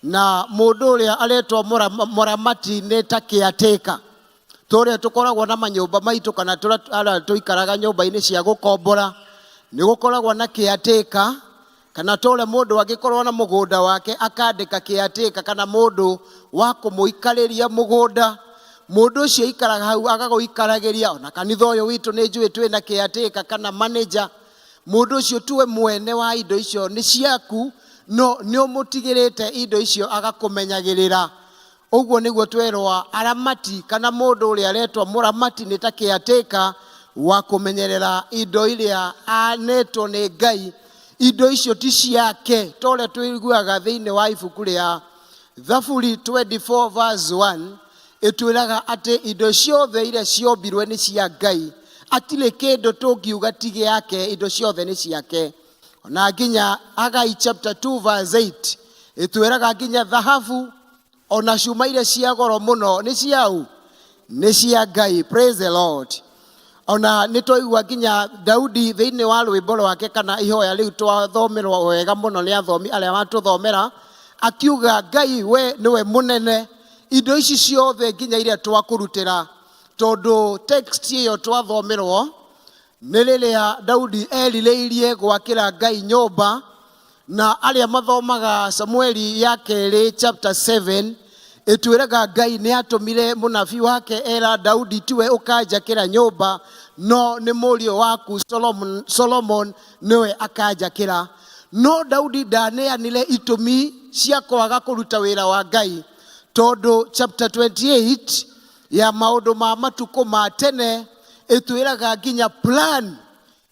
Speaker 18: na mũndũ ũrĩa aretwo mũramati nĩ ta caretaker. Tũrĩa tũkoragwo na manyũmba maitũ kana tũrĩa arĩa tũikaraga nyũmba-inĩ cia gũkombora, nĩ gũkoragwo na caretaker, kana ta ũrĩa mũndũ angĩkorwo na mũgũnda wake akandĩka caretaker kana mũndũ wa kũmũikarĩria mũgũnda. Mũndũ ũcio aikaraga hau agagũikaragĩria. Ona kanitha ũyũ witũ nĩ njũĩ twĩna caretaker kana manager. Mũndũ ũcio tuwe mwene wa indo icio, nĩ ciaku, no nĩ ũmũtigĩrĩte indo icio agakũmenyagĩrĩra. Ũguo nĩguo twerwo aramati kana mũndũ ũrĩa aretwo mũramati nĩ ta caretaker wa kũmenyerera indo iria anetwo nĩ Ngai. Indo icio ti ciake, ta ũrĩa tũiguaga thĩinĩ wa ibuku rĩa Thaburi 24 verse 1 ĩtwĩraga atĩ indo ciothe iria ciombirwe nĩ cia Ngai, atirĩ kĩndũ tũngiuga ti gĩake, indo ciothe nĩ ciake. Ona nginya Hagai chapter 2 verse 8 ĩtwĩraga nginya thahabu ona cuma iria cia goro mũno nĩ ciau? Nĩ cia Ngai. Praise the Lord. Ona nĩ twaigua nginya Daudi thĩinĩ wa rwĩmbo rwake kana ihoya rĩu twathomerwo wega mũno nĩ athomi arĩa matũthomera, akiuga Ngai we nĩwe mũnene, indo ici ciothe nginya iria twakũrutĩra. Tondũ text ĩyo twathomerwo nĩ rĩrĩa Daudi erirĩirie gwakĩra Ngai nyũmba, na arĩa mathomaga Samueli ya kerĩ chapter 7 ĩtwĩraga Ngai nĩ atũmire mũnabii wake era Daudi tiwe ũkanjakĩra nyũmba, no nĩ mũriũ waku Solomon, Solomon nĩwe akanjakĩra. No Daudi ndaneanire itũmi cia kwaga kũruta wĩra wa Ngai, tondũ chapter 28 ya maũndũ ma matukũ ma tene ĩtwĩraga nginya plan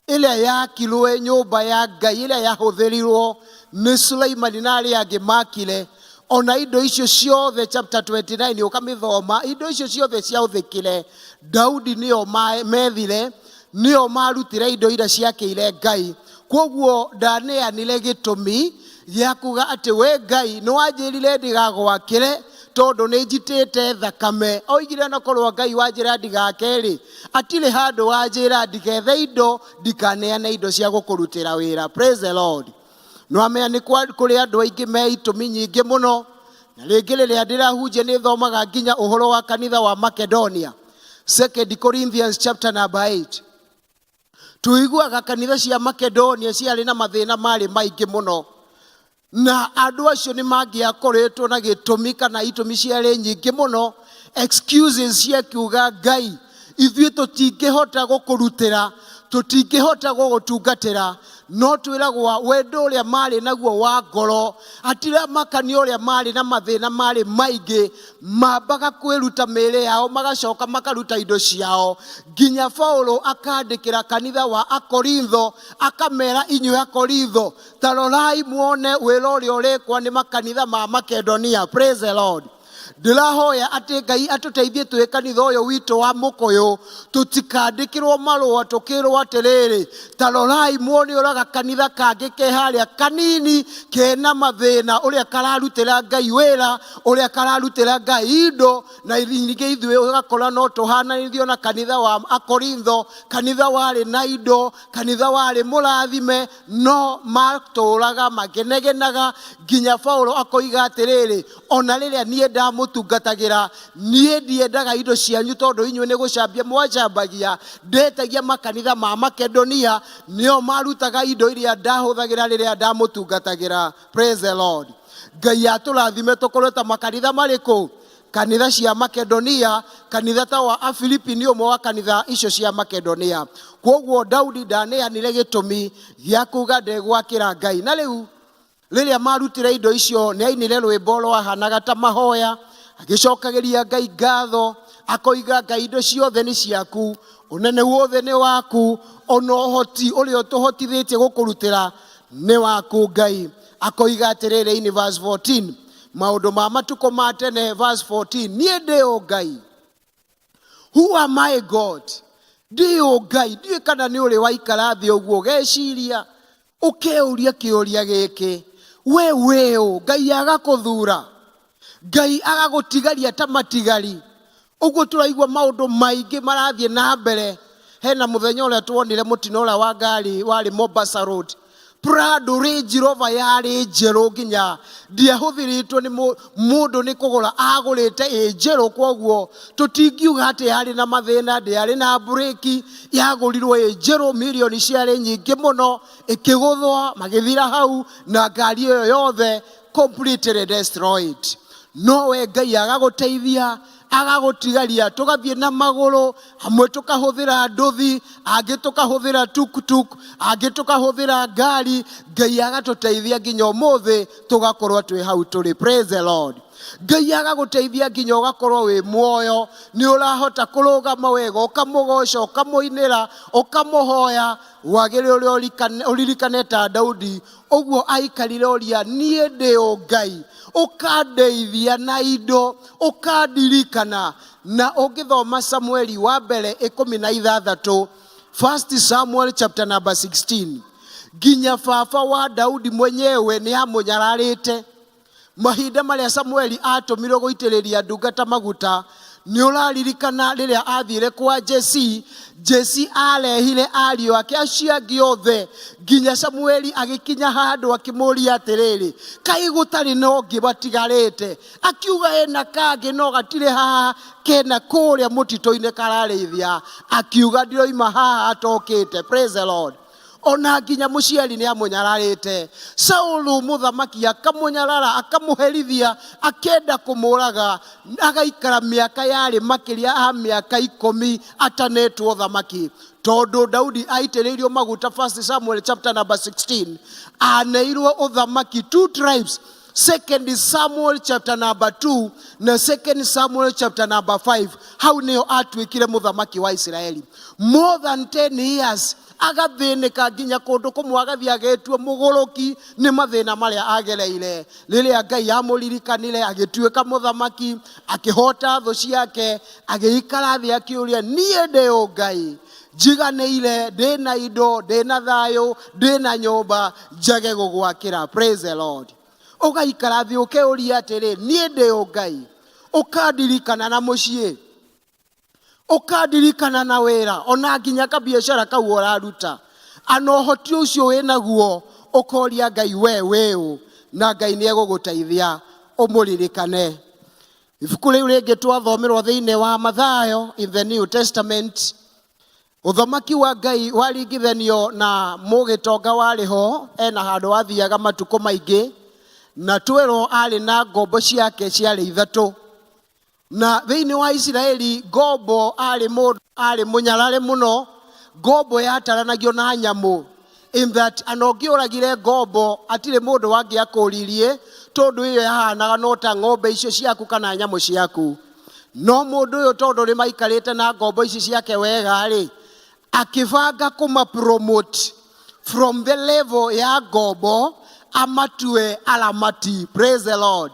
Speaker 18: ĩrĩa yakirwe nyũmba ya Ngai ĩrĩa yahũthĩrirwo nĩ Suleimani na arĩa angĩ makire, ona indo icio ciothe chapter 29 ũkamĩthoma, indo icio ciothe ciahũthĩkire Daudi nĩo methire, nĩo marutire indo iria ciakĩire Ngai. Kwoguo ndaneanire gĩtũmi gĩa kuga atĩ we Ngai nĩ wanjĩrire ndigagwakĩre tondũ nĩ njitĩte thakame. Oigire na korwo Ngai wanjĩra ndigake-rĩ, atirĩ handũ wanjĩra ndigethe indo, ndikaneane indo cia gũkũrutĩra wĩra. Praise the Lord. Nĩwamenya nĩ kũrĩ andũ aingĩ me itũmi nyingĩ mũno, na rĩngĩ rĩrĩa ndĩrahunjia nĩ thomaga nginya ũhoro wa kanitha wa Makedonia, 2 Corinthians chapter number 8. Tuiguaga kanitha cia Makedonia ciarĩ na mathĩna marĩ maingĩ mũno. Na andũ acio nĩ mangĩakoretwo na gĩtũmi kana itũmi ciarĩ nyingĩ mũno, excuses cia kiuga Ngai, ithuĩ tũtingĩhota gũkũrutĩra, tũtingĩhota gũgũtungatĩra. No twĩragwo wendo ũrĩa marĩ naguo wa ngoro, hatiramakania ũrĩa marĩ na mathĩna marĩ maingĩ, mambaga kwĩruta mĩĩrĩ yao magacoka makaruta indo ciao. Nginya Paulo akandĩkĩra kanitha wa Akorintho akamera, inyuĩ Akorintho, ta rorai muone wĩra ũrĩa ũrekwa nĩ makanitha ma Makedonia. Praise the Lord. Ndĩrahoya atĩ Ngai atũteithie twĩ kanitha ũyũ witũ wa Mũkũyũ, tũtikandĩkĩrwo marũa tũkĩrwo atĩrĩrĩ, ta rorai muone ũrĩa gakanitha kangĩ ke harĩa kanini kena mathĩna, ũrĩa kararutĩra Ngai wĩra, ũrĩa kararutĩra Ngai indo, na ningĩ ithuĩ ũgakora no tũhananithio na kanitha wa Akorintho, kanitha warĩ na indo, kanitha warĩ mũrathime, no matũraga makĩnegenaga nginya Paulo akoiga atĩrĩrĩ, ona rĩrĩa niĩ ndamũtungatagĩra, niĩ ndiendaga indo cianyu tondũ inyuĩ nĩ gũcambia mwacambagia, ndetagia makanitha ma Makedonia nĩo marutaga indo iria ndahũthagĩra rĩrĩa ndamũtungatagĩra. Praise the Lord. Ngai atũrathime tũkorwo ta makanitha marĩkũ? Kanitha cia Makedonia. Kanitha ta wa Afilipi nĩ ũmwe wa kanitha icio cia Makedonia. Kwoguo Daudi ndaneanire gĩtũmi gĩa kuga ndegwakĩra Ngai. Na rĩu rĩrĩa marutire indo icio, nĩ ainire rwĩmbo rwahanaga ta mahoya, agĩcokagĩria Ngai ngatho, akoiga, Ngai, indo ciothe nĩ ciaku, ũnene wothe nĩ waku, ona ũhoti ũrĩa ũtũhotithĩtie gũkũrutĩra nĩ waku Ngai. Akoiga atĩrĩrĩ in verse 14, maũndũ ma matukũ ma tene, verse 14, niĩ ndĩ ũ Ngai? Who am I, God? Ndĩ ũ Ngai? Ndiũĩ kana nĩ ũrĩ waikara thĩ ũguo ũgeciria, ũkeuria kĩũria gĩkĩ, we wĩ ũ? Ngai agakũthura, Ngai agagũtigaria ta matigari. Ũguo tũraigua maũndũ maingĩ marathiĩ na mbere. Hena mũthenya ũrĩa tuonire mũtino ũrĩa wa ngari warĩ Mombasa Road, Prado Range Rover yarĩ njerũ, nginya ndiahũthĩrĩtwo nĩ mũndũ, nĩ kũgũra agũrĩte ĩ njerũ, kwoguo tũtingiuga atĩ yarĩ na mathĩna, ndĩarĩ na mburĩki, yagũrirwo ĩ njerũ, mirioni ciarĩ nyingĩ mũno, ĩkĩgũthwa magĩthira hau na ngari ĩyo yothe completely destroyed. No we Ngai agagũteithia, agagũtigaria, tũgathiĩ na magũrũ, amwe tũkahũthĩra nduthi, angĩ tũkahũthĩra tuktuk, angĩ tũkahũthĩra ngari. Ngai agatũteithia nginya ũmũthĩ tũgakorwo twĩ hau tũrĩ. Praise the Lord. Ngai agagũteithia nginya ũgakorwo wĩ muoyo, nĩ ũrahota kũrũgama wega, ũkamũgoca, ũkamũinĩra, ũkamũhoya. Wagĩrĩire ũririkane ta Daudi ũguo aikarire ũria, niĩ ndĩ ũ Ngai ũkandeithia na indo, ũkandirikana? Na ũngĩthoma Samueli wa mbere 16, First Samuel chapter number 16, nginya baba wa Daudi mwenyewe nĩ amũnyararĩte. Mahinda marĩa Samueli atũmirwo gũitĩrĩria ndungata maguta, nĩ ũraririkana rĩrĩa athiire kwa Jesi, Jesi arehire ariũ ake acio angĩ othe, nginya Samueli agĩkinya handũ akĩmũria atĩrĩrĩ, kaĩ gũtarĩ na ũngĩ matigarĩte? Akiuga ena kangĩ no gatirĩ haha, kena kũrĩa mũtitũ-inĩ kararĩithia. Akiuga ndiroima haha atokĩte. Praise the Lord. Ona nginya mũciari nĩ amũnyararĩte. Saulu mũthamaki akamũnyarara, akamũherithia, akenda kũmũraga, agaikara mĩaka yarĩ makĩria a mĩaka 10 atanetwo thamaki. Tondũ Daudi aitĩrĩirio maguta, First Samuel chapter number 16, aneirwo ũthamaki two tribes, Second Samuel chapter number 2 na Second Samuel chapter number 5, hau nĩho atuĩkire mũthamaki wa Isiraeli. More than 10 years agathĩnĩka, nginya kũndũ kũmwe agathiĩ agetua mũgũrũki nĩ mathĩna marĩa agereire. Rĩrĩa Ngai amũririkanire, agĩtuĩka mũthamaki, akĩhota thũ ciake, agĩikara thĩ akĩũria, niĩ ndĩ ũ Ngai njiganĩire, ndĩna indo, ndĩna thayũ, ndĩna nyũmba, njage gũgwakĩra? Praise the Lord. Ũgaikara thĩ ũkeũria atĩrĩ, niĩ ndĩ ũ Ngai ũkandirikana na mũciĩ, ũkandirikana na wĩra, ona nginya kabiacara kau ũraruta, ana ũhoti ũcio wĩnaguo, ũkoria Ngai, we wĩ ũ? Na Ngai nĩ egũgũteithia ũmũririkane. Ibuku rĩu rĩngĩ twathomerwo thĩinĩ wa Mathayo in the New Testament, ũthamaki wa Ngai waringithanio na mũgĩtonga warĩ ho, ena handũ athiaga matukũ maingĩ. Na twerwo arĩ na ngombo ciake ciarĩ ithatũ. Na thĩinĩ wa Isiraeli ngombo arĩ mũndũ arĩ mũnyarare mũno, ngombo yataranagio na nyamũ. In that ana ũngĩũragire ngombo atirĩ mũndũ wangĩakũririe tondũ ĩyo yahanaga no ta ng'ombe icio ciaku kana nyamũ ciaku. No mũndũ ũyũ tondũ nĩ maikarĩte na ngombo ici ciake wega rĩ, akĩbanga kũma promote from the level ya ngombo amatue aramati. Praise the Lord.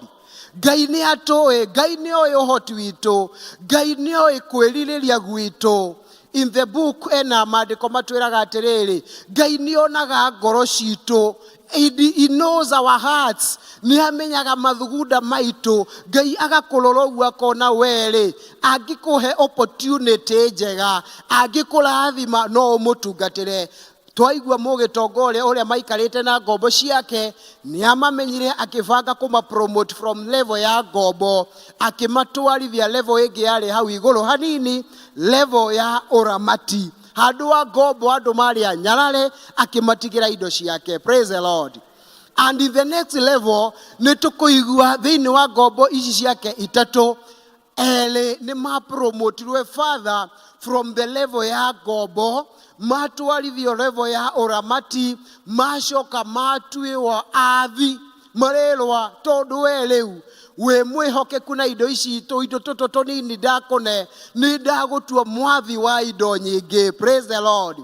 Speaker 18: Ngai nĩ atũĩ, Ngai nĩ oĩ ũhoti witũ, Ngai nĩ oĩ kwĩrirĩria gwitũ. In the book ena maandĩko matwĩraga atĩrĩrĩ, Ngai nĩ onaga ngoro citũ. He knows our hearts. Nĩ amenyaga mathugunda maitũ. Ngai agakũrora ũguo akona werĩ, angĩkũhe opportunity njega, angĩkũrathima no ũmũtungatĩre. Twaigua mũgĩtonga ũrĩa ũrĩa maikarĩte na ngombo ciake, nĩ amamenyire akĩbanga kũma promote from level ya ngombo, akĩmatwarithia level ĩngĩ yarĩ hau igũrũ hanini, level ya ũramati. Handũ wa ngombo andũ marĩ anyarare, akĩmatigĩra indo ciake. Praise the Lord. And in the next level, nĩ tũkũigua thĩinĩ wa ngombo ici ciake itatũ, erĩ nĩ mapromotirwe father from the level ya ngombo, matwarithio level ya ũramati, macoka matuĩrwo athi, marerwa tondũ we rĩu wĩ mwĩhokeku na indo ici tũindo tũtũ tũnini ndakũne, nĩ ndagũtua mwathi wa indo nyingĩ. Praise the Lord.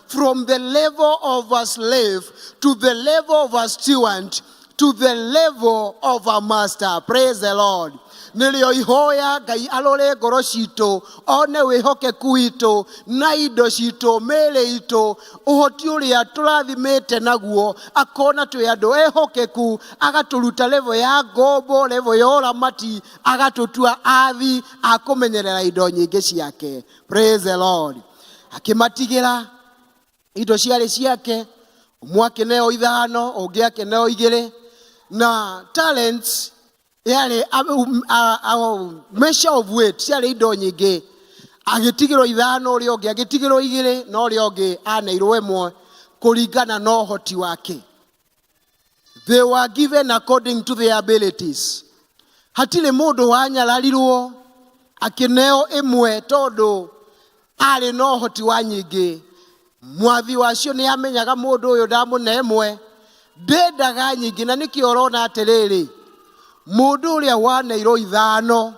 Speaker 18: From the level of a slave to the level of a steward to the level of a master. Praise the Lord. Nĩrĩo ihoya Ngai arore ngoro citũ, one wĩhokeku witũ na indo citũ, mĩĩrĩ itũ, ũhoti ũrĩa tũrathimĩte naguo, akona twĩ andũ ehokeku, agatũruta level ya ngombo, level ya ũramati, agatũtua athi a kũmenyerera indo nyingĩ ciake. Praise the Lord. Akĩmatigĩra indo ciarĩ ciake, ũmwe akĩneo ithano, ũngĩ akĩneo igĩrĩ, na talents yarĩ a measure of weight, ciarĩ indo nyingĩ. Agĩtigĩrwo ithano ũrĩa ũngĩ agĩtigĩrwo igĩrĩ, na ũrĩa ũngĩ aneirwo ĩmwe kũringana na ũhoti wake. They were given according to their abilities. Hatirĩ mũndũ wanyararirwo akĩneo ĩmwe tondũ arĩ na ũhoti wa nyingĩ. Mwathi wacio nĩ amenyaga mũndũ ũyũ ndamũne ĩmwe, ndendaga nyingĩ, na nĩkĩo ũrona atĩrĩrĩ, mũndũ ũrĩa waneirwo ithano